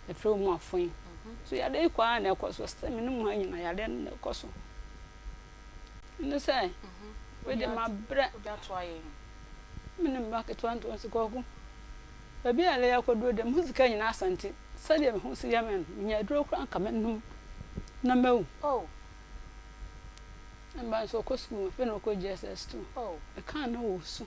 Yɛfrɛ wɔn afoe. So yareɛ yi kɔ ara na ɛkɔ so sɛ me ne mu ha nyina yareɛ no na ɛkɔ so. Ɛne sɛ wei deɛ mabrɛ. Me ne me ba ketewa nto nsi kɔɔko. Baabi a yareɛ yi akɔduro deɛ me ho sika nyinaa asa nti sɛdeɛ me ho si yɛ me no menya aduro koraa nka mɛnom na mawu. Me ba nso ɔkɔ sukuu afei na ɔkɔ JSS 2. Mekaa na ɔresu.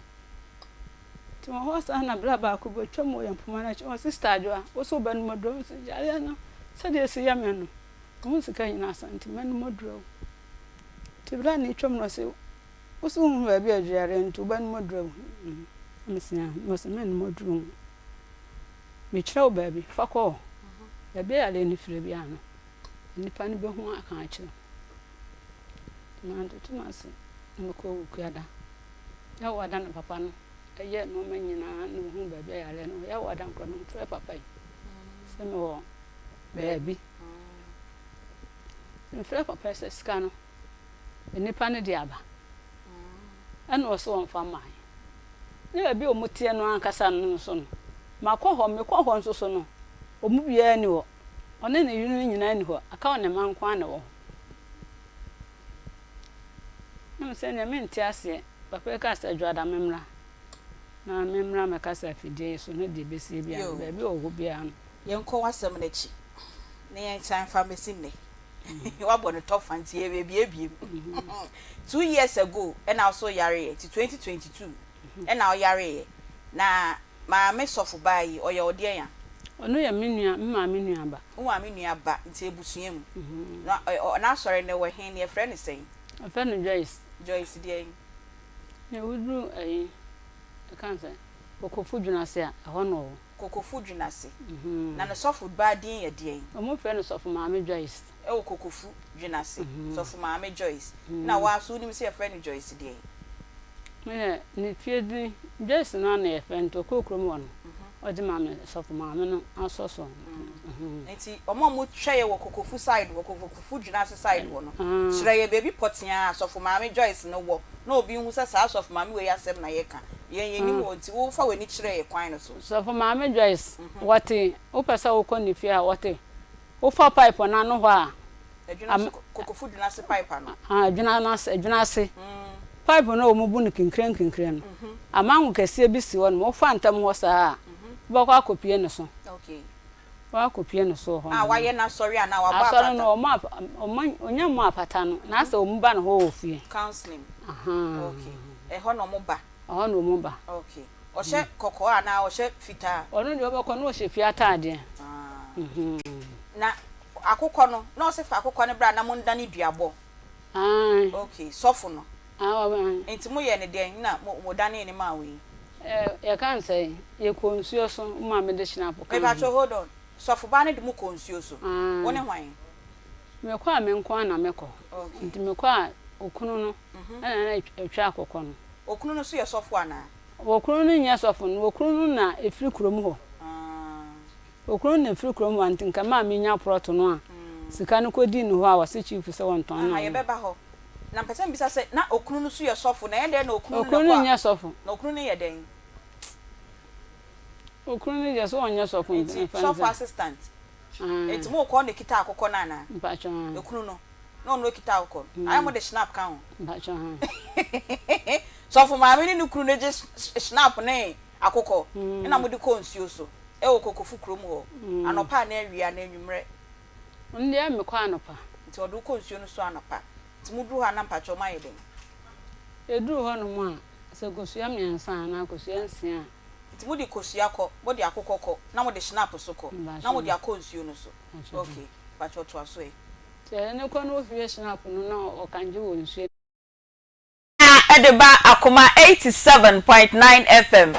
Nti wɔ hɔ saa na bra baako bi ɔtwam wɔ yɛn mpoma no akyi, ɔse Sister Adwoa, wo se wobɛnom aduro? Mese yareɛ no sɛdeɛ ɛsi yɛ me no, me ho sika nyinaa asa nti mɛnom aduro awu. Nti bra no retwam no ɔse wo se wonhu baabi a ɛdwo yareɛ nti wobɛnom aduro awu? Na mese aane. Na ɔse mɛnnom aduro nwu. Mekyerɛ wo baabi, fa kɔ hɔ. Baabi a yareɛ no firi biara no, nnipa no bɛhu aka akyerɛ wo. Nti mantoto m'ase na mekɔɔ Wukuada. Yɛwɔ da na papa no yɛɛ nnoɔma nyinaa na ɔhuu baabi a yareɛ no wɔ. Yɛwɔ da nkorɔ no mefrɛɛ papa yi sɛ mewɔ baabi. Mefrɛɛ papa yi sɛ sika no nnipa no de aba ɛna ɔse ɔmfa mmaeɛ. Ne baabi a wɔteɛ no ankasa no nso no makɔ hɔ, mekɔ hɔ nso so no wɔn mu biara nni hɔ. Ɔne ne yere no nyinaa nni hɔ, aka ɔne mma nko ara na ɛwɔ hɔ. Na me sɛ nea mente aseɛ, papa yi kaa sɛ Dwoada memmra na memmra mmɛkasa afidie yi so na deɛ ɛbɛsie biara no, baabi a ɔwɔ hɔ biara no. Yɛnkɔ w'asɛm no akyi na yɛnsan mfa mmɛsi nnɛ. Woabɔ no tɔfa nti yɛrebuebue mu. 2 years ago ɛna wo so yareeɛ, nti 2022 ɛna woyareeɛ. Na maame sɔfo baa yi, ɔyɛ wo deɛn a? Ɔno yɛ me nua, me maame nua ba. Wo maame nua ba, nti abusua mu. Na n'asɔre no wɔ he? Na yɛfrɛ no sɛn? Wɔfrɛ no Joyce. Joyce deɛn? Na woduru ayi, yɛka no sɛ Kokofu Dwunase a, ɛhɔ na ɔwɔ. Kokofu Dwunase. Na ne sɔfo baa din yɛ deɛn? Wɔfrɛ no Sɔfo Maame Joyce. Ɛwɔ Kokofu Dwunase, Sɔfo Maame Joyce. Na wo ara nso wonim sɛ yɛfrɛ no Joyce deɛn? Me ne fie din, Joyce no ara na yɛfrɛ no, nti ɔkɔɔ kurom hɔ no, ɔde maa me sɔfo maame no asɔ so. Nti wɔn a wɔhwɛ yɛ wɔ Kokofu side hɔ, Kokofu Dwunase side hɔ no, kyerɛ yɛ baabi pɔtee a sɔfo maame Joyce no wɔ na obi nhu sɛ saa sɔfo maame wei asɛm na yɛka. Yɛn yɛnnim hɔ nti wo fa w'ani kyerɛ yɛ kwan no so. Sɔfo maame Joyce, wɔte, wopɛ sɛ wokɔ ne fie a, wɔte, wofa pipe no ano hɔ a, Adwuna so, Kokofu Dwunase pipe ano. Adwuna no ase, adwuna ase. Pipe no a wɔbu no kinkire nkinkire no, amango kɛseɛ bi si hɔ nom, wofa ntam hɔ saa a, wobɛkɔ akɔpue ne so. Wobɛkɔ akɔpue ne so wɔ hɔ nom. A wayɛ n'asɔre anaa wabɔ apata? Asɔre no, wɔn a, wɔn, ɔnya mmɔɔ apata no, na asɛ wɔn ba ne hɔ wɔ fie. Counseling. Okay. Ɛhɔ na wɔn ba? Ɛhɔ na wɔn ba. Okay. Ɔhyɛ kɔkɔɔ anaa ɔhyɛ fitaa? Ɔno deɛ wobɛkɔ no ɔhyɛ fie ataadeɛ. Na akokɔ no, na ɔse fa akokɔ no bra na mondane duabɔ. Aane. Okay, sɔfo no. Aane. Nti moyɛɛ no dɛn na modanee no maa wei? Yɛka no sɛn? Yɛkɔɔ nsuo so, wo maame de hynapo kaa ho. Mepakyɛw hold on, sɔfo baa no de mo kɔɔ nsuo so? Aane. Wo ne hwan? Mekɔ a me nko ara na mekɔ. Okay. Nti mekɔ a okunu no na na ɛtwa akokɔ no. Okunu no nso yɛ sɔfo anaa? Okunu no nyɛ sɔfo no, okunu no na ɛfiri kurom hɔ. Okunu no na ɛfiri kurom hɔ nti nka maa menya prɔto no a sika no kɔdii ne hɔ a wɔse chief sɛ wɔntɔn no Aha, ama. yɛbɛba hɔ. Na mepɛ sɛ mebisa sɛ, na okunu no nso yɛ sɔfo? Na ɛyɛ dɛn na okunu no na Okunu no kɔ a, nyɛ sɔfo. na okunu no yɛ dɛn? Okunu no deɛ sɛ ɔnyɛ sɔfo nti Nti mfa no sɔfo sɛ. assistant. Aane. Nti mokɔ na ɛkita akokɔ no anaa? Mpakyɛ aane. Okunu no, na ɔno ɔkita akokɔ no? Ayɛ mode schnapp ka ho? Mpakyɛ aane. Sɔfo maame ne ne kunu no gye schnapp ne akokɔ na mode kɔ nsuo so wɔ Kokofu kurom hɔ anɔpa anaa awia anaa anwummerɛ? Ɔno deɛ mekɔ anɔpa. Nti ɔde wo kɔ nsuo no so anɔpa. Nti moduru hɔ a na mpakyɛw moayɛ dɛn? Yɛduru hɔ nom a, sɛ kosua mmiɛnsa anaa kosua nsia a. Nti mode kosua kɔ, mode akokɔ kɔ, na mode schnapp so kɔ, na mode akɔ nsuo no so. Ok, mpakyɛw toa so ɛ. Nti yɛde no kɔ na ɔhwie schnapp no na ɔkangye wɔ nsuo. De ba Akoma 87.9 FM.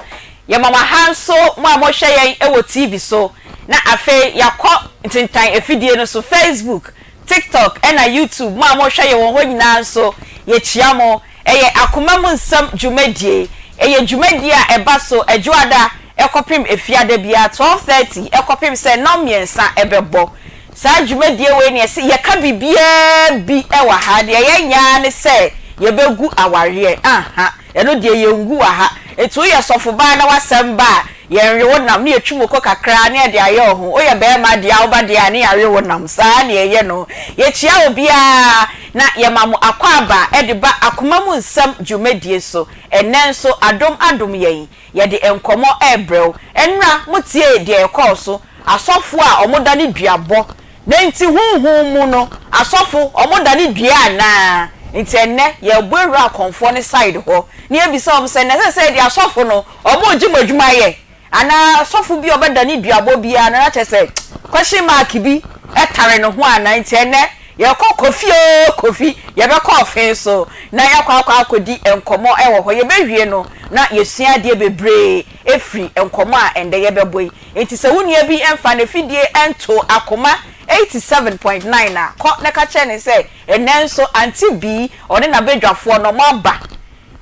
Yɛma mo aha nso mo a mohwɛ yɛn wɔ TV so, na afei yɛakɔ ntentan afidie no so, Facebook, TikTok ɛna YouTube, mo a mohwɛ yɛn wɔ hɔ nyinaa nso yɛkyia mo. Ɛyɛ Akoma mu Nsɛm dwumadie. Ɛyɛ dwumadie a ɛba so Ɛdwoada kɔpem Efiada biara 12:30 kɔpem sɛ nnɔn mmiɛnsa bɛbɔ. Saa dwumadie wei no yɛse yɛka biribiara bi wɔ ha, deɛ yɛnyɛ ara ne sɛ Yɛbɛgu awareɛ, aha, ɛno deɛ yɛngu wɔ ha. Nti woyɛ sɔfobaa na w'asɛm ba a, yɛnwe wo nam, ne yɛtwi moko kakra ne yɛde ayɛ wo ho. Woyɛ barima deɛ a woba deɛ a, ne yɛawe wo nam. Saa na yɛyɛ no. Yɛkyia obiara na yɛma mo akwaaba de ba Akoma Mu Nsɛm dwumadie so. Ɛnnɛ nso adom adom yɛn, yɛde nkɔmmɔ rebrɛ wo. Nnora motiee deɛ ɛkɔɔ so, asɔfoɔ a wɔdane duabɔ Na enti honhom mu no asɔfo ɔmo dane dua anaa? Nti ɛnnɛ yɛrebɔ awura akɔmfoɔ no side hɔ na yɛabisa wɔn sɛ, na ɛsɛ sɛ deɛ asɔfo no ɔmo regye mo adwuma ayɛ anaa sɔfo bi a ɔbɛdane duabɔ biara no na kyerɛ sɛ question mark bi tare ne ho anaa? Nti ɛnnɛ yɛrekɔ Kofi oo Kofi, yɛbɛkɔ ɔfe so na yɛakɔ akɔ akɔdi nkɔmmɔ wɔ hɔ. Yɛbɛwie no na yɛasua adeɛ bebree afiri nkɔmmɔ a ɛnnɛ yɛbɛbɔ yi. Enti sɛ wo nua bi mfa n'afidie ntoo Akoma 87.9 a, kɔ na ka kyerɛ no sɛ, Ɛnnɛ nso Auntie Bee, ɔne n'abadwafoɔ no, wɔaba.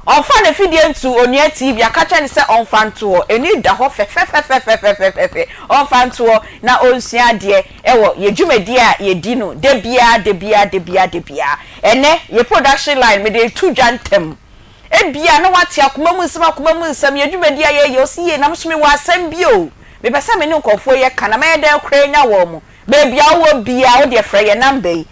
Ɔmfa n'afidie ntoo Onua TV a, ka kyerɛ no sɛ ɔmfa nto hɔ. Ani da hɔ fɛfɛfɛfɛfɛfɛfɛ. Ɔmfa nto hɔ na ɔnsua adeɛ wɔ yɛn dwumadie a yɛdi no da biara, da biara, da biara, da biara. Ɛnnɛ, yɛn production line, mede reto dwa ntɛm. Ebia na woate akoma mu nsɛm, akoma mu nsɛm, yɛn dwumadi a yɛyɛ, ɔse yie, na me nso mewɔ asɛm bi o, mepɛ sɛ me ne nkurɔfoɔ yi ka, na mɛyɛ dɛn koraa anya wɔn? Baabi a wowɔ biara, wo deɛ frɛ yɛn number yi,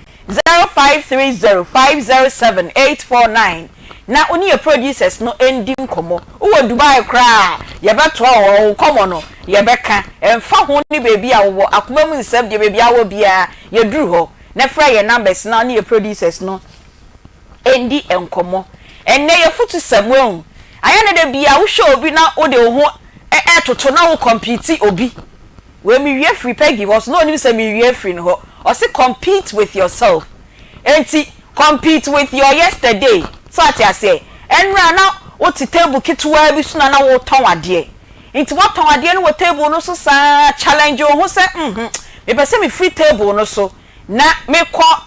0530 507 849, na wo ne yɛn producers no ndi nkɔmmɔ. Wowɔ Dubai koraa a, yɛbɛtoa wo hɔ, wo nkɔmmɔ no, yɛbɛka. Ɛmfa ho ne baabi a wowɔ, akoma mu nsɛm deɛ, baabi a wowɔ biara, yɛduru hɔ. Na frɛ yɛn numbers na wo ne yɛn producers no ndi nkɔmmɔ. Ɛnnɛ yɛafutusɛm, wahu. Ayɛ no da biara wohwɛ obi na wode wo ho retoto na wo compete obi. Wei mewie firi Peggy hɔ so na ɔnim sɛ mewie afiri ne hɔ. Ɔse compete with yourself. Enti compete with your yesterday. So ate aseɛ? Ɛnnora na wote table ketewaa bi so na na wotɔn adeɛ. Nti woatɔn adeɛ no wɔ table no so saa challenge wo ho sɛ mhm mepɛ sɛ mefiri table no so na mekɔ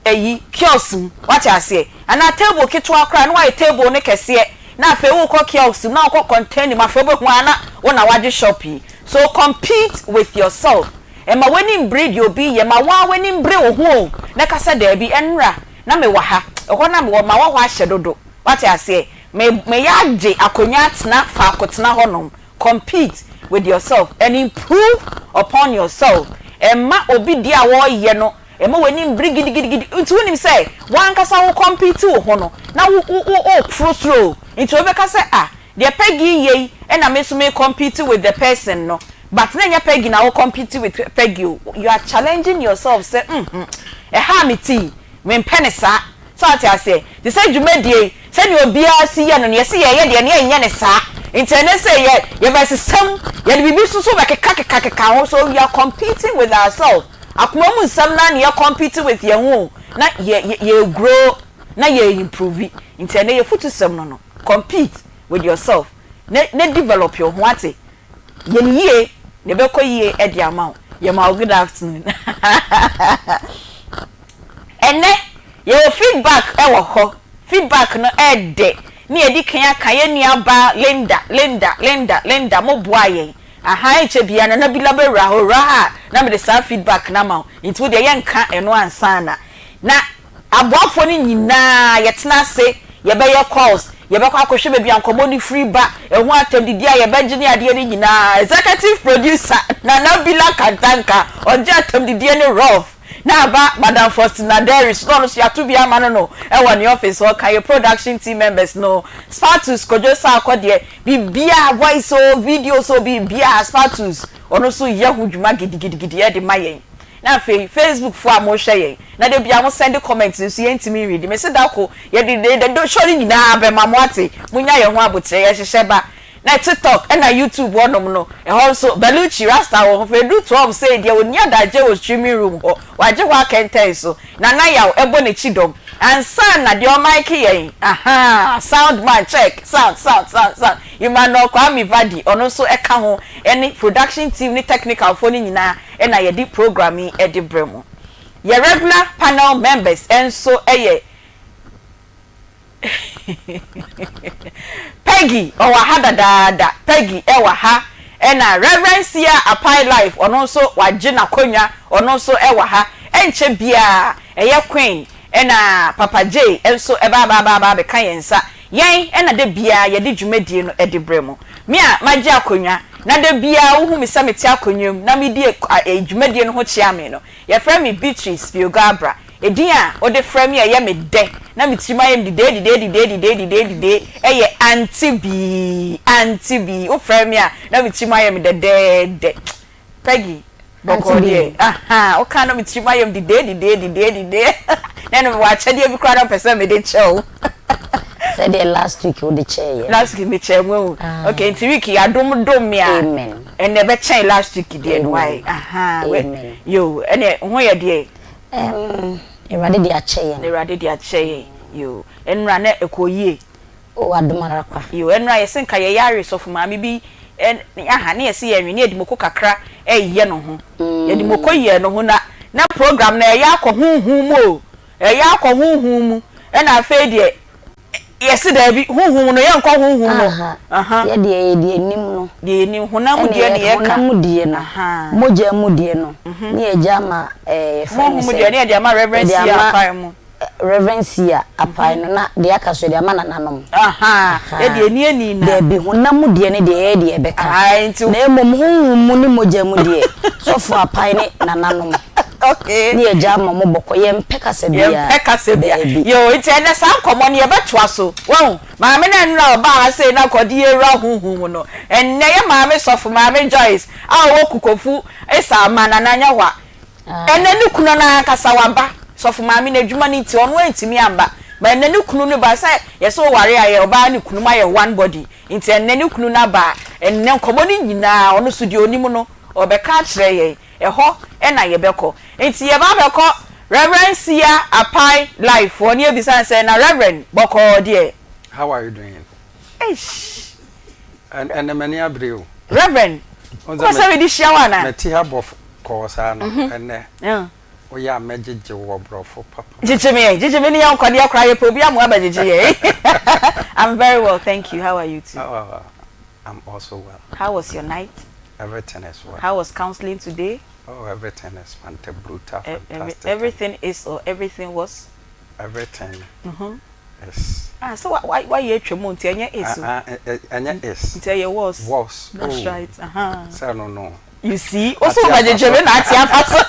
ayi, kiosk mu, wate aseɛ, anaa table ketewa koraa na wayɛ table no kɛseɛ, na afei wokɔ kiosk mu na wokɔ container mu, afei wobɛhu ara na wo na wagye shop yi. So compete with yourself, mma w'ani mmbere deɛ obi reyɛ, ma wo ara w'ani mbere wo ho o, na ka sɛ daabi, ɛnnora na mewɔ ha, ɛhɔ na mewɔ, mawɔ hɔ ahyɛ dodo, wate aseɛ, me, meyɛ agye akonnwa atena faako tena hɔnom, Compete with yourself and improve upon yourself. Mma obi deɛ a ɔreyɛ no mma w'ani mbere gidigidigidi. Nti wonim sɛ w'ankasa wo compete wo ho no na wo wo wo woforo soro o. Nti obi bɛka sɛ ah deɛ Peggy reyɛ yi ɛna me nso me compete with the person no. But na ɛnyɛ Peggy na wo compete with Peggy o. You are challenging yourself sɛ uhmm ɛha a mete yi mempɛ no saa. So ate aseɛ? Te sɛ dwumadie yi, sɛdeɛ obiara si yɛ no no, yɛse yɛyɛ deɛ na yɛnyɛ no saa. Nti ɛnnɛ sei yɛ, yɛbɛsesa mu, yɛde biribi nso so bɛkekakekakeka ho. So we are competing with ourselves. Akoma mu nsɛm no ara na yɛ compete with yɛn ho o, na yɛ, yɛ, yɛ grow, na yɛ improve. Nti ɛnnɛ yɛfutusɛm no no, compete with yourself, na, na develop your ho, ate? Yɛ no yie na ɛbɛkɔ yie de ama wo. Yɛma wo good afternoon. Ɛnnɛ yɛwɔ feedback wɔ hɔ. Feedback no ɛɛdɛ. Ne yɛdi kan aka yɛn nua baa Linda, Linda, Linda, Linda mo boaa yɛn. Ahaa ɛnkyɛ biara Nana Bila bɛwura hɔ, ɔwura ha a na mede saa feedback no ama wo. Nti wo deɛ yɛnka ɛno ansa na. Na Aboafoɔ no nyinaa yɛtena ase, yɛbɛyɛ calls, yɛbɛkɔ akɔhwɛ baabi a nkɔmmɔ no firi ba, ɛho atɛmdidie a yɛbɛgye ne adeɛ no nyinaa. Executive Producer, Nana Bila Kantanka, ɔgye atɛmdidie no rough. Na aba Madam Faustina Derry so, na ɔno nso yɛato bi ama no no wɔ ne office hɔ. Ka yɛ production team members no, Spartus Kojo Sarkor deɛ, biribiara, voice o, videos o, biribiara, Spartus, ɔno nso yɛ ho dwuma gidigidigidi de ma yɛn. Na afei Facebook foɔ a mo hwɛ yɛn na da biara mo sɛnde comment nso yɛn ntumi nredi me se da ko yɛde de show no nyinaa bɛma mo ate mo nya yɛn ho aboterɛ yɛ hyehyɛ ba na TikTok ɛna YouTube hɔ nom no ɛhɔ nso Bellucci rasta wɔ hɔ fɛ ɛduru 12 sei deɛ ɔnni adagyeɛ wɔ streaming room hɔ wagye hɔ akɛntɛn so Nana Yaw ɛbɔ n'akyi dɔm ansa na deɛ ɔmike yɛn ahaa sound man check sound sound sound sound Emmanuel Kwame Vardy ɔno nso ɛka ho ɛne production team ne technical foɔ no nyinaa na yɛde program yi de brɛ mo. Yɛ regular panel members nso yɛ Peggy, ɔwɔ ha dadaada, Peggy wɔ ha, ɛna Rev. Sia Apai Life, ɔno nso wagye n'akonnwa, ɔno nso wɔ ha. Ɛnkyɛ biara ɛyɛ Queen Ɛna Papa Jay nso ba aba aba aba abɛka yɛn nsa. Yɛn na da biara yɛde dwumadie no de brɛ mo. Me a magye akonnwa na da biara wohu me sɛ mete akonnwa mu na medi dwumadie no ho kyeame no, yɛfrɛ me Beatrice Biogo-Abra. Edin a wode frɛ me a ɛyɛ me dɛ na me tirim ayɛ me didee didee didee didee didee didee yɛ Auntie Bee, Auntie Bee. Wofrɛ me a na me tirim ayɛ me dɛdɛɛdɛ. Peggy, bɔkɔɔ deɛ, ahaa, woka na me tirim ayɛ me didee didee didee didee. Na ɛno mewɔ akyɛdeɛ bi koraa na mepɛ sɛ mede kyɛ wo. Sɛdeɛ last week wode kyɛɛ yɛn. Last week mekyɛɛ mo ahu. Okay, nti week yi adom dom me a. Amen. Ɛnna ɛbɛkyɛn last week deɛ no, why? Ahaa, Amen. Yo, ɛnneɛ ho yɛ deɛ. Ɛɛm, Awurade de akyɛ yɛn. Awurade de akyɛ yɛn, yoo. Ɛnora na ɛkɔɔ yie. Oh, adom ara kwa. Yoo, ɛnora yɛse nka yɛyare sɔfo maame bi ɛ, aha, ne yɛse yɛnwe ne yɛde moko kakra ɛyɛ no ho. Yɛde moko yɛɛ no ho na, na program no ɛyɛ akɔ honhom mu o, ɛyɛ akɔ honhom mu, ɛna afei deɛ Yɛse daabi, honhom no, yɛnkɔ honhom no. Aha, yɛ deɛ yɛ deɛ nim no. Deɛ yɛnim, honam mu deɛ ne yɛka. Honam mu deɛ no, mogya mu deɛ no, ne yɛgya ama ɛɛ yɛfrɛ no sɛ. Honhom mu deɛ ne yɛde ama Reverend Sia Apae mu. Reverend Sia Apae no, na deɛ aka so yɛde ama nananom. Aha, yɛ deɛ ɛni ani na. Daabi, honam mu deɛ ne deɛ yɛyɛ deɛ yɛbɛka. Na mmom honhom mu ne mogya mu deɛ, sɔfo Apae ne nananom. Okay. Ne yɛgya ama ɔmo bɔkɔ. Yɛmpɛ kasa biara. Yɛmpɛ kasa biara. Daabi. Yoo, nti ɛnnɛ saa nkɔmmɔ no yɛbɛtoa so. Wahu? Maame no a nnora a ɔbaa ha sei na anka ɔde yɛn wura honhom mu no, ɛnnɛ yɛ maame sɔfo, Maame Joyce a ɔwɔ Kukofu Esaama, Nana Nyahwa. Ɛnnɛ ne kunu no ankasa waba. Sɔfo maame no adwuma no nti ɔno antumi amba. But ɛnnɛ ne kunu no ba. Sɛ yɛsɛ ɔware a yɛ ɔbaa ne kunu moayɛ one body. Nti ɛnnɛ ne kunu no aba a, ɛnnɛ nkɔmmɔ no nyinaa ɔno nso deɛ ɔnim no ɔrebɛka akyerɛ yɛn. Ɛhɔ na yɛbɛkɔ. Nti yɛba abɛkɔ Rev. Sia Apai Life hɔ na yɛbisa no sɛ, na Rev. Bɔkɔɔ deɛ? How are you doing? Eish. Ɛnɛ m'ani abere o. Rev. Wopɛ sɛ mede hyia wo anaa? Mete ha bɔkɔɔ saa no, ɛnɛ woyɛ a mɛgyegye wo wɔ borɔfo papa. Gyegye me ɛ, gyegye me ne yɛnkɔ deɛ koraa yɛpɛ obi amoa abɛgyegye yɛn. I'm very well, thank you, how are you too? Oh, I'm also well. How was your night? Everything is well. How was counseling today? Oh, everything is fanta brutal, fantastic. Everything is or everything was? Everything mm -hmm. is. Ah, so why why you atwa mu nti ɛnyɛ is o. Ah, ah, ɛnyɛ is. Nti ɛyɛ was. Was. That's oh. right. Uh -huh. Sɛ no no. You see, o so bɛgyegye me na ate afa so.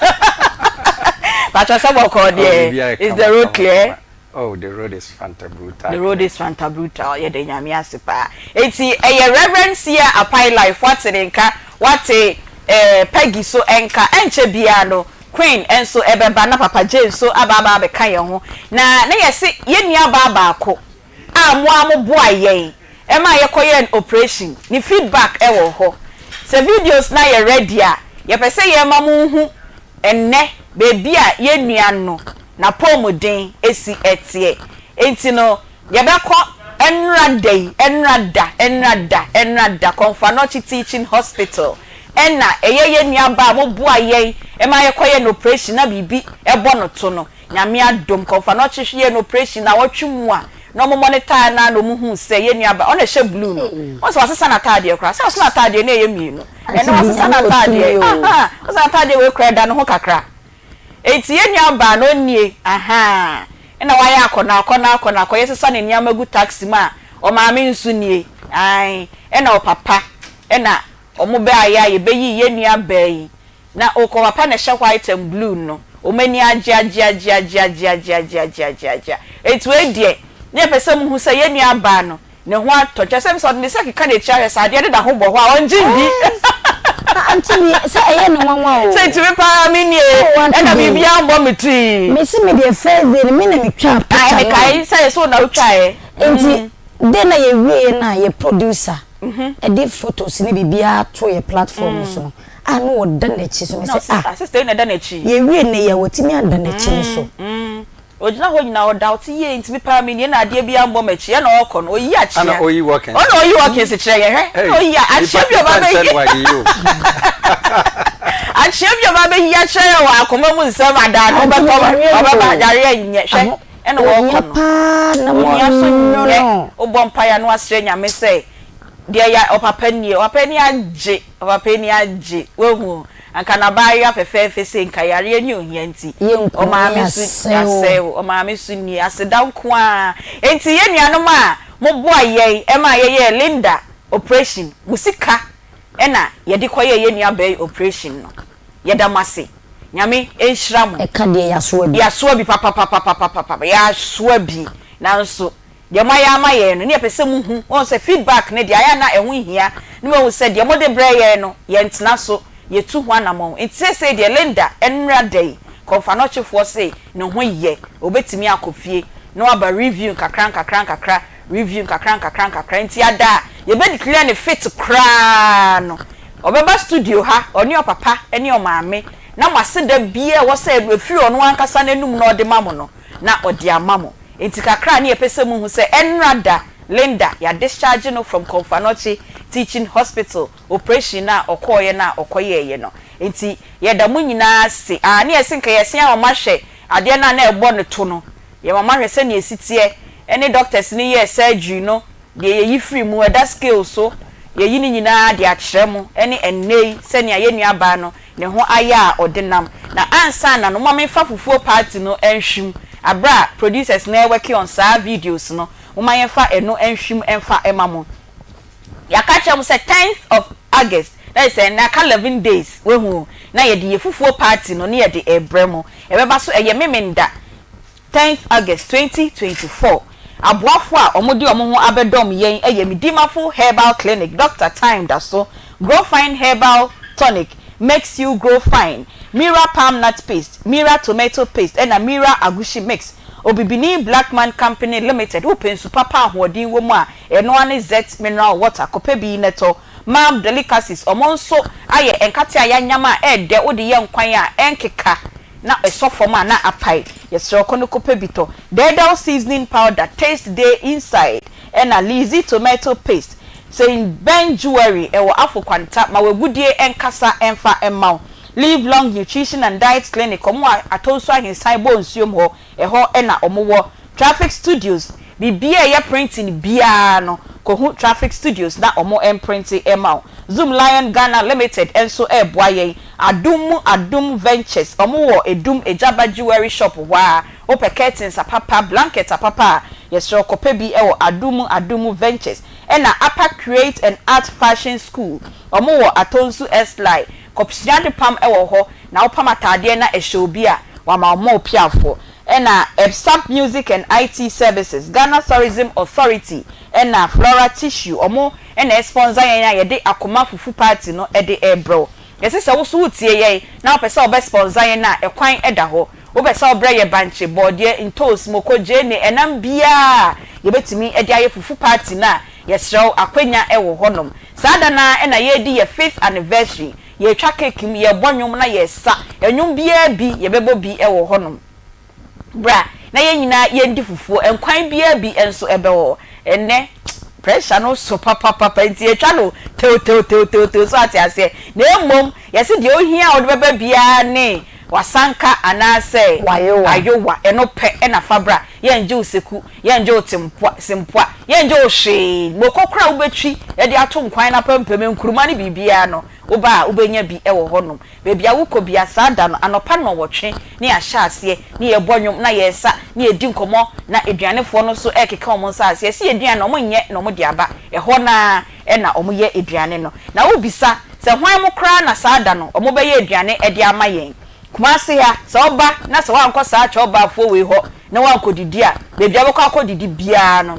Patro sɛ bɔkɔɔ deɛ, is the road clear? Oh the road is fanta brutal. The road is fanta brutal yɛda Nyame ase paa. Enti ɛyɛ Rev Sia Apai life wate ne nka wate eh Peggy so nka ɛnkyɛ biara no Queen nso ɛbɛba na Papa Jay nso aba aba abɛka yɛn ho na na yɛse yɛn nua baa baako a mo ara mo boa yɛn ɛma yɛkɔ yɛɛ no operation ne feedback ɛwɔ hɔ sɛ videos no ayɛ ready a yɛpɛ sɛ yɛma mo hu ɛnnɛ baabi a yɛn nua no n'apɔwmuden si teɛ. Enti no, yɛbɛkɔ nnora da yi, nnora da, nnora da, nnora da, Komfo Anokye Teaching Hospital. Ɛna ɛyɛ yɛn nuabaa a moboa yɛn ma yɛkɔyɛɛ no operation na biribi bɔ no to no. Nyame adom, Komfo Anokye yɛɛ no operation nnawɔtwe mu a na wɔn monitor no ara na wɔhuu sɛ yɛn nuabaa, ɔno na ɛhyɛ blue no, wohu sɛ wasesa n'ataadeɛ koraa, sɛ ɔsesa n'ataadeɛ na ɛyɛ mmienu, ɛnnɛ wasesa n'ataadeɛ, ahaa, wasesa n'ataadeɛ wei koraa ɛda ne ho kakra. Enti yɛn nua baa no nie ahaa ɛna wayɛ akɔnɔ akɔnɔ akɔnɔ akɔ yɛsesa ne nneɛma gu taxi mu a ɔmaame nso nie ae ɛna ɔpapa ɛna ɔmo baeɛ a yɛbɛyii yɛn nua baa yi na ɔkɔ papa na ɛhyɛ white and blue no ɔmo ani agye agye agye agye agye agye agye agye agye agye enti wei deɛ na yɛpɛ sɛ mohu sɛ yɛn nua baa no Ne ho atɔ. Kyerɛ sɛ, sɛ ɔde ne nsa keka n'akyi ahwɛ sɛ adeɛ deda ho bɔ hɔ a, ɔngye ndi. Auntie bi, sɛ ɛyɛ no nwanwa o. Sɛ ntumi paa me nie, Oh, auntie ɛna bi. biribiara mbɔ me tiri. Me se me deɛ first day no, me na me twaa Ae, picture no. mekae sɛ yɛ sɛ wo na wotwaeɛ. Nti, day na yɛwieɛ no a, yɛ producer de photos ne biribiara too yɛ platform so no, a na ɔda n'akyi so, me Na se ɔse, ah, ah, sister yi na ɛda n'akyi. yɛwie nnɛ yi a, watumi ada n'akyi no so. Ogyina hɔ nyinaa ɔda ɔte yie nti me paa me nie na adeɛ biara mbɔ m'akyi ɛna ɔkɔ no oyi akyea Ɛna oyi Watkins. Ɔna oyi Watkins kyerɛ yɛn hwɛ ɛna oyi a akyea bi ɔba bɛyi akyea bi ɔba bɛyi akyerɛ yɛn wɔ akoma mu nsɛm adaa no ɔbɛtɔ ɔbɛba yareɛ nyɛ hwɛ ɛna ɔkɔ no ohia so nyɛ wobɔ mpaeɛ ano asrɛ Nyame sɛ deɛ ya ɔpapa nie ɔpapa ani agye ɔpapa ani agye wahu. Anka n'abaayewa fɛfɛɛfɛ sei nka yareɛ ne ohia nti Yɛnku no ɔmaame ne so asɛe o. asɛe o ɔmaame so nie aseda nko ara enti yɛn nuanom a moboa yɛn maa yɛyɛɛ Linda operation mo sika na yɛde kɔyɛɛ yɛn nua baa yi operation no yɛda mo ase Nyame nhyira mo. Ɛka deɛ yɛasoa bi. Yɛasoa bi papapapapapapa yɛasoa bi nanso Deɛ moayɛ ama yɛn no, ne yɛpɛ sɛ mohu. Woahu sɛ feedback no deɛ, ayɛ a na ɛho hia na moahu sɛ deɛ mode brɛ yɛn no, yɛntena so, yɛtu ho anammɔn. Nti seesei deɛ Linda nnora da yi, Kɔmfanɔkyefoɔ se ne ho yɛ, ɔbɛtumi akɔ fie na waba review nkakra nkakra nkakra, review nkakra nkakra nkakra. Nti ada a yɛbɛ declare no fit koraa no, ɔbɛba studio ha, ɔne ɔpapa ne ɔmaame, na mo aseda biara a ɛwɔ sɛ ɛfiri ɔno ankasa n'anum na ɔde ma mo no, na ɔde ama mo. Enti kakra a ne yɛpɛ sɛ muhu sɛ ɛnnora da Linda yɛadischarge no from Komfo-Anokye Teaching Hospital operation no a ɔkɔɔeɛ no a ɔkɔyɛeɛ no. Enti yɛda mo nyinaa ase. Ah ne yɛse nka yɛse ama moahwɛ adeɛ no a na ɛbɔ no to no. Yɛma moahwɛ sɛdeɛ ɛsi teɛ ɛne doctors no yɛɛ surgery no, deɛ yɛyi firii mu, ɛda scale so, yɛyi ne nyinaa de akyerɛ mo ɛne ɛnnɛ yi sɛnea yɛn nuabaa no ne ho ayɛ a ɔde nam. Na ansa na no, momma memfa fufuo party no nhwim, aberɛ a producers no ɛreworke on saa videos no, momma yɛmfa ɛno nhwim mfa mma mo. Yɛaka akyerɛ mo sɛ tenth of August, na kyerɛ sɛ ɛnnɛ aka 11 days, wahu o, na yɛde yɛ fufuo party no ne yɛde rebrɛ mo. Ɛbɛba so, ɛyɛ Memenda. Tenth August, 2024, Aboafo a wɔde wɔn ho abɛdɔm yɛn yɛ Medimafo Herbal Clinic, Doctor Time da so, Grow Fine Herbal Tonic, Makes You Grow Fine, Mira Palm Nut Paste, Mira Tomato Paste ɛna Mira Agushi Mix, Obibini Blackman Company Limited, Wopɛ nsu papa a ahoɔden wɔ mu a, ɛno ara ne Zet Mineral Water, kɔpɛ bi na tɔ. Mab Delicacies, wɔn nso ayɛ nkate a yɛanyam a ɛɛdɛ, wode yɛ nkwan a ɛnkeka. na ɛsɔ fam a na apae. Yɛsrɛ wo kɔ na kɔpɛ bi tɔ. Dɛɛdɛw seasoning powder, taste dey inside, ɛna Lizzy tomato paste. Saint Ben Jewelry, ɛwɔ Afo Kwanta, ma w'agudie nkasa mfa mma wo. Live Long Nutrition and Diet Clinic, wɔn wɔ Atonsu Ahensan Bonsuom hɔ, ɛhɔ na wɔwɔ. Traffic Studios, Biribiara a ɛyɛ printing biara no, kɔhu Traffic Studios na wɔmprinte mma wo. Zoom Lion Ghana Limited nso reboa yɛn. Adom mu Adom Ventures, wɔwɔ Adum Agyaba Jewelry Shop hɔ ara. Wopɛ curtains apapa, blanket apapa a, yɛsrɛ wo kɔpɛ bi wɔ Adom mu Adom Ventures. Ɛna Upper Create and Art Fashion School, wɔwɔ Atonsu Esly. Kɔsua adepam wɔ hɔ, na wopam ataadeɛ na ɛhyɛ obi a, wɔama wo more piafoɔ. Ɛna Ebsap Music and IT Services, Ghana Tourism Authority ɛna Flora Tissue ɔmo na ɛsponsor yɛn a yɛde Akoma Fufu Party no de rebrɛ wo. Yɛse sɛ wo so wotie yɛn na wopɛ sɛ wobɛ sponsor yɛn a ɛkwan da hɔ. Wopɛ sɛ wobrɛ yɛ bankye, bɔɔdeɛ, ntoos, moko, gyeene, ɛnam biara a yɛbɛtumi de ayɛ fufu party no a, yɛsrɛ wo akwanya wɔ hɔnom. Saa da no ara na yɛredi yɛ fifth anniversary. Yɛretwa cake mu, yɛrebɔ nnwom na yɛresa. Nnwom biara bi, yɛbɛbɔ bi wɔ hɔnom. Bra na yɛn nyinaa yɛndi fufuo. Nkwan biara bi nso bɛwɔ hɔ. Ɛnnɛ, pressure no so papapapa nti yɛtwa no tewtewtewtewtew, so ate aseɛ? Na mmom, yɛse deɛ ohia a wode bɛba biara ne w'asanka anaasɛ W'ayowa. ayowa. Ɛno pɛ na fa bra. Yɛngye wo seku, yɛngye wo tempoa, sempoa, yɛngye wo hwee. Moko koraa a wobɛtwi de ato nkwan no apampam, nkuruma ne biribiara no, Woba a, wobɛnya bi wɔ hɔnom. Baabi a wokɔ biara, saa da no, anɔpa nnɔnwɔtwe na yɛahyɛ aseɛ, na yɛrebɔ nnwom, na yɛresa, na yɛredi nkɔmmɔ, na aduanefoɔ no nso rekeka wɔn nsa ase. Yɛse aduane no, wɔnyɛ na wɔde aba. Ɛhɔ no ara na wɔyɛ aduane no. Na wobisa sɛ, Hwan mo koraa na saa da no wɔbɛyɛ aduane de ama yɛn? Kumase ha, sɛ woba na sɛ woankɔ saa kyɛwbaafoɔ wei hɔ na woankɔdidi a, baabi a wobɛkɔ akɔdidi biara no,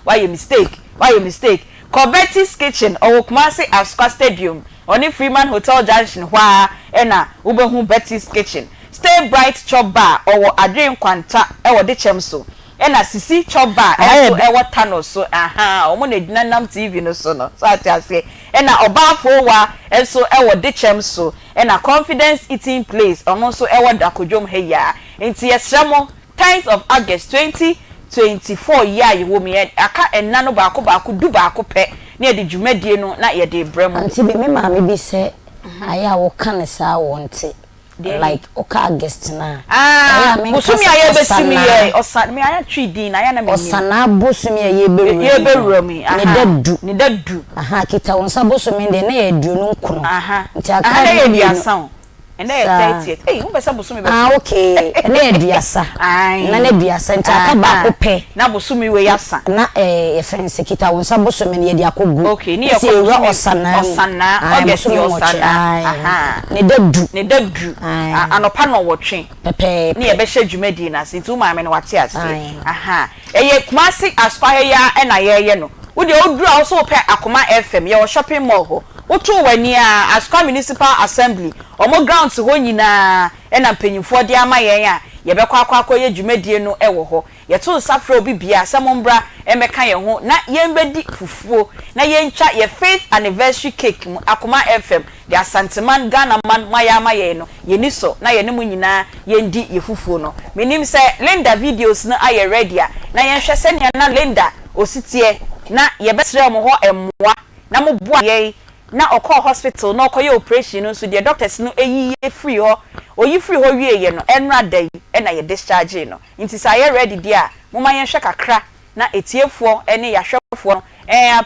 woayɛ mistake, woayɛ mistake. Kɔ Betty's Kitchen, ɔwɔ Kumasi Asokwa Stadium, ɔne Freeman Hotel Junction hɔ ara na wobɛhu Betty's Kitchen. Stay Bright Chop Bar, ɔwɔ Adwene Nkwanta wɔ Dekyɛm so, ɛna Sisi Chop Bar Aha yɛ nso wɔ Tano so, ahaa, wɔn na ɛgyina nam TV no so no, so ate aseɛ? Ɛna Ɔbaa Foowa nso wɔ Dekyɛm so, ɛna Confidence Eating Place, ɔno nso wɔ Dakodwom ha yi ara. Nti yɛsrɛ mo, Tenth of August, 2024 yi a yɛwɔ mu yi, aka nna no baako baako, du baako pɛ na yɛde dwumadie no na yɛde rebrɛ mo. Auntie bi, me maame bi sɛ ayɛ a woka no saa a wɔnte. Deɛ Like woka August no a, ɛyɛ Ah, a menka bosome sɛ a yɛrebɛsi mu yi Ɔsanaa. yɛ ɔsa, me ayɛ twi din na ayɛ na mennim. Ɔsanaa bosome a yɛrebɛwura mu yi, Yɛrebɛwura mu yi, ne aha, da du. Ne da du. Aha, kita wo nsa bosome deɛ na ɛyɛ 29. Aha, Nti aka aha na ɛyɛ nna mmienu. 30 o. Ɛnɛ yɛ Saa. 30th. Ei, wopɛ sɛ bosome bɛso. Ah, okay. Ɛnɛ yɛ 30. Ae. Nna no 30, nti aka baako pɛ. Na bosome wei asa. Na eh, yɛfrɛ no sɛ kita wo nsa bosome no yɛde akɔgu. Okay, ne Na yɛkɔ sɛ yɛwura bosome Ɔsanaa mu. Ɔsanaa, Ae, August bosome yɛ 8. Ɔsanaa. Ae. Aha. Ne da du. Ne da du. Ae. Anɔpa nnɔnwɔtwe. Pɛpɛɛpɛ. Ne yɛbɛhyɛ dwumadie no ase, nti wo maame no wate aseɛ. Ae. Aha. Ɛyɛ Kumasi Asukwa ha yi ara na yɛreyɛ no. Wo deɛ woduru a wo se wopɛ Akoma FM, yɛwɔ shopping mall hɔ. Wotoo w'ani ara, Asukwa Municipal Assembly, wɔn grounds hɔ nyinaa na mpanyinfoɔ de ama yɛn a yɛbɛkɔ akɔ akɔyɛ dwumadie no wɔ hɔ. Yɛto nsa frɛ obi biara sɛ mombra mmɛka yɛn ho na yɛmbɛdi fufuo na yɛntwa yɛ fifth anniversary cake mu Akoma FM de Asanteman, Ghanaman moayɛ ama yɛn no yɛni sɔ na yɛne mo nyinaa yɛndi yɛ fufuo no. Menim sɛ Linda videos no ayɛ ready a na yɛnhwɛ sɛnea na Linda osi teɛ na yɛbɛsrɛ mo hɔ mmoa na moboa yɛn na ɔkɔɔ hospital na ɔkɔyɛ operation no nso deɛ doctors no yiyi firii hɔ, ɔyi firii hɔ wieeɛ no ɛnora da yi na yɛ dischargee no. Nti sɛ ayɛ ready deɛ a momma yɛnhwɛ kakra na atiefoɔ ne yɛahwɛfoɔ no ɛɛ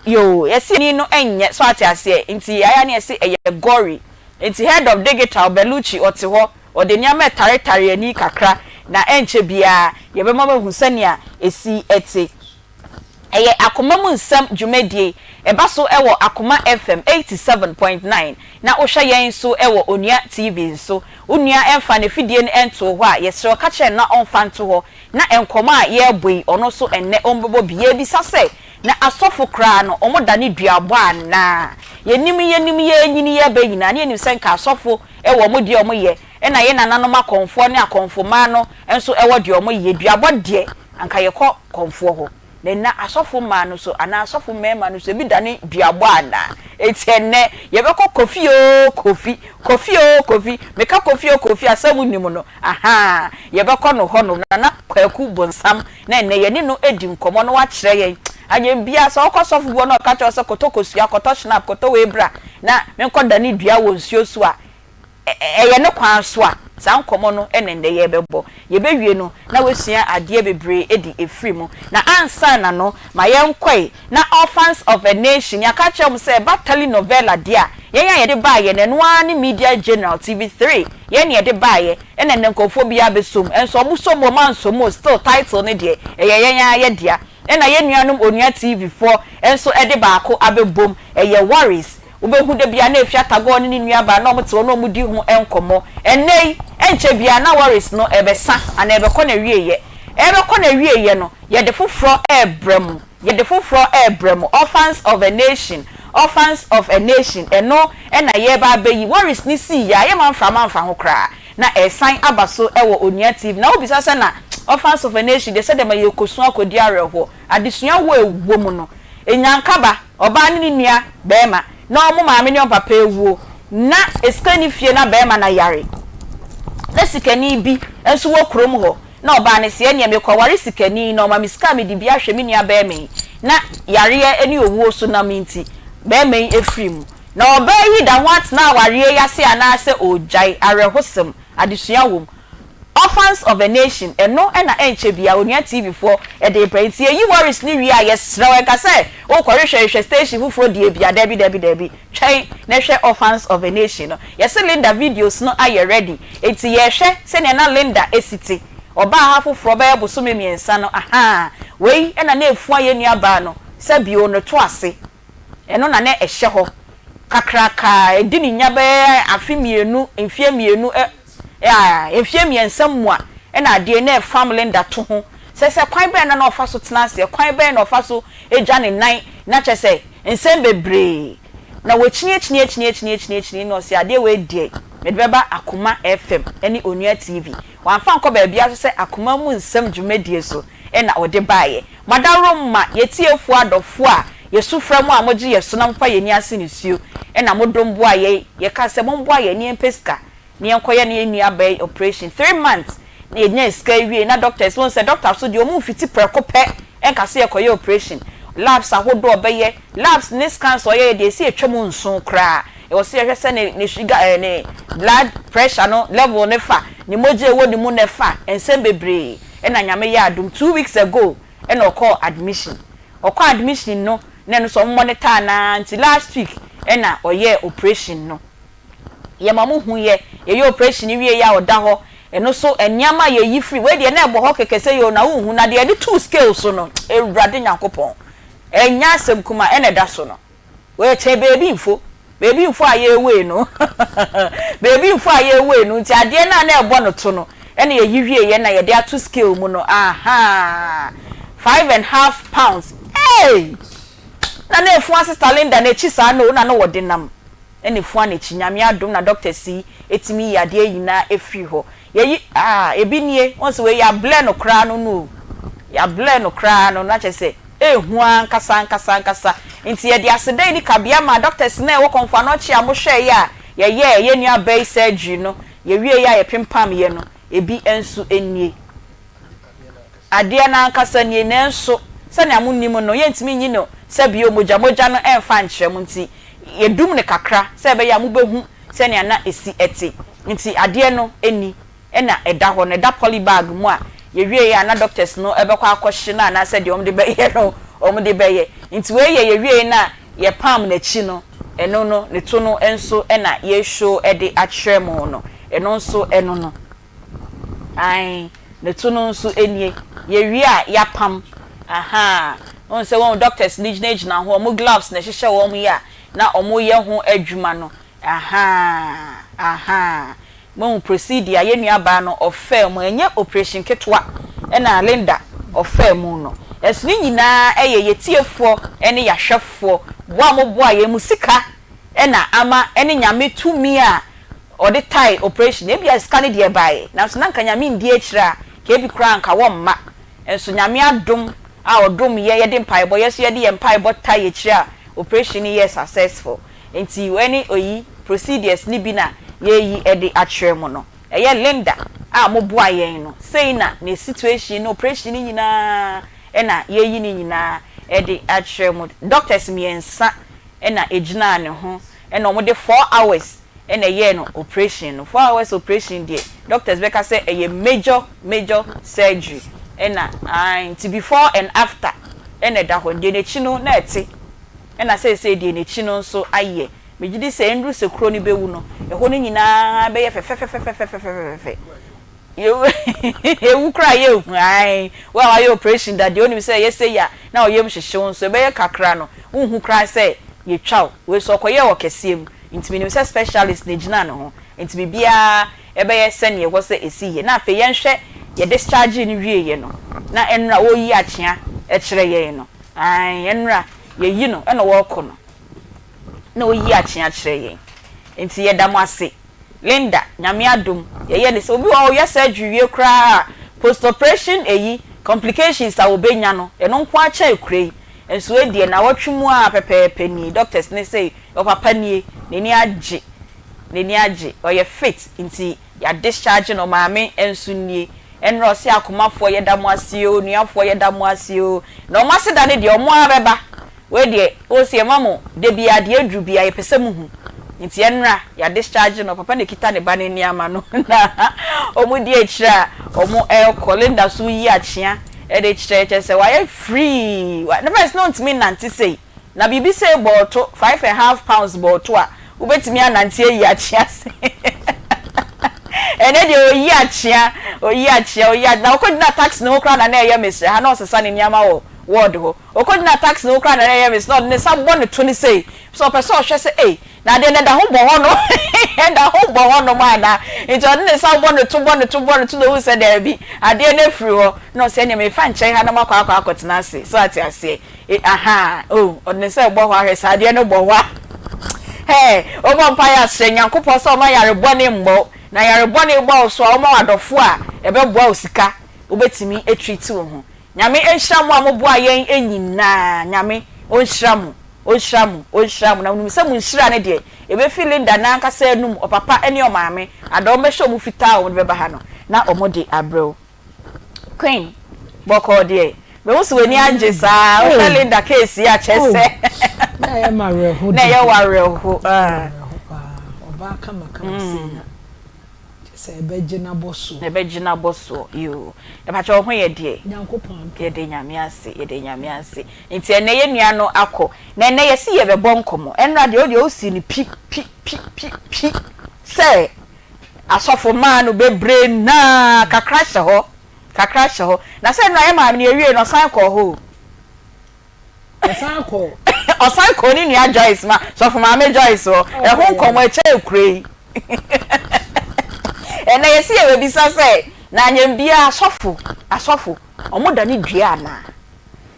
yoo yɛse ani no nyɛ so ate aseɛ nti ayɛ a na yɛse ɛyɛ gory nti head of digital Bellucci ɔte hɔ ɔde nneɛma ɛtaretare ani kakra na ɛnkyɛ biara yɛbɛma moahu sɛnea ɛsi te. Ɛyɛ Akoma mu Nsɛm dwumadie. Ɛba so wɔ Akoma FM 87.9 na wohwɛ yɛn nso wɔ Onua TV nso. Wo nua mfa n'afidie no ntoo hɔ a, yɛsrɛ wo ka kyerɛ no na ɔmfa nto hɔ na nkɔmmɔ a yɛrebɔ yi ɔno nso ɛnnɛ ɔmbɛbɔ bi. Yɛrebisa sɛ, na asɔfo koraa no wɔdane duabɔ anaa? Yɛnim yɛnim yɛrenyini yɛreba nyinaa na yɛnim sɛ nka asɔfo wɔ wɔn deɛ wɔyɛ ɛna yɛn nananom akɔmfoɔ ne akɔmfo mmaa no nso wɔ deɛ wɔyɛ. Duabɔ deɛ Anka yɛkɔ kɔmfoɔ hɔ. Na ɛnnɛ asɔfo mmaa no nso anaa asɔfo mmarima no nso ebi dane duabɔ anaa? Enti ɛnnɛ yɛbɛkɔ Kofi oo Kofi, Kofi oo Kofi, meka Kofi oo Kofi a sɛ monim no, ahaa, yɛbɛkɔ no hɔ nom, Nana Kwaku Bonsam, na ɛnnɛ yɛne no adi nkɔmmɔ na wakyerɛ yɛn. Anyɛ biara sɛ wokɔ sɔfo bi hɔ na ɔka kyerɛ wo sɛ kɔtɔ kosua, kɔtɔ schnapp, kɔtɔ wei bra na menkɔdane dua wɔ nsuo so a, Ɛyɛ ne kwan so a, saa nkɔmmɔ no na nnɛ yɛrebɛbɔ. Yɛbɛwie no, na woasua adeɛ bebree adi afiri mu. Na ansa na no, ma yɛnkɔe na Orphans of a Nation, yɛaka akyerɛ wɔn sɛ ɛba telenovela deɛ a, yɛn a yɛde baeɛ no, ɛno ara ne Media General, TV Three, yɛn na yɛde baeɛ, ɛna nnɛ nkurɔfoɔ biara bɛsɔ mu. Nso wɔsɔ mu o, wɔansɔ mu o, still title no deɛ, ɛyɛ yɛn ara yɛn dea. Ɛna yɛn nuanom Onua TV foɔ nso de baako abɛbom, ɛyɛ Worries. Wobɛhu da bi a na Efya Tagor ne ne nuabaa na wɔte hɔ na wɔredi ho nkɔmmɔ. Ɛnnɛ yi, ɛnkyɛ biara na Worries no rebɛsa anaa ɛrebɛkɔ n'awieeɛ. Ɛrebɛkɔ n'awieeɛ no, yɛde foforɔ rebrɛ mo. Yɛde foforɔ rebrɛ mo. Orphans of a Nation, Orphans of a Nation, ɛno na yɛreba abɛyi. Worries no siiɛ a, yɛmma mframa mfa ho koraa. Na ɛresan aba so wɔ Onua TV. Na wobisa sɛ na Orphans of a Nation deɛ sɛdeɛ ma yɛrekɔsu akɔdi awerɛhoɔ. Adesua wɔ ɛwɔ mu no, Nyankaba, ɔbaa ne ne nua barima na wɔn maame ne wɔn papa awuo, na sika nni fie na barima no ayare, na sikani bi nso wɔ kurom hɔ, na ɔbaa no se, ɛneɛ mekɔware sikani na ɔma me sika a mede bi ahwɛ me nua barima yi, na yareɛ ne owuo so nam nti barima yi afiri mu. Na ɔbaa yi da ho atena awareɛ yi ase anaasɛ ɔregyae? Awerɛhosɛm, adesua wɔ mu. Orphans of a Nation, ɛno na ɛnkyɛ biara Onua TV foɔ de rebrɛ. Nti yɛyi Worries no wie a, yɛsrɛ wo ɛnka sɛ worekɔhwehwɛhwehwɛ station foforɔ deɛ bia, daabi daabi daabi, twɛn na hwɛ Orphans of a Nation no. Yɛse Linda videos no ayɛ ready, nti yɛrehwɛ sɛdeɛ na Linda si te. Ɔbaa ha foforɔ bɛyɛ bosome mmiɛnsa no, ahaa, wei na na ɛfua yɛn nuabaa no sɛ bio no to ase. Ɛno na na ɛhyɛ hɔ kakraka, ɛdi ne nya bɛyɛ afe mmienu, mfeɛ mmienu, ɛ, a, mfeɛ mmiɛnsa mua ɛna adeɛ na ɛfam Linda to ho. Sɛ sɛ kwan bɛn na na ɔfa so tena aseɛ, kwan bɛn na ɔfa so gya ne nan, na kyerɛ sɛ nsɛm bebree. Na wakyini akyini akyini akyini akyini akyini na ɔse adeɛ wei deɛ mede bɛba Akoma FM ne Onua TV. Wamfa ankɔ baabiara nso sɛ Akoma mu nsɛm dwumadie so na ɔde baeɛ. Madaworoma, yɛtiefoɔ adɔfoɔ a yɛsu frɛ mo a mogye yɛ so na mopa yɛn ani ase nisuo na modom boa yɛn, yɛka sɛ momboa yɛn na yɛmpɛ sika na yɛnkɔyɛ na yɛn nua baa yi operation 3 months na yɛnyaa sika yi wiei na doctors wohu sɛ doctor so deɛ ɔmo mfiti prɛko pɛ nka sɛ yɛkɔyɛ operation, labs ahodoɔ ɔbɛyɛ, labs ne scans a ɔyɛyɛ deɛ ɛsɛ yɛtwa mu nson koraa. Ɛwɔ sɛ yɛhwɛ sɛ ne ne sugar ɛɛ ne blood pressure no level no fa, ne mogya a ɛwɔ ne mu no ɛfa, nsɛm bebree. Ɛna Nyame yɛɛ adom two weeks ago ɛna ɔkɔɔ admission. Ɔkɔɔ admission no na ɛno nso wɔn monitor no ara nti last week ɛna ɔyɛɛ operation no. Yɛma mo hu yɛ, yɛyɛ operation no wie yɛ a ɔda hɔ, ɛno nso nneɛma a yɛyi firi, wei deɛ na ɛbɔ hɔ kɛkɛ sɛ yoo na wonhu, na deɛ yɛde too scale so no, Awurade Nyankopɔn, ɛnyɛ asɛm kuma ɛna ɛda so no. Wei kyɛn beebi mfo, beebi mfo a yɛwei no, beebi mfo a yɛwei no, nti adeɛ no a na ɛbɔ no to no, ɛna yɛyi wieɛ na yɛde ato scale mu no, ahaa, 5½ pounds, ei! Na na efua Sister Linda n'akyi saa no, na na wɔde nam, ɛna efua n'akyi, Nyame adom na doctors yi etumi yi adeɛ nyinaa efiri hɔ. Yɛyi, ah, ebi nie, wɔn sɛ wei yɛablɛ no koraa no no, yɛablɛ no koraa no, na kyerɛ sɛ ehu ankasa ankasa ankasa. Nti yɛde aseda yi ni kabea ma doctors na ɛwɔ Kɔmfo Anɔkye a mohwɛ yi a yɛyɛ yɛn nua bɛyi surgery no, yɛwie yi a yɛpempam yɛ no, ebi nso nie. Adeɛ no ankasa nie, nanso sɛnea mo nim no, yɛntumi nyi no sɛ bio mogya mogya no ɛmfa nkyerɛ mo, nti yɛdum no kakra sɛ ɛbɛyɛ a mobɛhu sɛnea na esi ɛte. Nti adeɛ no ni ɛna ɛda hɔ no, ɛda poly bag mu a yɛwie a na doctors no ɛbɛkɔ akɔhye no anaasɛ deɛ wɔn de bɛyɛ no wɔn de bɛyɛ. Nti wei yɛ yɛwie na yɛpam n'akyi no, ɛno no ne to no nso ɛna yɛreshow ɛde akyerɛ mo no, ɛno nso ɛno no. Ae, ne to no nso nie. Yɛwie a yɛapam. Aha. Wɔn sɛ wɔn doctors no gyinagyina ho, wɔn gloves na ɛhyehyɛ wɔn yi a na wɔyɛ ho adwuma no. Aha. Aha. Mohu procedure a yɛn nuabaa no ɔfaa mu. Ɛnyɛ operation ketewa ɛna Linda ɔfaa mu no. Ɛso ne nyinaa ɛyɛ yɛtiefoɔ ne yɛahwɛfoɔ. Boa a moboa yɛn mu sika ɛna ama ɛne Nyame tumi a ɔde tae operation. Ebia sika no deɛ baeɛ, nanso na nka Nyame ndi akyire a, ka ebi koraa nka wɔmma. Nso Nyame adom a ɔdom yɛ, yɛde mpaebɔ, yɛ nso yɛde yɛn mpaebɔ tae akyire a operation no yɛ successful. Nti ɛne oyi procedures ne bi na yɛyi ɛde akyerɛ mu no. Ɛyɛ Linda a moboa yɛn no, sei na ne situation no, operation no nyinaa ɛna yɛyi ne nyinaa ɛde akyerɛ mu. Doctors mmiɛnsa ɛna egyinaa ne ho, ɛna wɔde 4 hours ɛna ɛyɛɛ no operation no. 4 hours operation deɛ, doctors bɛka sɛ ɛyɛ major major surgery. Ɛna ae, nti before and after ɛna ɛda hɔ. Deɛ n'akyi no na ɛte, ɛna seesei deɛ n'akyi no nso ayɛ. Megye di sɛ nduru sɛ kuro no bɛwu no, ɛhɔ no nyinaa bɛyɛ fɛfɛfɛfɛfɛfɛfɛfɛ. Ewu koraa yɛ ehu. Ae, wo a wayɛ operation da deɛ, onim sɛ ɛyɛ sɛ yi a na ɔyam hyehye wo, nso ɛbɛyɛ kakra no, nhu koraa sɛ yɛtwa wo. Wei so ɔkɔyɛ wɔ kɛseɛ mu, nti menim sɛ specialist na egyina ne ho, nti biribiara ɛbɛyɛ sɛnea ɛwɔ sɛ esi yɛ. Na afei yɛnhwɛ yɛ discharge no wie yɛ no, na ɛnura wɔreyi akyea ɛkyerɛ yɛn no. Ae, ɛnura yɛyi no ɛna wɔrekɔ no na oyi akyea kyerɛ yɛn. Nti yɛda mo ase. Linda, Nyame adom, yɛyɛ ne sɛ obi wɔ hɔ ɔyɛ surgery wie koraa, post operation eyi complications a wɔbɛnya no, ɛno nko akyɛn kure yi. Nso ediɛ na wɔtwe mu a pɛpɛɛpɛ nie. Doctors ne sɛ ɔpapa nie, n'ani agye, n'ani agye, ɔyɛ fit, nti yɛ discharge no. Maame nso nie. Ɛnora ɔsi akomafoɔ, yɛda mo ase o, nuafoɔ, yɛda mo ase o. Na ɔmo ase da ne deɛ ɔmo ara bɛba. Wei deɛ ɔsi ɛma mo de bia deɛ aduru bia yɛpɛ sɛ mo hu. Nti ɛnora yɛ discharge no, papa na ekita ne ba ne nneɛma no na ɔmo di akyire a ɔmo ɛrekɔ. Linda so yi akyea ɛde kyerɛ kyerɛ sɛ wayɛ free. Ne first no ntumi nante sei na biribi sɛ bɔɔto 5½ pounds bɔɔto a wobɛtumi anante ayi akyea se ɛnɛ deɛ oyi akyea, oyi akyea, oyi akyea. Na ɔkɔgyina taxi ne ho koraa na na ɛyɛ mesrɛ ha na ɔsesa ne nneɛma wɔ ward hɔ. Ɔkɔgyina taxi ne ho koraa na na ɛyɛ mesrɛ na ɔde ne nsa bɔ ne to ne sei sɛ ɔpɛ sɛ ɔhwɛ sɛ ei, na adeɛ no ɛda ho bɔ hɔ no, ɛda ho bɔ hɔ nom ana. Nti ɔde ne nsa bɔ ne to, bɔ ne to, bɔ ne to na ohu sɛ daabi, adeɛ no afiri hɔ. Na ɔsɛ ɛnea mefa nkyɛn ha na makɔ akɔtena ase so ate aseɛ e. Aha o, ɔde ne nsa ɛbɔ hɔ ahwɛ sɛ adeɛ no bɔ hɔ a. Hɛɛ, ɔbɔ mpa yɛ asrɛ Nyankopɔn sɛ ɔma yare bɔne mmɔ, na yare bɔne bɔ wo so a, ɔma w'adɔfo a ɛbɛboa wo sika wobɛtumi atreat wo ho. Nyame nhyira mo a moboa yɛn nyinaa. Nyame ɔnhyira mo, ɔnhyira mo, ɔnhyira mo. Na wonim sɛ mo nhyira no deɛ ɛbɛfi Linda n'ankasa anum. Ɔpapa ne ɔmaame ada wɔn bɛhyɛ ɔmo fitaa a wɔde bɛba ha no na wɔn de abrɛw. Queen bɔkɔɔ deɛ, mehu sɛ w'ani agye saa. Wohwɛ Linda case yi akyɛ sɛ na ɛyɛ ma awerɛho. Na ɛyɛ wɔ awerɛho. Ɔbaa kamakama sei na kyerɛ sɛ ɛbɛgye n'abɔsoɔ. Ɛbɛgye n'abɔsoɔ yoo. Mepakyɛ wo ho yɛ deɛ? Nyankopɔn adom. Yɛda Nyame ase, yɛda Nyame ase. Nti ɛnɛ yɛn nua no akɔ. Na ɛnɛ yɛse yɛbɛbɔ nkɔmmɔ. Ɛnora deɛ wodeɛ wosii no pi pi pi pi pi sɛ asɔfo mmaa no bebree naa kakra hyɛ hɔ, kakra hyɛ hɔ. Na sɛ ɛnora yɛn maame no yɛwiee no ɔsan kɔɔ hɔ o. Ɔsan kɔɔ. Ɔsan kɔɔ ne nua Joyce ma sɔfo maame Joyce hɔ. Ɛho nkɔmmɔ ɛkyɛ ekuro yi. Ɛnɛ yɛsi yɛbɛbisa sɛ na anyɛ biara asɔfo asɔfo wɔn da ne dua anaa?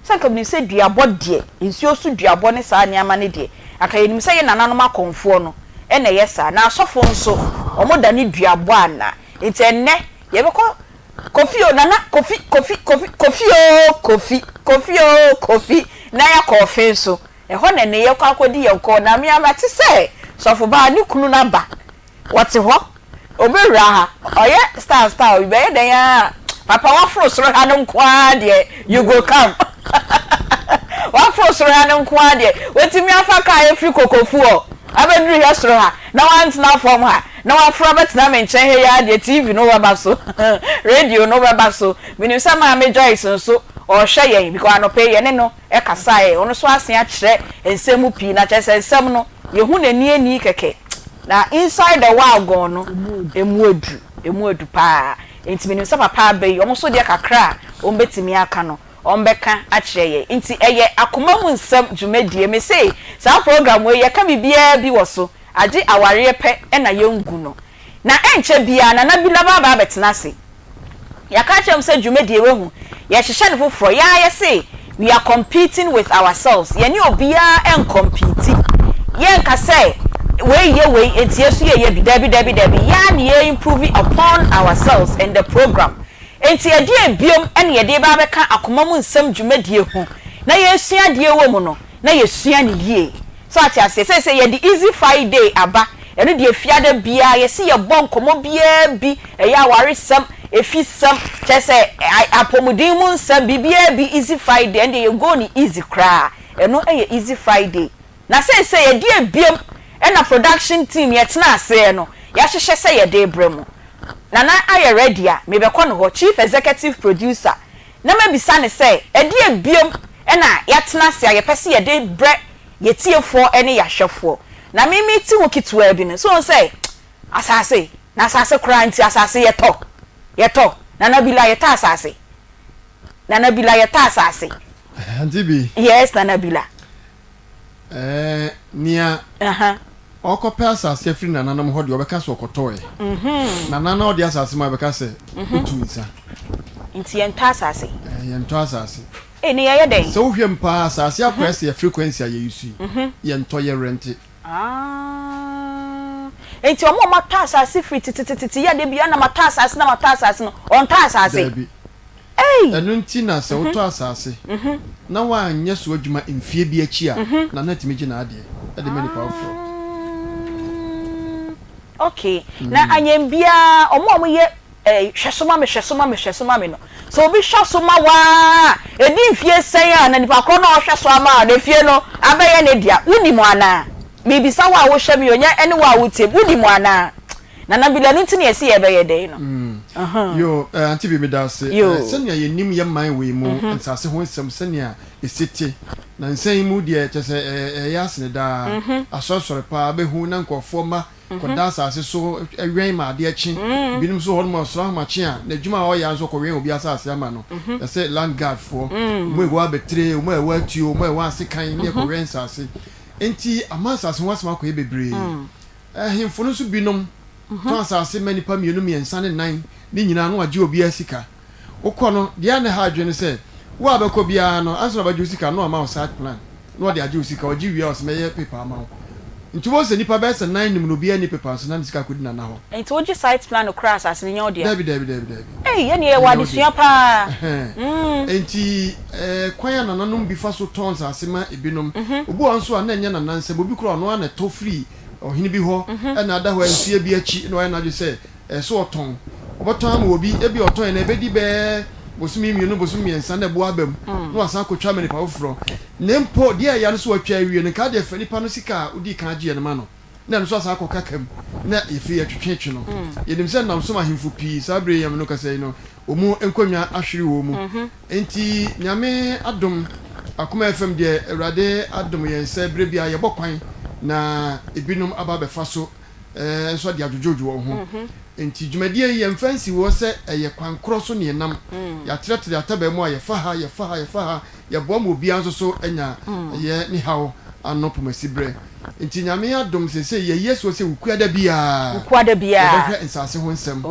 Sɛ nka menim sɛ duabɔ deɛ nsuo so duabɔ ne saa nneɛma no deɛ anka yɛnim sɛ yɛ nananom akɔmfoɔ no na ɛyɛ saa. Na asɔfo nso wɔn da ne duabɔ anaa? Nti ɛnɛ yɛbɛkɔ Kofi o Nana Kofi Kofi Kofi Kofi o Kofi Kofi o Kofi na yɛakɔ ɔfe nso ɛhɔ na ɛnɛ yɛkɔ akɔdi yɛn kɔɔ na me ara mate sɛ sɔfobaa ne kunu no aba wɔte hɔ ɔbɛwura ha ɔyɛ style style bi bɛyɛ dɛn ara papa waforo soro ha no nko ara deɛ you go come waforo soro ha no nko ara deɛ watumi afa kaa afiri kokofu hɔ abɛduru hɛ soro ha na wantena fam ha Na waforo abɛtena me nkyɛn ha yi ara deɛ TV no bɛba so, radio no bɛba so. Menim sɛ Maame Joyce nso ɔrehwɛ yɛn because anɔpa yi yɛne no kasaeɛ. Ɔno nso asen akyerɛ nsɛm mu pii na kyerɛ sɛ nsɛm no yɛhu no ani ani kɛkɛ na inside the wagon no ɛmu aduru, ɛmu adu pa ara. Nti menim sɛ papa aba yi wɔn nso deɛ kakra a wɔbɛtumi aka no wɔbɛka akyerɛ yɛn. Nti ɛyɛ akoma mu nsɛm dwumadie. Mese saa program wei yɛka biribiara bi wɔ so. Agye awareɛ pɛ na yɛngu no. Na ɛnkyɛ biara Nana Bila bɛaba abɛtena ase. Yɛaka akyerɛ mo sɛ dwumadie wahu, yɛhyehyɛ no foforɔ. Yɛn ara yɛse we are competing with ourselves. Yɛne obiara ncompete. Yɛnka sɛ wei yɛ wei nti yɛn nso yɛyɛ bi. Dabi dabi dabi. Yɛn ara na yɛ improve upon ourselves and the program. Enti ɛdeɛn biom na yɛde reba abɛka akoma mu nsɛm dwumadie ho na yɛresua adeɛ wɔ mu no na yɛsua no yie. So ate aseɛ? Seesei yɛde Easy Friday aba, ɛno deɛ Fiada biara yɛse yɛbɔ nkɔmmɔ biara bi, ɛyɛ awaresɛm, efisɛm, kyerɛ sɛ apɔmuden mu nsɛm, biribiara bi, Easy Friday, ɛno deɛ yɛ go no easy koraa, ɛno yɛ Easy Friday. Na seesei ɛdeɛn biom na production team yɛtena aseɛ no yɛahyehyɛ sɛ yɛde rebrɛ mo? Nana ayɛ ready a, mebɛkɔ ne hɔ, Chief Executive Producer, na mabisa no sɛ, ɛdeɛn biom na yɛatena ase a yɛpɛ sɛ yɛde brɛ yɛn tiefoɔ ne yɛn ahwɛfoɔ? Na me mete ho ketewaa bi no, so wohu sɛ asase, na asase koraa nti, asase yɛtɔ, yɛtɔ, Nana Bila yɛtɔ asase, Nana Bila yɛtɔ asase. Auntie Bi. Yes, Nana Bila. Ɛɛ, nea ɔrekɔpɛ asase afiri nananom hɔ deɛ, ɔbɛka sɛ ɔkɔtɔeɛ. Nana no a ɔde asase ma bɛka sɛ ɔtuu nsa. Nti yɛntɔ asase? Ɛɛ, yɛntɔ asase. Ei, ne yɛyɛ dɛn? Sɛ wohwɛ mu paa, asase akɔyɛ sɛ yɛ frequency a yɛuse yi. Yɛntɔ, yɛrɛnte. Ah, enti wɔn a wɔatɔ asase firi tetetetete yi a da biara na matɔ asase na matɔ asase no, wɔntɔ asase? Daabi. Ei! Ɛno nti na sɛ wotɔ asase na woanyɛ so adwuma mfeɛ bi akyi a, Nana tumi gye n'adeɛ de ma nipa foforɔ. Ah, okay. Na anyɛ biara, wɔn a wɔyɛ eh, hwɛ so ma me, hwɛ so ma me, hwɛ so ma me no, sɛ obi hwɛ so ma wo ara a, ɛdi mfeɛ sɛn a na nipa korɔ no a ɔhwɛ so ama wo no, efie no abɛyɛ ne dea? Wonim anaa? Merebisa wo a wohwɛ me o, nyɛ ɛne wo a wotie me, wonim anaa? Nana Bila, ɛno nti na yɛse yɛbɛyɛ dɛn no. Yoo, eh, Auntie Bi, meda ase. Eh, sɛnea yɛnim yɛn man wei mu nsase ho nsɛm sɛnea ɛsi te, nansa yi mu deɛ kyerɛ sɛ ɛyɛ asene daa. Asɔresɔre paa bɛhu na nkurɔfoɔ mma kɔda asase so wɛn ma adeɛ kye. Binom nso wɔ hɔnom a ɔsoro ahomakye a n'adwuma a ɔyɛ ara nso ɔkɔwɛn obi asase ama no. Yɛse land guard foɔ, wɔn a ɛwɔ abatire, wɔn a ɛwɔ atuo, wɔn a ɛwɔ asekan ne ɛkɔwɛn nsase. Enti ama nsase ho asɛm akɔyɛ bebree. Ahemfo no nso binom tɔn asase ma nnipa mmienu, mmiɛnsa ne nnan, ne nyinaa na wɔagye obiara sika. Wokɔ no, deɛ a na ɛha adwene ne sɛ, wo a bɛkɔ biara no, ansa na ɔbɛgye wo sika no, na wama wo site plan, na ɔde agye wo sika. Ɔgye wie a, ɔse mɛyɛ paper ama wo. Nti wobɛhu sɛ nnipa bɛyɛ sɛ nan nim no, obiara nni paper nso na ne sika akɔdi Nana hɔ. Nti wogye site plan no koraa asase no nyɛ wo dea? Dabi, dabi, dabi, dabi. Ei, ɛneɛ yɛwɔ Ɛnyɛ wo dea. adesua paa. Ɛhɛn. Nti eh, kwan a nananom bi fa so tɔn nsase ma ebinom, obi wɔ hɔ nso a na ɛnyɛ Nana nsam, obi koraa ɔno ara na ɛtɔ firii ɔhene bi hɔ na ada hɔ mfeɛ bi akyi na wayɛ n'adwene sɛ ɛsɛ sɛ ɔtɔn. Ɔbɛtɔn ama obi, ebia ɔtɔn na ɛbɛdi bɛyɛ bosome mmienu, bosome mmiɛnsa na ɛboɔ aba mu na wasan akɔtwa ama nipa foforɔ. Na mpo deɛ ɛya no sɛ watwa awie no, nka adeɛ fa nipa no sika a wodii kan gyeeɛ no ma no na ɛno nso asan akɔka ka mu. Na yɛfiri yɛtwetwetwe no. Yɛnim sɛ nam so ma ahemfo pii saa berɛ yi a me ne wo kasa yi no, wɔn nkonnwa ahwere wɔn mu. Enti Nyame adom, Akoma FM deɛ Awurade adom yɛn sɛ berɛ biara yɛbɔ kwan na ebinom aba abɛfa so nso de adwodwodwo wɔn ho. Enti dwumadie yi yɛmfa nsi hɔ sɛ ɛyɛ kwan korɔ so na yɛnam. Yɛatrɛtrɛ atabaa mu a yɛfa ha, yɛfa ha, yɛfa ha, yɛboa ma obiara nso so anya yɛ ne haw ano pomasiberɛ. Nti Nyame adom seesei yɛyi asi hɔ sɛ Wukuada biara Wukuada biara. yɛbɛhwɛ nsase ho nsɛm na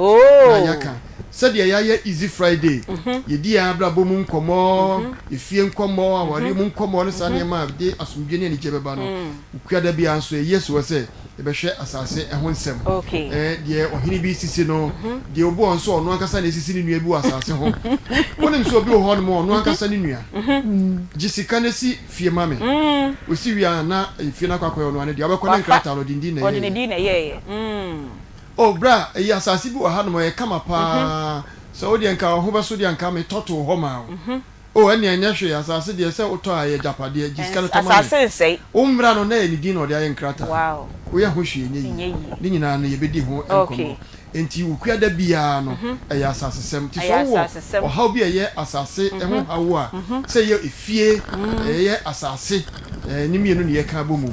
yɛaka sɛdeɛ yɛayɛ Easy Friday, yɛdi yɛn abrabɔ mu nkɔmmɔ, efie nkɔmmɔ, awareɛ mu nkɔmmɔ ne saa nneɛma a ɛde asomdwoeɛ ne anigyeɛ bɛba no, Wukuada biara nso yɛyi asi hɔ sɛ yɛbɛhwɛ asase ho nsɛm. Deɛ ɔhene bi sisi no, deɛ obi wɔ hɔ nso ɔno ankasa na esisi ne nua bi wɔ asase ho. Wonim sɛ obi wɔ hɔnom a ɔno ankasa ne nua gye sika no si fie ma me. Osi wie a na efie no akɔ akɔyɛ ɔno ara ne dea. Wobɛkɔ ne nkrataa no, ɔde ne din na ɛyɛeɛ. Oh, bra, ɛyi asase bi wɔ hanom, ɛyɛ kama paa. Sɛ wo deɛ nka wo ho bɛso deɛ a nka metɔ too hɔ maa wo. Oh, ɛnneɛ ɛnyɛ hwee, asase deɛ sɛ wotɔ a ɛyɛ agyapadeɛ, gye sika no tɔ ma me. Asase nsɛe. Wo mmra no na ɛyɛ ne din na ɔde ayɛ nkrataa. Wow. Woyɛ ho hwee ɛnyɛ yie. Ɛnyɛ yie. Ne nyinaa no yɛbɛdi ho nkɔmmɔ. Enti Wukuada biara no ɛyɛ asasesɛm. Nti sɛ Ɛyɛ wowɔ asasesɛm. ɔhaw bi a ɛyɛ asase ho haw a, sɛ ɛyɛ efie, ɛyɛ asase, ne mmienu na yɛka abɔ mu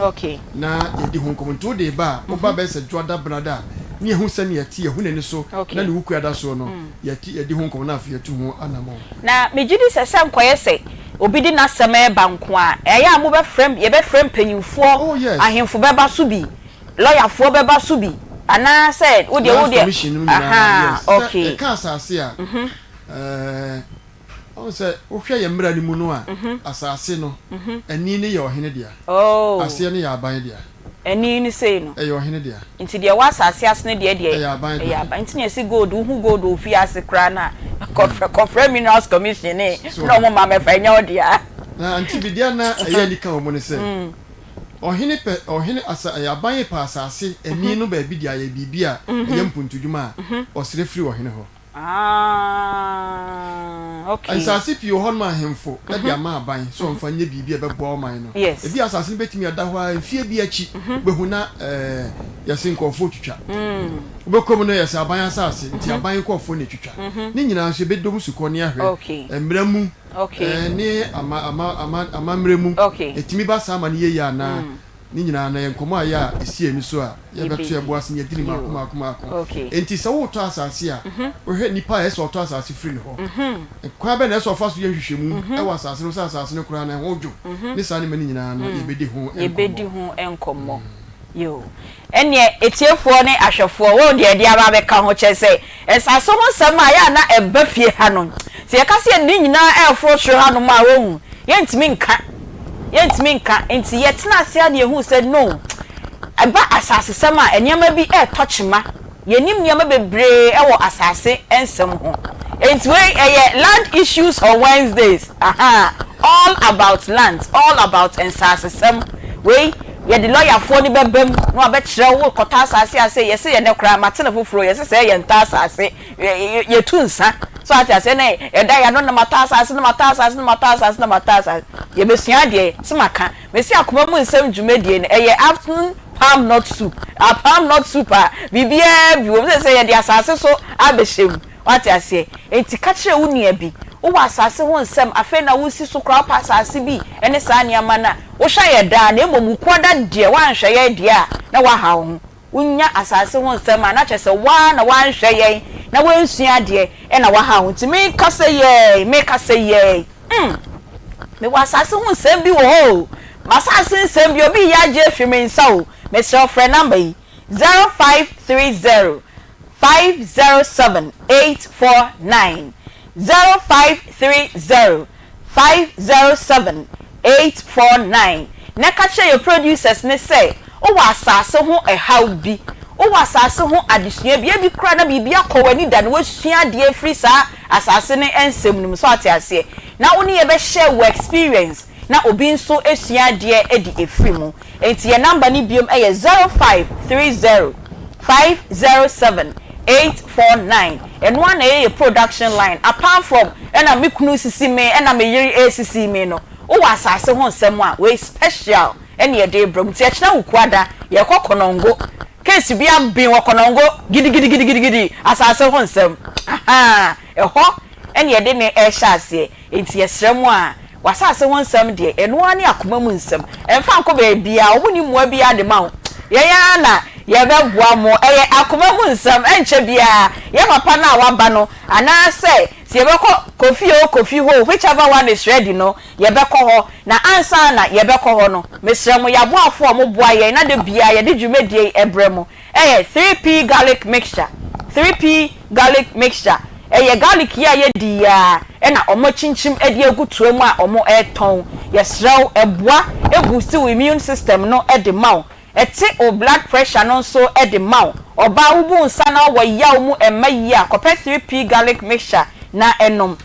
na yɛadi ho nkɔmmɔ. Nti wode reba a, woba bɛyɛ sɛ Dwoada, Benada a, ne yɛahu sɛnea ɛte, yɛahu n'ani so na ne Wukuada soɔ no, yɛate, yɛadi ho nkɔmmɔ na afei yɛatu ho anammɔn. Na megye di sɛ sɛ nkɔyɛ sɛ obi de n'asɛm reba nko a, ɛyɛ a mobɛfrɛ, yɛbɛfrɛ mpanyimfoɔ, Oh, yes. ahemfo bɛba so bi, lɔyafoɔ bɛba so bi, anaasɛ wo deɛ, wo Lands deɛ, Commission no nyinaa, ahaa, yes. Sɛ okay. yɛka asase a, ɛɛ, Wohu sɛ wohwɛ yɛn mmara no mu no a, asase no, ani no yɛ ɔhene dea, aseɛ no yɛ aban dea. Ani no sei no. Ɛyɛ ɔhene dea. Nti deɛ ɛwɔ asase ase no deɛ deɛ. Ɛyɛ aban dea. Ɛyɛ aban. Nti na yɛsi gold, wohu gold wɔ fie ase koraa no a, kɔfrɛ kɔfrɛ Minerals Commission ne na wɔn ma mɛfa, ɛnyɛ wo dea. Na nti bi deɛ na ɛyɛ anika wɔ mu ne sɛ, ɔhene pɛ, ɔhene asa, ɛyɛ aban pɛ asase ani no baabi de ayɛ biribi a ɛyɛ mpuntudwuma a, ɔsrɛ firi ɔhene hɔ. Ah, okay. Nsase pii wɔ hɔnom a ahemfo de ama aban sɛ wɔmfa nyɛ biribi a ɛbɛboa ɔman no. Yes. Ebia asase no betumi ada hɔ ara mfeɛ bi akyi, wobɛhu na ɛɛ yɛse nkurɔfoɔ retwitwa. Wobɛkɔ mu no yɛse aban asase, nti aban nkurɔfoɔ na ɛtwitwa. Ne nyinaa nso yɛbɛdɔ mu sukɔ ne ahwɛ Okay. mmara mu Okay. ɛɛ ne ama ama ama amammerɛ mu. Okay. Ɛtumi ba saa ma no yɛ yie anaa? Ne nyinaa no, ɛyɛ nkɔmmɔ a ɛyɛ a ɛsi yɛn ani so a yɛbɛto yɛn bo ase na yɛadi no mmaako mmaako mmaako. Enti sɛ woretɔ asase a, wohwɛ nipa a ɛsɛ sɛ ɔtɔ asase firi ne hɔ. Kwan bɛn na ɛsɛ sɛ ɔfa so yɛ nhwehwɛmu wɔ asase no ho sɛ asase no koraa no ɛho dwo, ne saa nneɛma no nyinaa no, yɛbɛdi ho nkɔmmɔ. Yɛbɛdi ho nkɔmmɔ. Yoo. Ɛnneɛ atiefoɔ ne ahwɛfoɔ, woahu deɛ yɛde aba abɛka ho, kyerɛ sɛ, nsase ho nsɛm a ɛyɛ a na ɛba fie ha no, sɛ yɛka sɛ yɛde ne nyinaa reforo soro hanom a, woahu, yɛntumi nka, yɛntumi nka. Nti yɛtenaa ase ara na yɛhuu sɛ no, ɛba asasesɛm a, nneɛma bi retɔ kyema. Yɛnim nneɛma bebree wɔ asase nsɛm ho. Enti wei ɛyɛ Land Issues on Wednesdays, ahaa, all about lands, all about nsasesɛm. Wei yɛde lɔyafoɔ no bɛba mu na wɔabɛkyerɛ wo, worekɔtɔ asase a sei, yɛse ɛnnɛ koraa mate no foforɔ, yɛse sɛɛ yɛntɔ asase, yɛtu nsa. So ate aseɛ, na yɛda yɛn ano na matɔ asase, na matɔ asase, na matɔ asase, na matɔ asase. Yɛbɛsua adeɛ, se maka. Mese akoma mu nsɛm dwumadie no, ɛyɛ afternoon palm nut soup, a palm nut soup a biribiara bi wɔ mu, sɛ sɛ yɛde asase so abɛhyɛ mu, wate aseɛ. Enti ka kyerɛ wo nua bi, wowɔ asase ho nsɛm, afei na wosi so koraa wopɛ asase bi ne saa nneɛma no a, wohwɛ yɛ daa, na mmom wo kuada deɛ woanhwɛ yɛn deɛ a, na woaha wo ho. Wonya asase ho nsɛm a, na kyerɛ sɛ wo ara na woanhwɛ yɛn na woansua adeɛ na woaha wo ho. Nti mekasa yi ara yi, mekasa yi ara yi, mm, mewɔ asase ho nsɛm bi wɔ hɔ o. M'asase nsɛm bi, obi reyɛ agye afiri me nsa o. Mesrɛ wo frɛ number yi, 0530 507 849, 0530 507 849 na ka kyerɛ yɛn producers no sɛ wowɔ asase ho ɛhaw bi, wowɔ asase ho adesua bi, ebi koraa na biribi akɔ w'ani da na woasua adeɛ afiri saa asase no nsɛm no mu, so ate aseɛ? Na wo ne yɛn bɛ share wo experience na obi nso asua adeɛ de afiri mu. Enti yɛn number no biom yɛ 0530 507 849 ɛno ara na ɛyɛ yɛ production line apart from ɛna me kunu sisi me ɛna me yere ɛresisi me no wowɔ asase ho nsɛm a wei special ɛna yɛde rebrɛ mo nti ɛkyena Wukuada yɛrekɔ Konongo. Case bi aben wɔ Konongo gidigidigidigidi, asase ho nsɛm. Ahaa, ɛhɔ na yɛde no rehyɛ aseɛ. Enti yɛsrɛ mo a, w'asase ho nsɛm deɛ, ɛno ara ne akoma mu nsɛm. Ɛmfa nkɔ baabiara, wɔnni mmoa biara de ma wo. Yɛn ara na yɛbɛboa mo. Ɛyɛ akoma mu nsɛm, ɛnkyɛ biara, yɛn papa no a waba no, anaasɛ sɛ yɛbɛkɔ Kofi oo Kofi hoo, whichever one is ready no, yɛbɛkɔ hɔ. Na ansa na yɛbɛkɔ hɔ no, mesrɛ mo, yɛn aboafoɔ a wɔboa yɛn na da biara yɛde dwumadie yi brɛ mo, Ɛyɛ 3P garlic mixture, 3P garlic mixture, ɛyɛ garlic yi a yɛdi yi ara na wɔakyinkyim de agu toa mu a wɔretɔn. Yɛsrɛ wo, ɛboa boost wo immune system no de ma wo. Ɛte wo blood pressure no nso de ma wo. Ɔbaa wobu wo nsa na wowɔ yaw mu ɛmma yie a, kɔpɛ 3P garlic mixture na nom.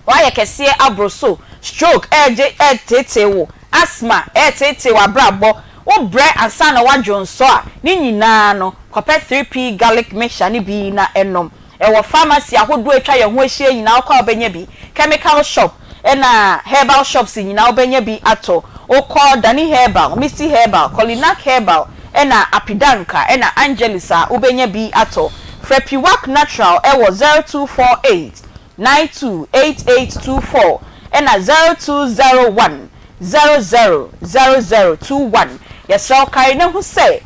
Woayɛ kɛseɛ aboro so, stroke regye reteetee wo, asthma reteetee w'abrabɔ, wobrɛ ansa na woadwo nsɔ a, ne nyinaa no, kɔpɛ 3P Garlic Mixture no bi na nom. Ɛwɔ pharmacy ahodoɔ a atwa yɛn ho ahyia nyinaa wokɔ a wobɛnya bi. Chemical shop ɛna herbal shops nyinaa wobɛnya bi atɔ. Wokɔ Dani Herbal, Misty Herbal, Kolinak Herbal ɛna Apidanka ɛna Angelus a wobɛnya bi atɔ. Frɛ Piwak Natural ɛwɔ 0248 928824 ɛna 0201 000021. Yɛsrɛ wo kae na hu sɛ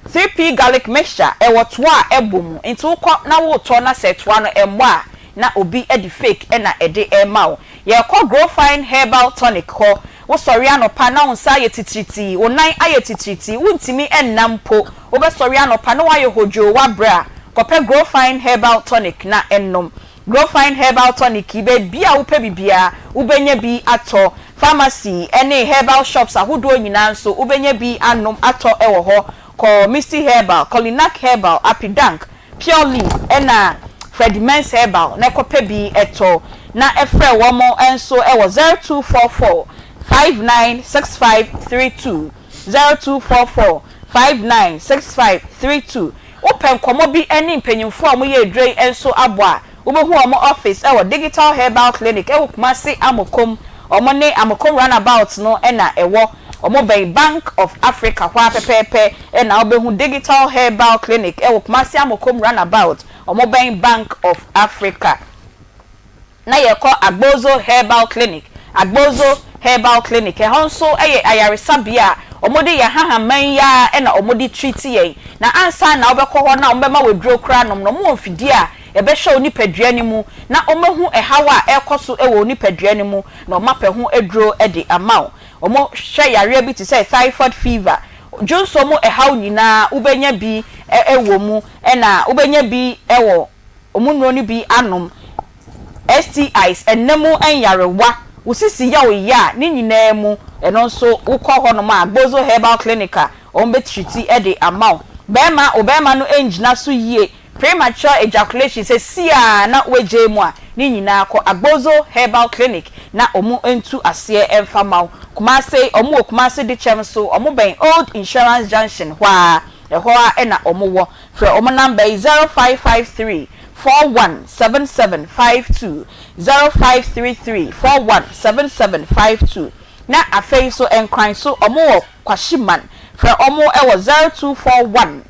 3P Garlic Mixture ɛwɔ toa a ɛbɔ mu nti wokɔ na woretɔ na sɛ toa no ɛmmɔ a na obi de fake na ɛde rema wo. Yɛrekɔ Growfine Herbal Tonic hɔ. Wosɔre anɔpa na wo nsa ayɛ titiritii, wo nan ayɛ titiritii, wontumi nna mpo. Wobɛsɔre anɔpa na woayɛ hodwoo, woabrɛ a, kɔpɛ Growfine Herbal Tonic na nom. Growfine Herbal Tonic yi, baabi a wopɛ bi biara, wobɛnya bi atɔ. Pharmacy ne herbal shops ahodoɔ nyinaa nso, wobɛnya bi anom atɔ wɔ hɔ. Kɔ Misty Herbal, Kolinak Herbal, Apidank, Pure Leaf ɛna Freddie Mens Herbal na kɔpɛ bi tɔ. Na frɛ wɔn nso wɔ 0244 59 6532, 0244 59 6532. Wopɛ nkɔmmɔ bi ne mpanyimfoɔ a wɔyɛ aduro yi nso abɔ a, wobɛhu wɔn office wɔ Digital Herbal Clinic wɔ Kumasi Amokom. Wɔn ne Amokom Runabout no na ɛwɔ. Wɔbɛn Bank of Africa hɔ ara pɛpɛɛpɛ na wobɛhu Digital Herbal Clinic wɔ Kumasi Amokom Runabout. Wɔbɛn Bank of Africa. Na yɛkɔ Agbozo Herbal Clinic, Agbozo Herbal Clinic, ɛhɔ nso yɛ ayaresabea a wɔde yɛn nhahamma yi ara na wɔde treat yɛn. Na ansa na wobɛkɔ hɔ na wɔbɛma wo aduro koraa nom no, wɔwɔ mfidie a ɛbɛhwɛ wo nipadua no mu na wɔahu ɛhaw a ɛrekɔ so wɔ wo nipadua no mu na wɔapɛ ho aduro de ama wo. Wɔhwɛ yareɛ bi te sɛ typhoid fever, dwonsɔ mu ɛhaw nyinaa wobɛnya bi wɔ mu ɛna wobɛnya bi wɔ wɔn nnuro no bi anom. STIs, ɛnna mu nyarewa, wo sisi yɛ wo ya a, ne nyinaa mu, ɛno nso wokɔ hɔnom a, Gbozo Herbal Clinic a, wɔbɛtriti de ama wo. Barima, wo barima no ngyina so yie, premature ejaculation, seesei ara na woagyae mu a, ne nyinaa kɔ Agbozo Herbal Clinic na wɔntu aseɛ mfa ma wo. Kumase, wɔwɔ Kumase Dikyɛm so, wɔbɛn Old Insurance Junction hɔ ara, ɛhɔ ara na wɔwɔ. Frɛ wɔn namba yi, 0553 41 77 52, 0533 41 77 52. Na afei nso Nkran so wɔn wɔ Kwashiman, frɛ wɔn wɔ 0241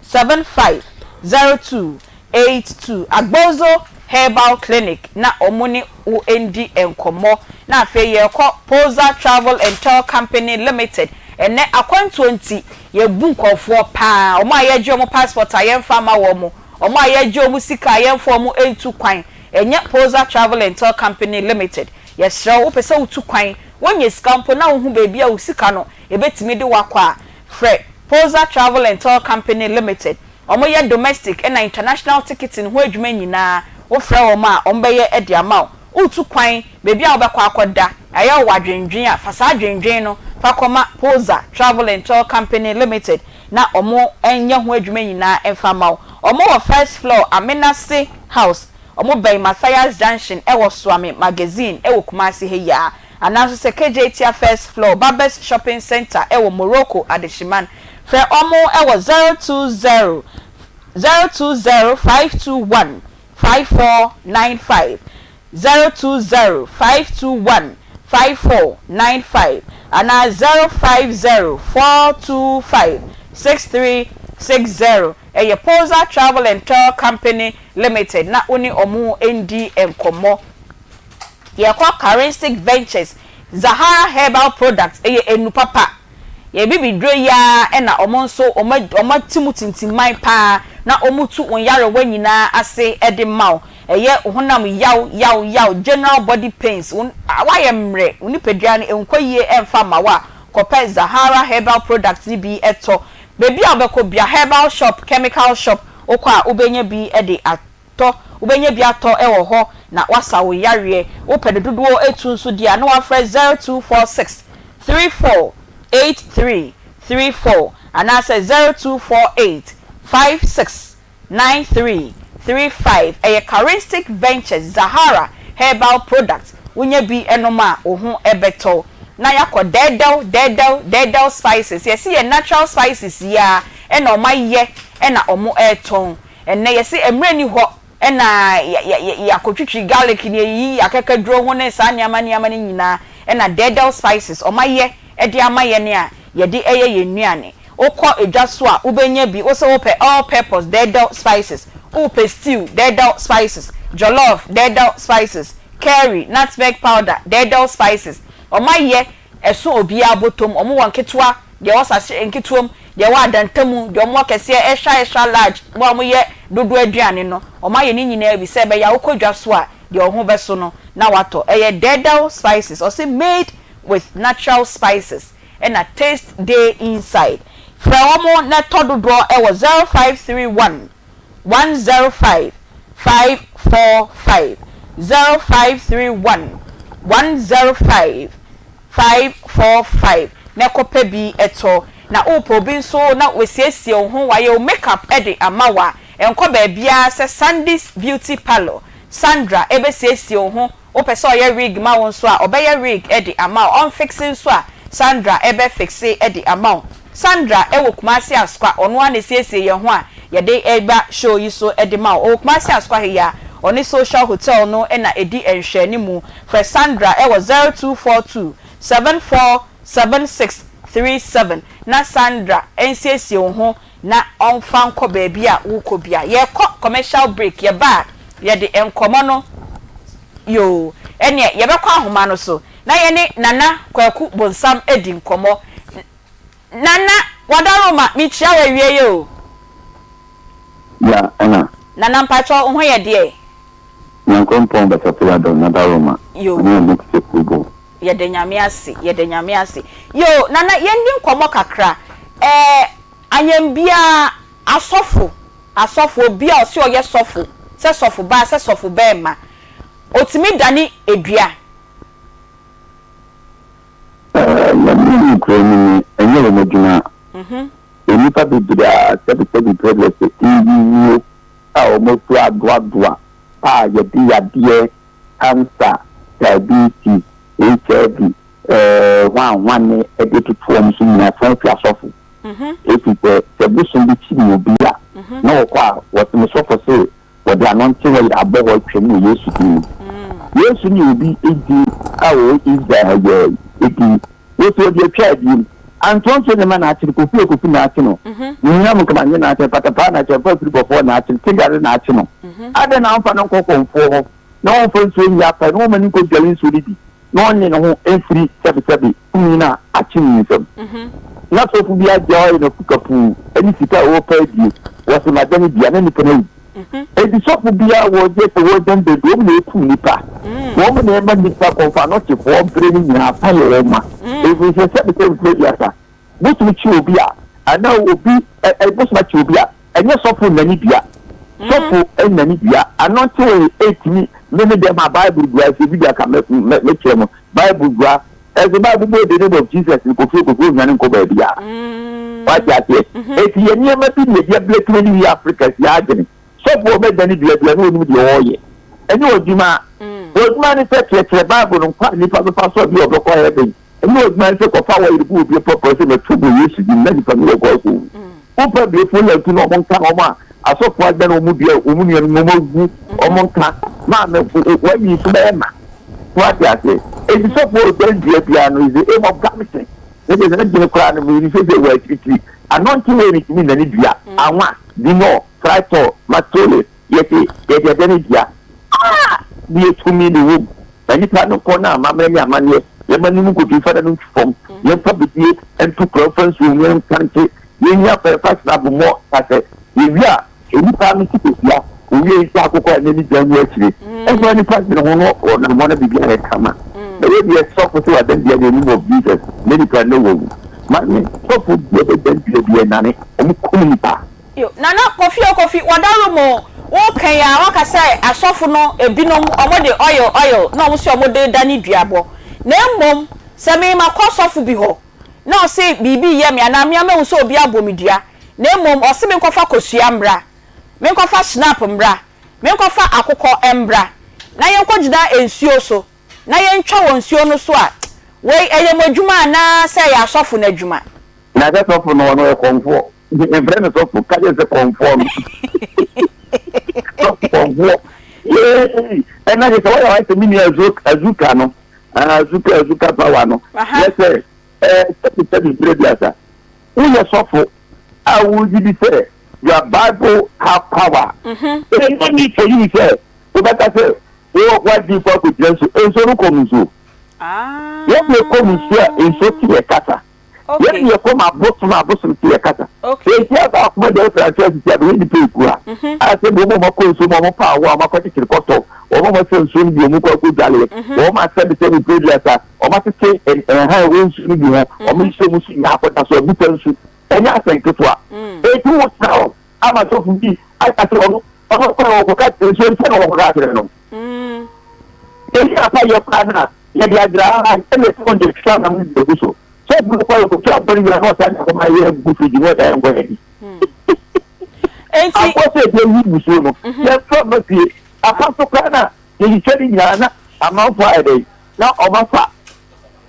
75 02 82. Agbozo Herbal Clinic na wɔn ne wo ndi nkɔmmɔ. Na afei yɛrekɔ Poza Travel and Tour Company Limited. Ɛnnɛ akwantuo nti yɛbu nkurɔfoɔ pa ara. Wɔn a yɛregye wɔn passport a yɛmfa mma wɔn, wɔn a yɛregye wɔn sika a yɛmfa wɔn ntu kwan. Ɛnyɛ Poza Travel and Tour Company Limited. Yɛsrɛ wo, wopɛ sɛ wotu kwan, wonya sika mpo na wohu baabi a wo sika no ɛbɛtumi de wo akɔ a, frɛ Poza Travel and Tour Company Limited. Wɔyɛ domestic ɛna international ticketing ho adwuma nyinaa. Wofrɛ wɔn a, wɔbɛyɛ de ama wo. Woretu kwan, baabi a wobɛkɔ akɔda, ayɛ wo adwendwen a, fa saa adwendwen no fa kɔma Poza Travel and Tour Company Limited na wɔnyɛ ho adwuma nyinaa mfa mma wo. Wɔwɔ first floor, Amenase House, wɔbɛn Mathias Junction wɔ Suame Magazine wɔ Kumasi ha yi ara. Anaa nso sɛ Kejetia First Floor, Barbers Shopping Centre wɔ Morocco Adehyeman. Frɛ wɔn wɔ 020 020 521 5495, 020 521 5495 anaa 050 425 63. 60. Ɛyɛ Poza Travel and Tour Company Limited na wo ne wɔn ndi nkɔmmɔ. Yɛkɔ Karistic Ventures, Zahara Herbal Products, ɛyɛ anu papa. Yɛn bibiduro yi ara na wɔn nso wɔate mu tintimman pa ara na wɔtu wo nyarewa nyinaa ase de ma wo. Ɛyɛ wo honam yaw, yaw, yaw, general body pains, wo woayɛ mmerɛ, wo nipadua no nkɔ yie ɛmfa mma wo a, kɔpɛ Zahara Herbal Products no bi tɔ. Baabi a wobɛkɔ biara, herbal shop, chemical shop, wokɔ a wobɛnya bi de atɔ. Wobɛnya bi atɔ wɔ hɔ na woasa wo yareɛ. Wopɛ no dodoɔ tu nso deɛ a, na woafrɛ 0246 34 83 34 anaasɛ 0248 56 9335. Ɛyɛ Charistic Ventures Zahara Herbal Products. Wonya bi nom a, wo ho bɛtɔ wo. Na yɛakɔ dɛɛdɛw dɛɛdɛw dɛɛdɛw spices. Yɛse yɛn natural spices yi ara na wɔayɛ na wɔretɔn. Ɛnnɛ yɛse mmerɛ nni hɔ na yɛakɔtwitwi garlic ne yɛyiyi akakaduro ho ne saa nneɛma nneɛma no nyinaa na dɛɛdɛw spices wɔayɛ de ama yɛn a yɛde yɛ yɛn nnuane. Wokɔ dwa so a wobɛnya bi, wose wopɛ all purpose dɛɛdɛw spices, wopɛ stew dɛɛdɛw spices, jollof dɛɛdɛw spices, curry, nutmeg powder dɛɛdɛw spices. Wɔayɛ ɛso obiara bɔtɔm, wɔwɔ nketewa, deɛ ɛwɔ sachet nketewa mu, deɛ ɛwɔ adantamu, deɛ wɔwɔ kɛseɛ, extra extra large, wɔn a wɔyɛ dodoɔ aduane no, wɔayɛ ne nyinaa bi sɛ ɛbɛyɛ a wokɔ dwa so a deɛ wo ho bɛso no na woatɔ. Ɛyɛ dɛɛdɛw spices, ɔse made with natural spices ɛna taste dey inside. Frɛ wɔn na tɔ dodoɔ wɔ 0531 105 545, 0531 105 545 na kɔpɛ bi tɔ. Na wopɛ obi nso na wasiesie wo ho, wayɛ wo makeup de ama wo a, nkɔ baabiara sɛ Sandy's Beauty Parlour. Sandra bɛsiesie wo ho Wopɛ sɛ ɔyɛ wig ma wo nso a, ɔbɛyɛ wig de ama wo. Ɔnfixe nso a, Sandra bɛ fixe de ama wo. Sandra wɔ Kumasi Asokwa, ɔno ara na ɛsiesie yɛn ho a yɛde ba show yi so de ma wo. Ɔwɔ Kumasi Asokwa ha yi ara, ɔne Social Hotel no na ɛdi nhwɛanimu. Frɛ Sandra wɔ 0242 74 7637 na Sandra nsiesie wo ho na ɔmfa nkɔ baabi a worekɔ biara. Yɛrekɔ commercial break, yɛba a yɛde nkɔmmɔ no yoo, ɛneɛ yɛbɛkɔ ahoma no so na yɛne Nana Kwaku Bonsam adi nkɔmmɔ. Nana Wadaroma, mekyia wo awieɛ o. Ya, ɛna. Nana mpakyɛw wo ho yɛ deɛ? Nyankoropɔn bɛsafo yadom Nadaroma, Yoo. ɔne ɔmo te sɛ kurubo. Yɛda Nyame ase, yɛda Nyame ase. Yoo, Nana yɛndi nkɔmmɔ kakra. Ɛɛ, anyɛmbiaa asɔfo, asɔfo, obi a ɔse ɔyɛ sɔfo, sɛ sɔfo baa, sɛ sɔfo bɛɛma, otumi dane dua? Ɛɛ, Nyame nokorɛ mu no, ɛnyɛ wɔn adwuma. Nnipa bebree a sɛbesɛbe brɛbrɛsɛ nwuwuo a wɔafura adoadoa a yɛde yadeɛ, cancer, diabetes, HIV, hwanhwane de toto wɔn so nyinaa san fi asɔfo. Ɛfiri sɛ, sɛ bosom bi kyiri obi a, na wɔkɔ a, wɔse me sɔfo se wɔde anointing oil abɔ hɔ atwam wɔ Yesu din mu. Yesu ne obi din a ɔwɔ Israel ha yi ara din. Wose wɔde atwa abiem. Antonso ne ma na akye no, Kofi Okofi na akye no, Nyinam Nkamanye na akye no, Patapaa na akye no, Mfa Afiri Bɔfoɔ na akye no, Tigare na akye no. Adɛn na womfa no nkɔ kɔmfoɔ hɔ na wɔmfa nsuo nyɛ apae na wɔmma no nkɔdware nsuo no bi na ɔnne ne ho mfiri sɛbesɛbe tumi no a akye no yi nsam? Na sɔfo bi agye ɔyɛ no fukapuu ne sika a ɔrepɛ adie, wɔse madane dua na nipa no awu. Enti sɔfo biara wɔgye sɛ wɔgyan baabi, wɔn na ɛkum nipa, wɔn na ɛma nipa kɔmfoanɔkyefoɔ berɛ no nyinaa fa yɛ wɔn ma. Ɛfiri sɛ sɛbesɛbe mfiri aduasa, bosom kye obi a, anaa obi ɛ, bosom akye obi a, ɛnyɛ sɔfo nnane dua. Sɔfo nnane dua. Anointing oil ɛtumi, me me deɛ ma Bible dua, sɛ bi deɛ ka mɛ, mɛ, mɛkyerɛ mo, Bible dua, Ɛsɛ Bible bɔ the name of Jesus no kofi okofi onwane nkɔ baabi a. Wate aseɛ? Eti yɛ nneɛma bi na yɛde abilatire ne wi Africa si adwene. Sɔfo a ɔbɛdane dua dua no onim deɛ ɔreyɛ. Ɛnyɛ w'adwuma. W'adwuma ne sɛ kyerɛkyerɛ Bible no nkwa a nipa bɛfa so a bi a ɔbɛkɔ heaven. Ɛnyɛ w'adwuma ne sɛ kɔfa wire gu obi mpaboa sɛ mɛto bɔ Yesu din na nipa no wɔkɔ akɔwu. Wopɛ abiefo yɛ nti na wɔn nka wɔn a asɔfo adan wɔn dua wɔn nuanom wɔn awu wɔn nka maame wɔayi nso bɛyɛ ma. So ate aseɛ? Enti sɔfo a ɔdan dua biara no is the aim of garnishing. Na kyerɛ sɛ n'adwene koraa no menim sɛ sɛ wɔ akyirikyiri. Anointing oil no tumi nane dua, anwa, dinɔ, frytol, matole, yɛte yɛde adane dua. Ah! Deɛ tumi na ɛwɔ mu. Ma nnipa no nkɔ na amammerɛ ne amanneɛ yɛmma no mu nkotwi mfa da no ntu fam. Yɛmfa bidie nto kura mfa nsuo ngu nkrante. Yɛnyi afa yɛmfa snap mmɔ kasɛ. Yɛwie a. Onipa no ti kosua, owie nso akokɔ a n'ani gya ngu akyire. Ɛmma nipa dwene ho no ɔnam hɔ na biribi ayɛ kama. Na wei deɛ sɔfo sɛ wadan dua in the name of Jesus na nipa no wawu. Maame sɔfo bi a ɔbɛdan dua bi ɛnane, wɔn kum nipa. Yo, Nana Kofi o Kofi, wɔdaworo mu o, wo ka yi ara waka sɛ asɔfo no ebinom wɔn de oil oil na wɔn se wɔn de dane duabɔ. Na mmom sɛ me makɔ sɔfo bi hɔ na ɔse biribi reyɛ me anaa me ara mahu sɛ obi abɔ me dua, na mmom ɔse menkɔfa kosua mmra, menkɔfa schnapp mmra, menkɔfa akokɔ mmra, na yɛnkɔgyina nsuo so na yɛntwa wɔ nsuo no so a, wei ɛyɛ mo adwuma anaa sɛ ɛyɛ asɔfo no adwuma? Na sɛ sɔfo no, ɔno ɔyɛ kɔmfoɔ. Mfrɛ no sɔfo, ka kyerɛ sɛ kɔmfoɔ no. Sɔfo kɔmfoɔ. Yee! Ɛna kyerɛ sɛ wɔyɛ wɔayɛ sɛ me nua Azuka no. Azuka Azuka power no. Yɛ sɛ ɛɛ sɛbi sɛbi mprɛ biasa. Woyɛ sɔfo a wogye di sɛ your bible have power. There is no need for you sɛ wobɛka sɛ wo w'adwene kɔ akɔgyina nsuo. Nsuo no kɔm nsuo. Yɛn deɛ kɔm nsuo a nsuo te yɛ kasa. Yɛn deɛ kɔm abosom a abosom te yɛ kasa. Enti aba akoma deɛ wofra nso asisi abɛyɛ nipa egu a. A sɛ bi wɔn a wɔakɔ nsuo mu a wɔpa awɔ a wɔakɔkyekyere kɔtɔ wɔn a wɔasɛ nsuo no bi wɔn kɔ akɔdwaleɛ wɔn a sɛbesɛbe mprɛ aduasa Wɔatete nhan a ɛwɔ nsu no bi ho, wɔhyehyɛ mu so nyinaa akɔda so abuta nsu. Ɛnyɛ asɛm ketewa. Enti wotena hɔ ama sɔfo bi aka sɛ ɔno ɔno kɔ na ɔkɔka nsuo nkyɛn na wɔkɔka akyerɛ no. Yɛyi apa yɛ koraa no a, yɛde adwera ha ɛna ɛsɛ wɔn de twitwa nam no bi agu so. Sɔfo no kɔ yɛkɔtwa abɔ no nyinaa na ɔsan de akɔma yɛ gu fridge mu ɔda yɛn nkɔ yɛdi. Aboɔ sɛ yɛde ayi musuo no, yɛmfa mma fie. Apa so koraa no a, yɛhwehwɛ ne nyinaa na amanfoɔ ayɛ dɛn? Na ɔma fa.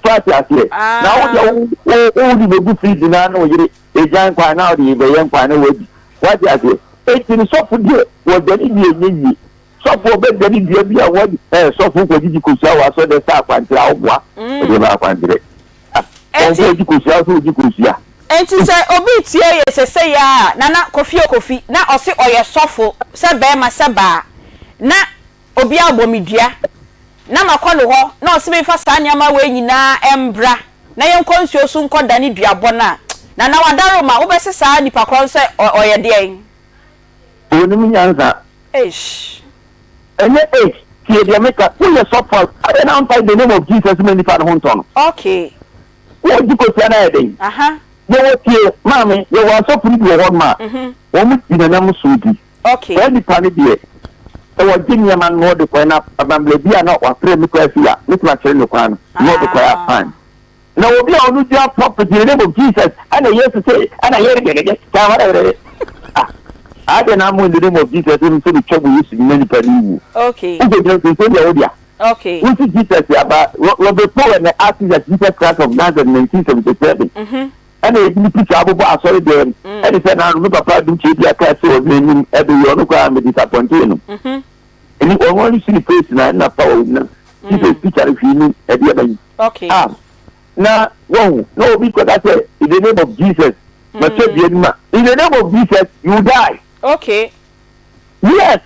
So ate aseɛ? Na wo deɛ wo wo wode bɛgu fridge na na wo yere egya nkwan na wode bɛyɛ nkwan na wadi. Wate aseɛ? Enti no sɔfo deɛ wɔdwane dua ɛnyɛ yie. Sɔfo ɔbɛdwane dua bi a wɔde ɛɛ sɔfo kɔgyegye kosua wɔ asɔre dɛ sɛ akwankyerɛ a woboa. Ɛdeɛ bɛyɛ akwankyerɛ. Ah, Enti. wɔn kɔ gye kosua wo sɛ wogye kosua. Enti sɛ obi retie yɛ sesei ara a, Nana Kofi Okofi, na ɔse ɔyɛ sɔfo, sɛ barima sɛ baa, na obi abɔ me dua na makɔ ne hɔ na ɔse memfa saa nneɛma wei nyinaa mbra na yɛnkɔ nsuo so nkɔ dane duabɔ no a, Nana Wadaroma wobɛse saa nipa korɔ no sɛ ɔyɛ deɛn? Ɔnim nyansa. Eish. Ɛnyɛ eish, tie deɛ meka, woyɛ sɔfo a, adɛn na womfa in the name of Jesus ma nipa no ho ntɔ no? Okay. Wogye kosua no ayɛ dɛn? Aha. Yɛwɔ tie, maame, yɛwɔ asɔfo no bi wɔ hɔnom a, wɔn di nananom so di. Okay. Saa nipa no deɛ, sɛ wɔgye nneɛma no na ɔde kɔɛ na abambla bi a na wafrɛ me koraa fie a, mɛtumi akyerɛ no kwan no na ɔde kɔɛ a fine. Na obi a ɔno gyina pulpit in the name of Jesus ɛna Yesu se ɛna yɛre dɛdɛdɛ saa wɛrɛwɛrɛ ah adɛn na mo in the name of Jesus no sɛ metwa mu Yesu na nipa no wu. Okay. Wokɔgyina nso deɛ wo dea. Okay. Wosi Jesus aba Robert Powell na artist at Jesus Christ of Nazareth 1977. Mm -hmm. Ɛna yɛde ne picture abobɔ asɔre dɛm. Ɛne sɛ naano me papa adum kyɛ bi aka sɛ ɔno anim ɛbɛyɛ ɔno koraa me disappointee no. Ɛni ɔno ɔno si ne face na ɛna power wɔ mu na Jesus picture no hwee nim ɛde ɛbɛn. Okay. Ah na wɔn na obi kɔda sɛ in the name of Jesus makyɛ dua no ma in the name of Jesus you die. Okay. Yes.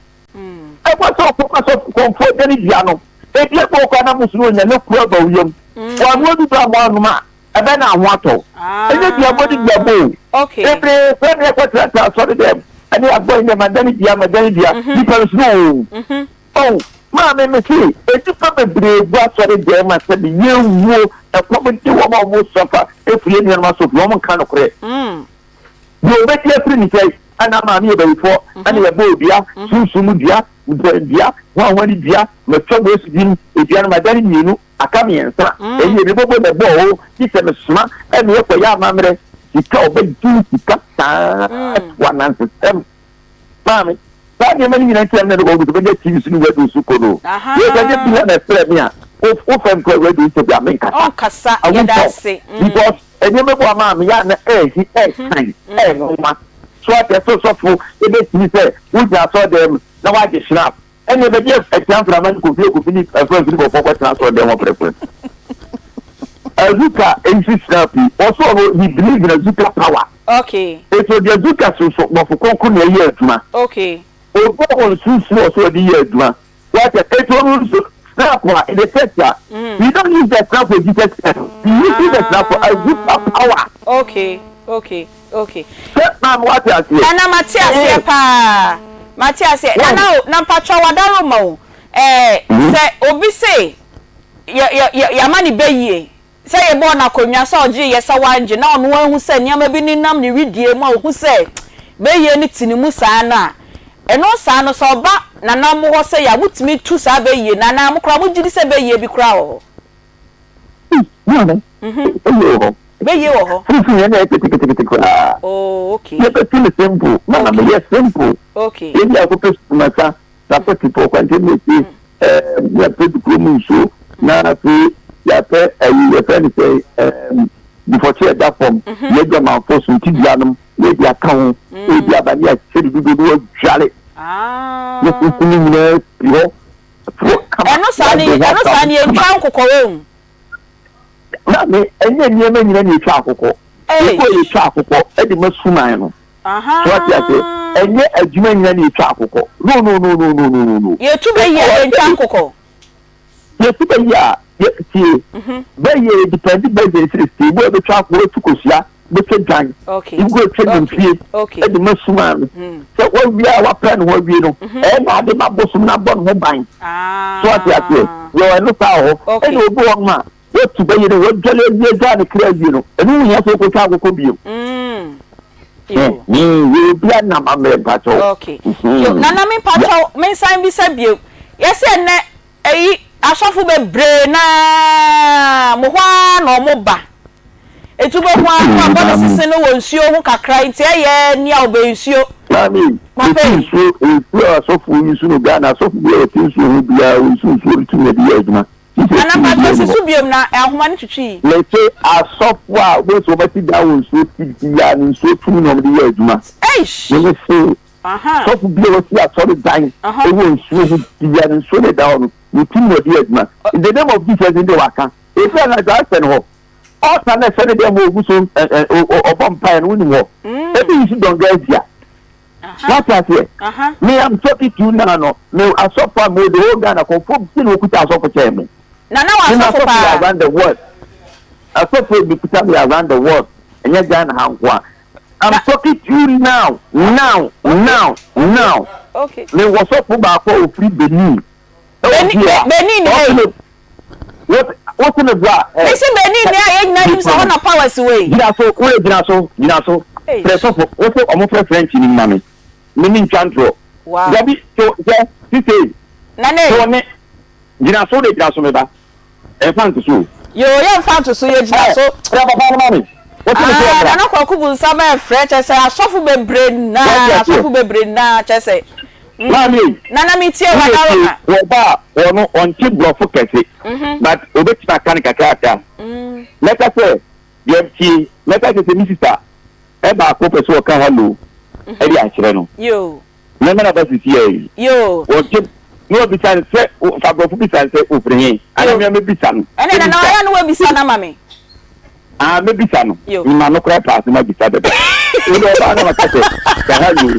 Ɛkɔ sɛ ɔkɔka sɛ kɔmfoɔ dwane dua no ebi ɛbɔ ɔkɔ na mo so no onya ne kura ba wo yam. Wɔn ano adu bra mo anom a ɛbɛ na ho atɔ wo. Ɛnyɛ duabɔ ne duabɔ o. Bebree frɛ me ɛkɔtenatena asɔre dɛm ɛne abɔ ɛnɛ madane dua madane dua nipa no so no o. Oh maame me se nnipa bebree gu asɔre dɛm a sɛbi yɛwuo ɛkɔm de wɔn a wɔn sɔfa efiri yɛn nuanom asɔfo wɔn nka nokorɛ. Deɛ ɔbɛdi afiri ne sɛe ɛna maame yɛ bayifoɔ ɛna yɛbɔ odua sunsum mu dua dua hwanhwa ne dua matwa mu esi dim edua no madane mmienu Aka miensa, ɛnneɛ me bobo na ɛbɔɔ o, gye sɛ mesoma ɛne ɛkɔ yɛ amammerɛ, sika ɔbɛgye wo sika saa to anansesɛm. Maame, saa nneɛma no nyinaa nti na me na mekɔ sɛ bɛnya TV so ne radio so kɔ no. Wei sɛ nyɛ bi na ɛfrɛ me a, wo fam kɔ radio interview a menkasa. Ɔnkasa, I won't yɛda talk ase. because nneɛma bi wɔ maa me yɛ a na ɛɛhi, ɛɛkan, ɛɛnwanwa. So ate aseɛ sɔfo ɛbɛtumi sɛ wogyina asɔredan mu na woagye schnapp. Ɛnneɛ bɛgye atia mframa ne kofi okofi ne afura mfiri bɔfoɔ kɔtena asɔredan hɔ prɛko. Azuka nsi snap yi, ɔsɛ ɔno he believe in Azuka power. Okay. Eti ɔde Azuka soso bɔfo kronkron na ɛyɛ adwuma. Okay. Obi a wɔn sunsun ɔsɛ ɔde yɛ adwuma. Wate eti ɔno nso snap a in the church a, we don't use the snap for Jesus Christ. We use the snap for Azuka power. Okay, okay, okay. Sɛ maame wate aseɛ. Nana mate aseɛ paa. Mate aseɛ. Nana o, na mpakyɛw wadaroma o. Ɛɛ sɛ obi se yɛ yɛ yɛ yɛama no bɛ yie, sɛ yɛbɔɔ no akonnwa sɛ ɔgyee yɛ sɛ wangye na ɔno ahu sɛ nneɛma bi nenam ne wedeɛ mu a ɔhu sɛ bɛ yie no te ne mu saa no a, ɛno saa no sɛ ɔba nana mo hɔ sɛ yɛ a motumi tu saa bɛ yie no anaa mo koraa mogye di sɛ bɛ yie bi koraa wɔ hɔ? Ei, maame, bɛ yie wɔ hɔ. Bɛ yie wɔ hɔ. Funfun yɛn na ɛyɛ ketekete koraa. Oh, okay. Yɛbɛtu no simple. Mama meyɛ simple. Okay. Yɛdi akɔpɛ sumasa. Na afei tipɔ kwankyɛn mu esie ɛɛm ne afei dukuro mu nsuo na afei yɛapɛ ɛyi yɛfrɛ no sɛ ɛɛm dufɔkye ɛda fam yɛ adwamanfoɔ suntidua nom na yɛde aka ho ebi aba ne yɛahyɛ no dodoɔ na wɔadware ne fufu no nyinaa fi hɔ fo kama Ɛno saa ne yɛade ho ɛno aka saa ho ne kama. yɛntwa nkokɔ wɔ mu. Maame ɛnyɛ nneɛma nyinaa na yɛtwa akokɔ. Ebi wɔ yɛtwa akokɔ ɛde ma suman no. So wate aseɛ? Ɛnyɛ adwuma nyina na yɛtwa akokɔ. No no no no no no no no. Yɛtu bɛ yi a yɛntwa nkokɔ. Yɛtu bɛ yi a yɛ tie. Bɛ yi a yɛ depend bɛ yi sɛ tie. Ebi wɔ bɛtwa akokɔ, bɛtu kosua, bɛtwa dwan, ebi wɔ bɛtwa nantwie ɛde ma suman no. Sɛ wawie a wapɛ ne ho awie no, ɛyɛ na ade ma bosom no abɔ ne ho ban. So wate aseɛ? Yɛwɔ ɛno saa wɔ hɔ. Ɛna obi wɔ hɔ nom a Watu bɛyere, wadwale awie, agyaa ne kra awie no, ɛno ho hia sɛ wokɔtwa akokɔ bio. Yɛ obi a nam ammerɛ mpakyɛw. Okay. Yo, nana me mpakyɛw, me nsan bisa bio. Yɛsɛ ɛnɛ, ɛyi, asɔfo bebree naa, mo hɔ ara na ɔmo ba. Eti wobɛhu ara na wabɔ ne sese no wɔ nsuo ho kakra, nti ɛyɛ nea ɔbɛn nsuo. Maame, Papa mete yi. nsuo, nsuo a asɔfoɔ yi su no Ghana, asɔfo biara a ɔte nsuo ho biara, ɔnsu nsuo no tumi de yɛ adwuma. Nana mpakyɛw si so biom na ahoma no twitwii. Mese asɔfo a wobɛhu sɛ wɔasi dan wɔ nsuo ti biara no nsuo tumi na wɔde yɛ adwuma. Eish! Me mese sɔfo bi a wasi asɔre dan wɔ nsuo ho biara no nsuo na ɛda hɔ no ne tumi na ɔde yɛ adwuma. In the name of Jesus nde waka. Ebi anadwo asɛ no hɔ. Ɔɔta na ɛsɛ ne dɛm hɔ ogu so ɔbɔ mpaeɛ no wonim hɔ. Ebi nso Dongasia. Wate aseɛ? Me am talking to you now no, me asɔfo a mewɔ the whole Ghana, kɔmfoɔ bi na wɔkuta asɔfo kyɛn me. Nana wɔ Me asɔfo m'asɔfo yɛ paa. around the world. Asɔfo a mekuta me yɛ around the world, ɛnyɛ Ghana ha nko a. I'm Na talking to you now, now, okay, now, okay, now. okay. Mewɔ sɔfo baako a ofiri Benin ɛwɔ Benin, fie Be, a. Benin Sɛ hey. ɔte me, wote, wote me boa a, Me ɛ, se Benin ni a yɛn nyinaa nim sɛ hɔ na powers wɔ yi. Gyina so, wo de gyina so, gyina so. Eish. Frɛ sɔfo, wo se ɔmo frɛ French ni ma me. Me me ntwa ntorɔ. Wow. Dabi, to, hwɛ, sisei, Nane. to ne, gyina so, wo de gyina so me ba. Ɛnfa nto so o. Yoo, yɛnfa nto so, yɛgyina Ɛ, so. frɛ papa no ma me. Wo se me se Ah, ɔmmra. Nana Kwaku Bunsam ɛfrɛ, kyerɛ sɛ asɔfo bebree Wate naa, aseɛ? asɔfo bebree naa, kyerɛ sɛ, mm, Maame ei, Nana metie wo de w'adaworo tie, ma. wɔ ba a, ɔno ɔnte borɔfo kɛse, but obetumi aka no kakrakra. Mɛka sɛ, Deɛ tie, mɛka kyerɛ sɛ me sista baako pɛ sɛ ɔka hallo de akyerɛ no. Yoo. Mɛma no aba sisiaa yi. Yoo. Wɔgye na wabisa no sɛ, fa borɔfo bisa no sɛ ofiri he? Anaa Yoo. me a mɛbisa no. Ɛnna Nana Mɛbisa. ɔyɛ a na wabisa no ama me. Ah, mɛbisa no. Yoo. Mema no koraa paa sɛ mabisa dada. Wode ɔbaa na maka sɛ, ka hallo.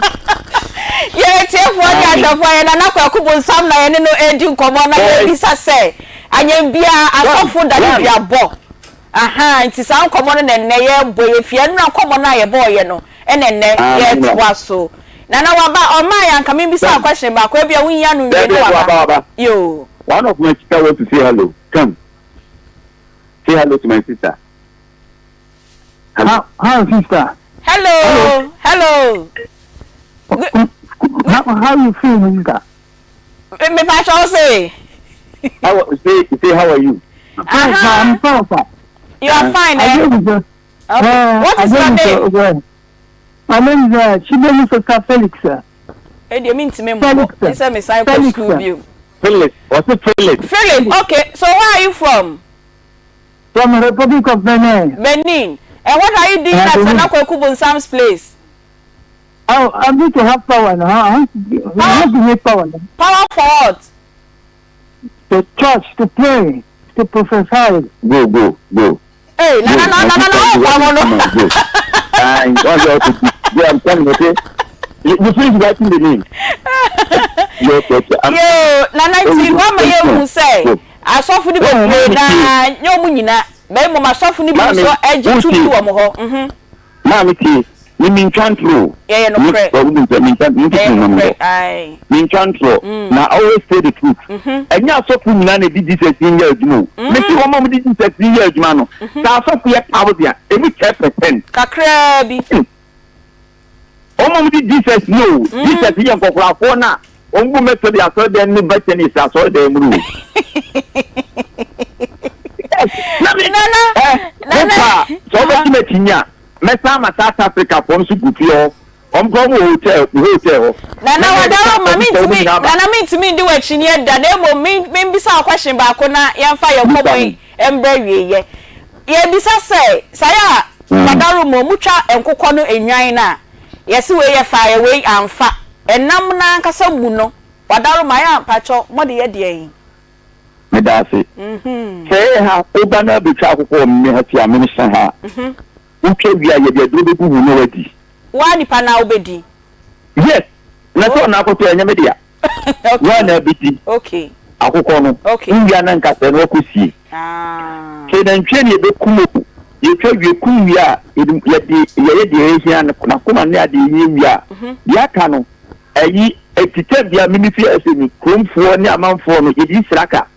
Yɛn atiefoɔ ne Aane. ahwɛfoɔ, yɛn Nana Kwaku Bonsam na yɛne no redi nkɔmmɔ na Yes. yɛrebisa sɛ, anyɛnbiaa One, asɔfo da ne one. dua bɔ? Ahaa, nti saa nkɔmmɔ no na ɛnnɛ yɛrebɔ yi, ɛfiri ɛnnora nkɔmmɔ no a yɛbɔeɛ no na ɛnnɛ Aane, mmra. yɛretoa so. Nana waba, ɔmmaeɛ anka membisa wo Come. question baako, ebia wonyi ano nwie Dabi, na waba, waba. waba. Yoo. One of my sister want to say hello. Come. Say hello to my sister. Hello. Hi, sister. Hello, hello. Good, How you feel, sister? Me pa kyɛw se. How say say how are you? Fine, I'm fine, sir. You are fine, eh? Okay. What is your name? My name is Chidelu Sosa Felix. Eh, deɛ mi ntumi mbɔ. Sɛ mi san kɔ school bio. Philip, what's it Philip? Philip, okay. So where are you from? From Republic of Benin. Benin. And what are you doing at Nana Kwaku Bonsam's place? Oh, I need to have power now. I want to, I want to need power now. Power for what? To church, to pray, to prophesy. Go, go, go. Hey, na na na na na na ɔpam no. Ayi, wɔn sɛ ɔkò di. Yeah, I'm coming, okay? You, you finish writing the name. Yes, yes, I'm, Yo, nana nti wama yɛ hu sɛ asɔfo no bebree na nyɛ ɔmo nyina bɛyɛ mmom asɔfo no bi nso agye tumi wɔ mo hɔ. Mhm. Maame tie, me mentwa ntorɔ o. Ɛyɛ nokorɛ. Me, wonim sɛ mentwa, me Ɛyɛ ntutu nam nokorɛ, hɔ. ae. Mentwa ntorɔ. Na I always say the truth. Ɛnyɛ asɔfo nyinaa na ɛde Jesus din yɛ adwuma o. Mese wɔn a wɔde Jesus din yɛ adwuma no, sɛ asɔfo yɛ thousand a, ɛmu 10%. Kakraa bi. Wɔn a wɔde Jesus no o, Jesus yɛ nkɔkorafoɔ no a wɔn bu Methodist asɔredan ne Baptist asɔredan mu no o. Yes, na me Nana, eh, Nana. wopa sɛ wobɛgye m'akyi a, mɛsan ama South Africa foɔ no so gu fie hɔ. Wɔn koraa wɔn wɔ hotel, me hotel hɔ. Nana Na wadaro ma mɛka wɔn mentumi nyinaa aba. Nana mentumi ndi w'akyinnyeɛ da na mmom me membisa wo question baako na yɛmfa yɛn Bisa nkɔmmɔ yi me. mbrɛ awieɛ. Yɛbisa sɛ, saa yɛ a wadaro ma ɔmo twa nkokɔ no nnwan no a, yɛse wei yɛ faeɛ wei amfa, ɛnam no ankasa mu no wadaro ma yɛ a mpakyɛw mode yɛ deɛn? Meda ase. Sɛ ɛyɛ ha, wo ba no abɛtwa akokɔ wɔ me ha fie a, me mehyɛ ha a, wotwa wie a, yɛde aduro bɛgu ho na wadi. Wo ara nipa no ara wobɛdi? Yes! Na sɛ ɔna akɔtɔ a, ɛnyɛ me dea. Wo ara na abɛdi akokɔ no, wowie a na nkasɛɛ no woakɔsie. Sɛ nantwie na yɛbɛkum o, yɛtwa wie, kum wie a, yɛde, yɛyɛ deɛ ɛhia no, n'akoma ne adeɛ ɛhia wie a, deɛ aka no, Ayi, eti tɛm bia me me fie ɛsɛ ni, kuromfoɔ ne amanfoɔ no yɛde yi sraka.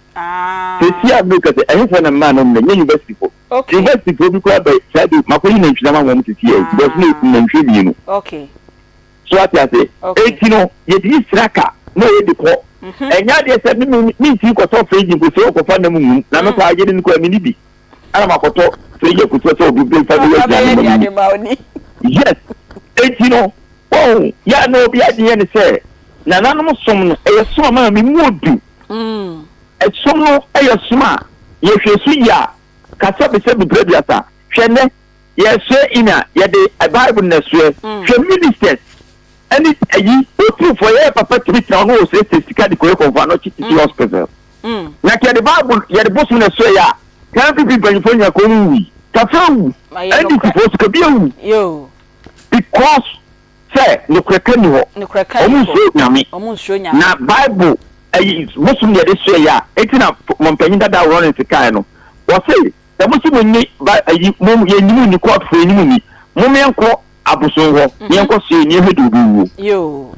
Sesie a meka sɛ ɛhefoɔ na mmaa no nnɛ, nyɛ university foɔ. University foɔ bi koraa bɛ saa de makɔyi nantwi no ama wɔn sesie yi because na yɛkum nantwie mmienu. So ate ase? Eti no yɛde yi sraka na yɛde kɔ. Ɛnyɛ adeɛ sɛ me me mentumi kɔtɔ fridge nkosua ɔkɔfa nam ngum na me koraa yɛde no koraa menni bi. Ɛna makɔtɔ fridge akosua sɛ obi bɛfa bɛyɛ aduane ma me. Yes, eti no Wahu? Yɛ a na obi adwene yɛ no sɛ nananom som no, ɛyɛ som a maame mu odu. Ɛsom no yɛ som a yɛhwɛ so yie a, ka sɛbesɛbe mprɛ aduasa. Hwɛ nnɛ, yɛresoɛ in a, yɛde Bible na ɛsoɛ. Hwɛ ministers ɛne ayi, otumfoɔ, yɛyɛ papa tumi tena hɔ na ɔsrɛsrɛ sika de kɔyɛ kɔmfoɔ anɔkye tete hospital. Na nka yɛde Bible, yɛde bosom na ɛsoɛ yɛ a, ka NPP mpanyinfoɔ nyinaa ka wɔn nwui. Kafa awu, NDC foɔ nso ka bi awu. Because sɛ nokorɛ ka nni hɔ. Wɔn nsuro Nyame. Na Bible ayi bosom deɛ de soɛ yɛ a, enti na mɔmpanyin dada Rawlings kaeɛ no, ɔse sɛ mo se mo nyi ba ayi mo yɛn nyi mo nni court foɔ yɛn nyi mo nni, mom yɛn kɔ abosom hɔ na yɛn kɔ soɛ ni yɛhwɛ deɛ ɔbɛwuo. Yoo.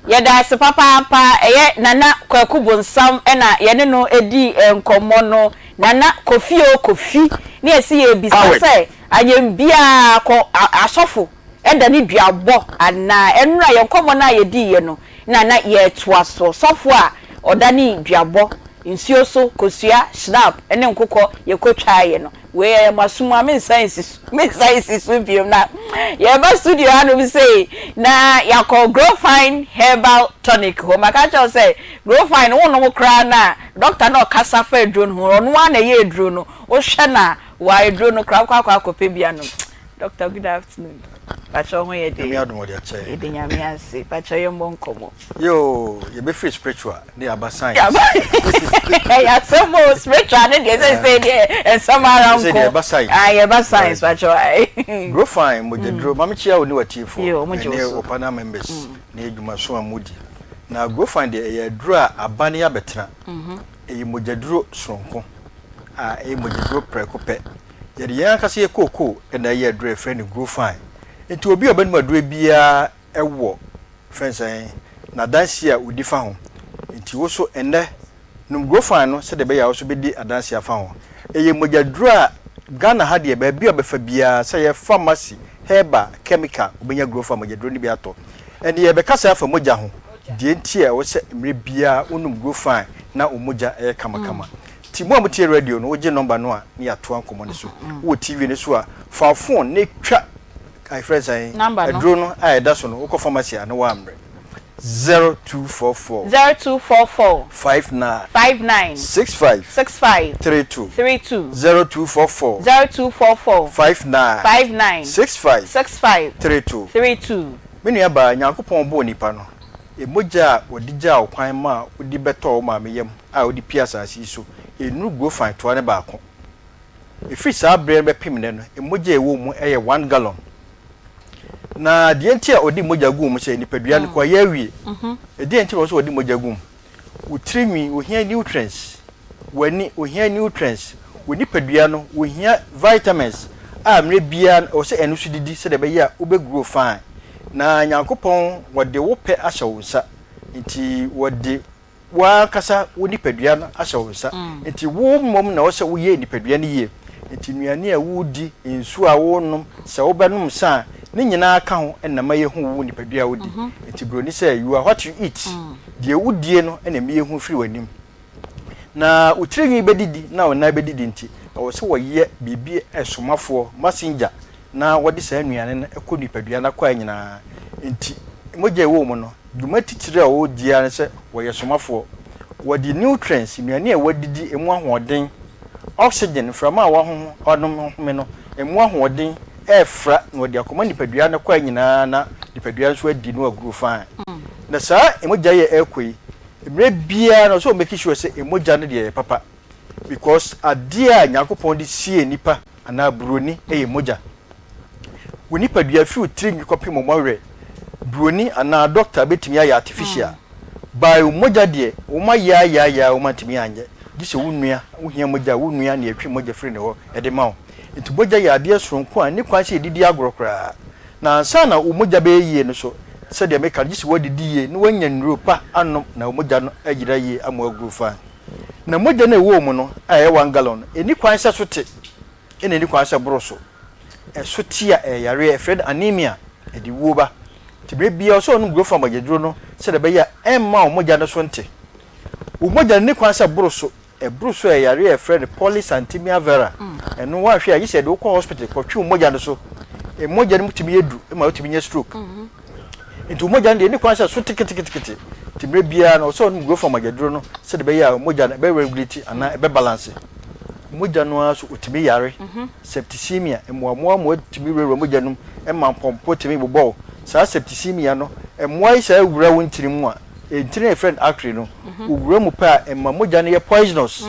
Yɛda ase papaapa, ɛyɛ Nana Kwaku Bonsam na yɛne no dii nkɔmmɔ no. Nana Kofi o Kofi, ne yɛse yɛrebisa sɛ Anyɛ biaa kɔ asɔfo da ne duabɔ anaa? Ɛnora yɛn nkɔmmɔ no a yɛdiiɛ no na na yɛretoa so. Sɔfo a ɔdane duabɔ, nsuo so kosua, schnapp ne nkokɔ yɛkɔtwaeɛ no, wei ɛyɛ mo aso mu a mensan nsi so, mensan nsi so biom na yɛreba studio hanom sei na yɛakɔ Growfine Herbal Tonic hɔ. Maka akyerɛ wo sɛ Growfine no wonom koraa no a, dɔkta no a ɔkasa fa aduro no ho, ɔno ara na ɛyɛ aduro no, wohwɛ no a, Wa aduro no koraa wokɔ akɔ akɔpɛ bi anom. Doctor good afternoon. Pakyɛ wo ho yɛ den? Nyame adom ɔde akyɛ yɛn. Yɛde Nyame ase. Pakyɛ yɛmmɔ nkɔmmɔ. Yoo yɛbɛfiri spiritual ne yɛaba science. Ɛyɛ asɛm o spiritual ne deɛ sɛsɛ deɛ nsɛm ara nko. Sɛ deɛ yɛba science. Ah yɛba science pakyɛ ae. Grofine mogyaduro maame kyia wo ne w'atiefoɔ ɛne wo panel members ne adwumaso a modi. Na Grofine deɛ ɛyɛ aduro a aba ne abɛtena. Ɛyɛ mogyaduro soronko. a ɛyɛ mogyaduro prɛko pɛ. Yɛde yɛn ankasa yɛ kookoo na ɛyɛ aduro a yɛfrɛ no Grofine. Nti obi a ɔbɛnom aduro biara wɔ frɛ no sɛn, n'adanseɛ a ɔdi fa ho. Nti wo nso ɛnnɛ, nom Grofine no sɛdeɛ ɛbɛyɛ a wo nso bɛdi adanseɛ afa ho. Ɛyɛ mogyaduro a Ghana ha deɛ baabi a wobɛfa biara, sɛ ɛyɛ pharmacy, herbal, chemical, wobɛnya Grofine mogyaduro no bi atɔ. Ɛnde yɛrebɛkasa afa mogya ho, deɛ nti a ɛwɔ sɛ mmerɛ biara wonom Grofine na wo mogya yɛ kamakama. Nti mo a motie radio no, wogye nɔmba no a ne yɛatoa nkɔmmɔ no so. Wowɔ TV no so a, fa wo phone na twa yɛfrɛ no sɛn, Number no. aduro no a ɛda so no, wokɔ pharmacy a na woammrɛ. 0244. 0244. 59. 59. 65. 65. 32. 32. 0244. 0244. 59. 59. 65. 65. 32. 32. Me nuabaa, Nyankopɔn bɔɔ nipa no, mogya a ɔde gyaa wo kwan maa wode bɛtɔɔ wo maame yam a wode pue asase yi so, nnuru gurofan toa no baako. Ɛfiri saa berɛ no bɛpem nnɛ no, mogya a ɛwɔ wo mu yɛ one gallon. Na deɛ nti a ɔde mogya gu wo mu sɛ nipadua no kɔ ayɛ awie. Ɛdeɛn nti na ɔwɔ sɛ ɔde mogya gu mu? Wo tiri nwi, ohia nutrients. W'ani, ohia nutrients. Wo nipadua no, ohia vitamins a mmerɛ biara no ɛwɔ sɛ ɛno nso didi sɛdeɛ ɛbɛyɛ a wobɛ grow fine. Na Nyankopɔn wɔde wo pɛ ahyɛ wo nsa, nti wɔde w'ankasa wo nipadua no ahyɛ wo nsa. Nti wo mmom na ɛwɔ sɛ woyɛ nipadua no yie. Nti nnuane a woredi, nsuo a worenom, sɛ wobɛnom nsa a, ne nyinaa ka ho na ɛma yɛhu wo nipadua a wodi. Nti buroni sɛ, you are what you eat. Deɛ wodie no na ɛma yɛhu firi w'anim. Na wo tirinwi bɛdidi na wo nan bɛdidi nti, ɛwɔ sɛ wɔyɛ biribi somafoɔ, massenger, na wɔde saa nnuane no kɔ nipadua no akwaa nyinaa. Nti mogya a ɛwɔ wo mu no, dwuma titire a wɔdi ara ne sɛ wɔyɛ somafoɔ. Wɔde nutrients, nnuane a wɔadidi, ɛmu ahoɔden, oxygen, mframa a wɔahoho, wɔanom home no, ɛmu ahoɔden refra na wɔde akɔma nipadua no akwaa nyinaa na nipadua nso adi no aguro fine. Na saa mogya yi a ɛrekɔ yi, mmerɛ biara no ɔsɛ ɔ make sure sɛ mogya no deɛ ɛyɛ papa because adeɛ a Nyankopɔn de siee nipa anaa buroni yɛ mogya. Wo nipadua firi wo tiri nwi kɔpem wo mmɔwerɛ, buroni anaa doctor bɛtumi ayɛ artificial by wo mogya deɛ wɔn ayɛ ayɛ ayɛ a wɔn antumi anyɛ gye sɛ wo nua, wo hia mogya a wo nua na ɛtwe mogya firi ne hɔ de ma wo. Nti mogya yɛ adeɛ soronko a ɛnni kwan sɛ yɛde di agorɔ koraa. Na ansa na wo mogya bɛyɛ yie no nso, sɛdeɛ meka no, gye sɛ woadidi yie na woanya nnuro pa anom na wo mogya no agyina yie ama woaguru fine. Na mogya no a ɛwɔ wo mu no a ɛyɛ one gallon no, ɛnni kwan sɛ ɛso te ɛna ɛnni kwan sɛ ɛboro so. Ɛso te a, ɛyɛ yareɛ, yɛfrɛ no anemia, ɛde wuo ba. Nti berɛ biara ɛwɔ sɛ wonom Grofan mogyaduro no sɛdeɛ ɛbɛyɛ a ɛmma wo mogya no so nte. Wo mogya no nni kwan sɛ ɛboro so Ɛboro so yɛ yareɛ a yɛfrɛ no polycythemia vera. Ɛno woanhwɛ a gye sɛ yɛde wo kɔ hospital kɔtwe wo mogya no so. Mogya no mu tumi yɛ du ma wotumi nya stroke. Nti wo mogya no deɛ ɛnni kwan sɛ ɛso teketekete. Nti mmerɛ biara no ɛwɔ sɛ wonom Grofan mogyaduro no sɛdeɛ ɛbɛyɛ a mogya no ɛbɛ regulate anaa ɛbɛ balance. Mogya no ara nso ɔtumi yare. Septicemia, mmoammoa tumi wurawura mogya no mu ma mpɔmpɔ tumi bobɔ wo. Saa septicemia no, mmoa yi saa wura wo ntini mu a, ntini a yɛfrɛ no artery no, owura mu pɛ a, ɛma mogya no yɛ poisonous.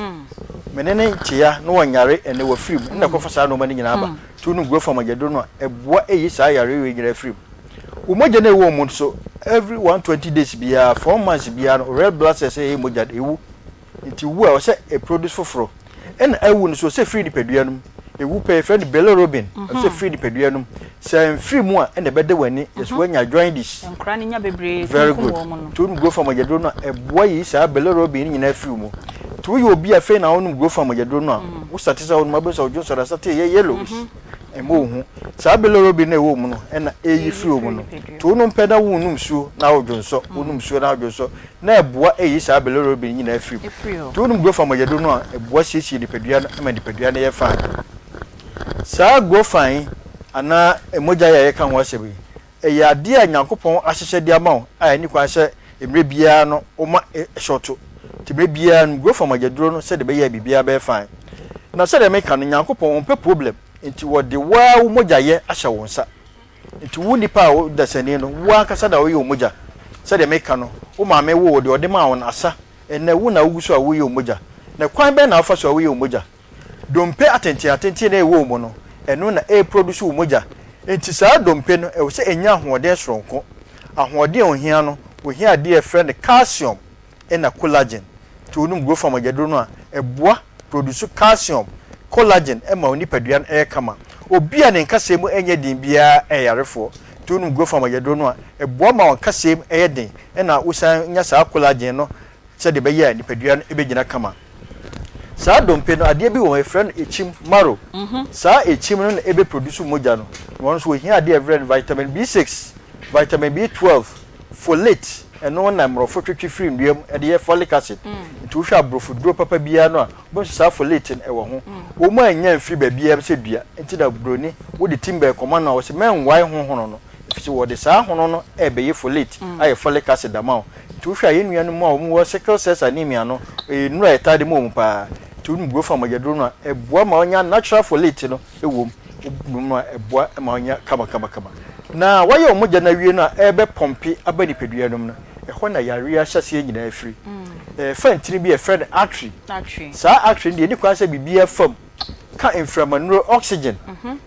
Me ne no nkyea na ɔnyare ɛnnɛ wafiri mu, ɛna ɛkɔfa saa nnoɔma no nyinaa ba. Nti wonom Grofan mogyaduro no a, ɛboa ɛyi saa yareɛ wei nyinaa firi mu. Wo mogya no a ɛwɔ wo mu nso, every 120 days biara, four months biara no, red blood cells a ɛyɛ mogya no, ɛwu. Nti wu a, ɛwɔ sɛ ɛproduce foforɔ. Ɛna awu no nso, ɛwɔ sɛ ɛfiri nipadua no mu. Ɛwu pɛ, yɛfrɛ no bilirubin, ɛwɔ sɛ ɛfiri nipadua no mu. Sɛ ɛmfiri mu a, ɛna ɛbɛda w'ani, yɛsɛ woanya jaundice. Nkwadaa no nya bebree Very kunkum good. wɔn no. Nti wonom Grofan mogyaduro no a, ɛboa yi saa bilirubin no nyinaa firi wo mu. Nti woyɛ obi a afei na wonom Grofan mogyaduro no a, wo starte sɛ wonom a, wobɛhu sɛ wo dwonsɔ no asate yɛ yellowish. Ɛmmɔ wo hu. Saa bilirubin no a ɛwɔ wo mu no, ɛna ɛyi firi wo mu no. Nti wonom pɛ na wonnom nsuo na wodwonsɔ, wonom nsuo na wodwonsɔ, na ɛboa yi saa bilirubin nyinaa firi mu. Nti wonom Grofan mogyaduro no a, ɛboa siesie nipadua no ma nipadua no yɛ fine. Saa Grofan yi anaa mogya yi a yɛreka ho asɛm yi, ɛyɛ adeɛ a Nyankopɔn ahyehyɛ de ama wo a ɛnni kwan sɛ mmerɛ biara no woma ɛshɔto. Nti mmerɛ biara no Grofan mogyaduro no sɛdeɛ ɛbɛyɛ a biribiara bɛyɛ fine. Na sɛdeɛ meka no, Nyankopɔn ɔmpɛ problem, nti ɔde wo ara wo mogyayɛ ahyɛ wo nsa. Nti wo nipa a wo dasani no, wo ankasa na woyɛ wo mogya. Sɛdeɛ meka no, wo maame woo wo, deɛ ɔde maa wo no asa. Ɛnnɛ wo na wogu so a woyɛ wo mogya. Na kwan bɛn na wofa so a woyɛ wo mogya? Dompe atenten atenten a ɛwɔ wo mu no, ɛno na ɛreproduce wo mogya. Nti saa dompe no, ɛwɔ sɛ ɛnya ahoɔden soronko. Ahoɔden a ohia no, ohia adeɛ a yɛfrɛ no calcium ɛna collagen. Nti wonom Grofan mogyaduro no a, ɛboa produce calcium, collagen ma wo nipadua no yɛ kama. Obi a ne nkasɛɛ mu nyɛ den biara yɛ yarefoɔ. Nti wonom Grofan mogyaduro no a, ɛboa ma wo nkasɛɛ mu yɛ den ɛna wosan nya saa collagen no sɛdeɛ ɛbɛyɛ a nipadua no bɛgyina kama. Saa dompe no, adeɛ bi wɔ hɔ, yɛfrɛ no ekyim, marrow. Saa ekyim no na ɛbɛ produce mogya no. Na wɔn nso wɔhia adeɛ a yɛfrɛ no vitamin B6, vitamin B12, folate, ɛno na mmorɔfo twetwe firi nnua mu de yɛ folic acid. Nti wohwɛ aborɔfo duro papa biara no a, wobɛhu sɛ saa folate no ɛwɔ ho. Wɔn annya amfiri baabiara sɛ dua, nti na buroni wode timber kɔma no a, ɔse mɛnwae ho hono no. Efisɛ wɔde saa hono no rebɛyɛ folate ayɛ folic acid ama wo. Nti wohwɛ a yɛn nuanom a wɔwɔ sickle cells anemia no, ɛyɛ nnuru a yɛtaa de ma wɔn paa. Nti wonom Grofan mogyaduro no a, ɛboa ma wonya natural folate no wɔ mu. Wonom a ɛboa ma wonya kamakamakama. Na woayɛ wo mogya no awie no a ɛrebɛpɔmpe aba nipadua no mu no, ɛhɔ na yareɛ ahyɛaseɛ nyinaa firi. Ɛfa ntini bi a yɛfrɛ no artery. Saa artery no deɛ ɛnni kwan sɛ biribiara fa mu. ka mframannuro, oxygen,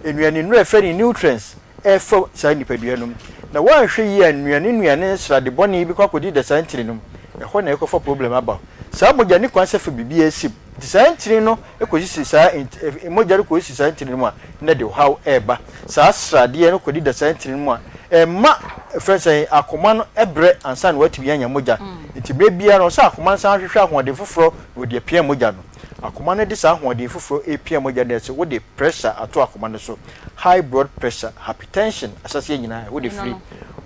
nnuanennuro a yɛfrɛ no nutrients ɛrefa saa nipadua no mu. Na woanhwɛ yie a nnuane nnuane ne srade bɔne bi kɔ akɔdi da saa ntini no mu. Ɛhɔ na ɛkɔfa problem aba. Saa mogya no kwan sɛ fa biribiara si mu. Nti saa ntini no kɔsisi saa nt mogya no kɔsisi saa ntini no mu a, na ɛde ɔhaw reba. Saa sradeɛ no kɔdi da saa ntini no mu a, ɛmma ɛfrɛ no sɛn, akoma no brɛ ansa na watumi anya mogya. Nti mmerɛ biara no, ɔsɛ akoma no san hwehwɛ ahoɔden foforɔ na ɔde apia mogya no. Akoma no de saa ahoɔden foforɔ repia mogya no sɛ wode pressure ato akoma no so, high blood pressure, hypertension, ahyɛaseɛ nyinaa wode firi.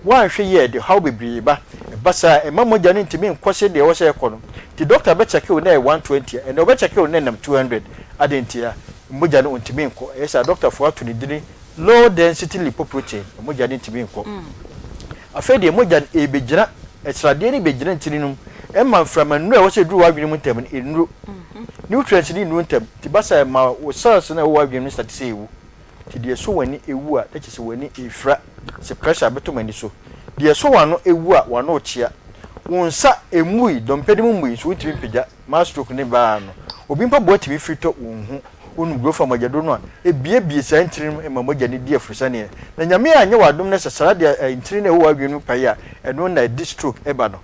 Woanhwɛ yie a ɛde haw bebree ba. Ɛba saa a ɛmma mogya no ntumi nkɔ sɛdeɛ ɛwɔ sɛ ɛkɔ no. Nti doctor bɛkyɛke wo na ɛyɛ 120 a, ɛnnɛ ɔbɛkyɛke wo na ɛnam 200. Adɛn ntia? Mogya no ɔntumi nkɔ. Ɛyɛ saa a doctorfoɔ ato ne dini Low density lipoprotein, mogya no ntumi nkɔ. Afei deɛ mogya no ɛrebɛgyina, sradeɛ no rebɛgyina ntini no mu, ɛma mframa nnuru a ɛwɔ sɛ ɛduru w'adwene mu ntɛm no, ɛnnuru. Nutrients no nnuru ntɛm, nti ba saa ɛma wo cells no a ɛwɔ w'adwene mu no start sɛ ɛwu. Nti deɛ ɛsɔ w'ani ɛwu a, na kyerɛ sɛ w'ani refira, sɛ pressure bɛtɔ m'ani so. Deɛ ɛsɔ w'ano ɛwu a, w'ano rekyea. Wo nsa ɛmmui, dompe no mu mmui, nso wontumi mpagya, maa stroke no baa no. Obi mpaboa tumi firi tɔ, wonhu. Wonom Grofa mogyaduro no a, ebiebie saa ntini no ma mogya no di afurusane. Na Nyame anyɛ wo adom na sɛ saa deɛ ntini no a ɛwɔ w'adwene mu pae a, ɛno na ɛde stroke ba no.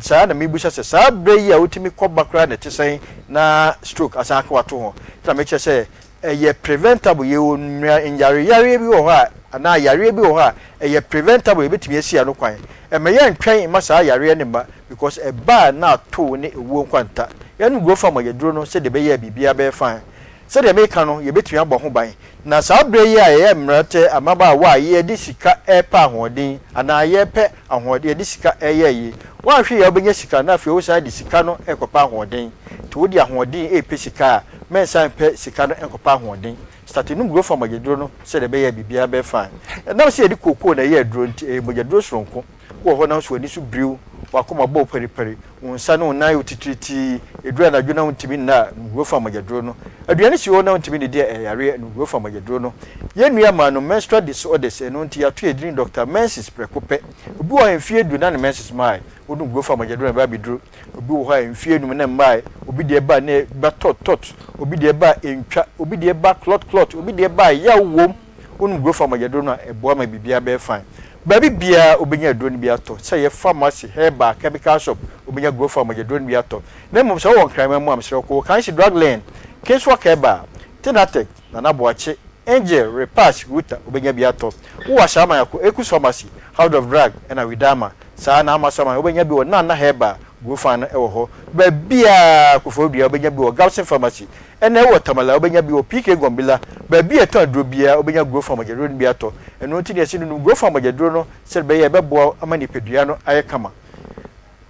Saa na mebisa sɛ, saa berɛ yi a wotumi kɔ ba koraa na ɛte sɛn na stroke asan aka wo ato hɔ? Nti na mekyerɛ sɛ ɛyɛ preventable. Yɛwɔ nnua nyareyareɛ bi wɔ hɔ a, anaa yareɛ bi wɔ hɔ a, ɛyɛ preventable, yɛbɛtumi asi ano kwan. Ɛmma yɛntwɛn mma saa yareɛ no mma because ɛba a na atow ne owuo nkwanta. Yɛnom Grofa mogyaduro no sɛdeɛ ɛbɛyɛ a biribiara bɛyɛ fine. Sɛdeɛ meka no, yɛbɛtumi abɔ ho ban. Na saa berɛ yi a yɛyɛ mmeranteɛ, mmabaawa a yɛde sika repɛ ahoɔden anaa yɛrepɛ ahoɔden, yɛde sika reyɛ ayie. Woanhwɛ yie a wobɛnya sika na afei wosan de sika no rekɔpɛ ahoɔden. Nti wode ahoɔden repɛ sika a, mɛnsan mpɛ sika no nkɔpɛ ahoɔden. Start nom Grofa mogyaduro no sɛdeɛ ɛbɛyɛ a biribiara bɛyɛ fine. Ɛnam sɛ yɛde kookoo na ɛyɛ aduro nti, ɛyɛ mogyaduro soronko. Wowɔ hɔ na nso w'ani so biri wo, w'akoma bɔ wo paripari, wo nsa ne wo nan yɛ wo titiritii, ɛduru anadwo na wontumi nna a, nom Grofa mogyaduro no. Aduane si hɔ na wontumi nnidi a, ɛyɛ yareɛ, nom Grofa mogyaduro no. Yɛn nua maa no menstrual disorders, ɛno nti yɛato yɛn din Doctor Menses prɛko pɛ. Obi wɔ hɔ a mfeɛ du na ne menses mmaeɛ, wonom Grofa mogyaduro na ɛbɛba abɛduru. Obi wɔ hɔ a mfeɛ num na ɛmmaeɛ, obi deɛ ba a na ɛba tɔt tɔt, obi deɛ ba a ɛntwa, obi deɛ ba clot clot, obi deɛ ba a yaw wom. Wonom Grofa mogyaduro no a, ɛboa ma biribiara bɛyɛ fine. Baabi biara wobɛnya aduro no bi atɔ, sɛ ɛyɛ pharmacy, herbal, chemical shop, wobɛnya Grofa mogyaduro no bi atɔ. Na mmom sɛ wowɔ Nkraman mu a, mesrɛ wo kɔ Okansi Drug Lane, Kingswalk Herbal, Tenatek, Nana Boakye, Angel, Repass, Ruta, wobɛnya bi atɔ. Wowɔ Ashaiman a, kɔ Ekus Pharmacy, House of Drug, ɛna Widama. Saa ara na Amasaman, wobɛnya bi wɔ Nana Herbal, Grofan no wɔ hɔ. Baabiara, Koforidua, wobɛnya bi wɔ Gabson Pharmacy, Ɛna ɛwɔ Tamale a wobɛnya bi wɔ PK Gombila, baabi a yɛtɔn aduro biara wobɛnya Grofan mogyaduro no bi atɔ. Ɛno nti na yɛse nonom Grofan mogyaduro no sɛdeɛ ɛbɛyɛ a ɛbɛboa wo ama nipadua no ayɛ kama.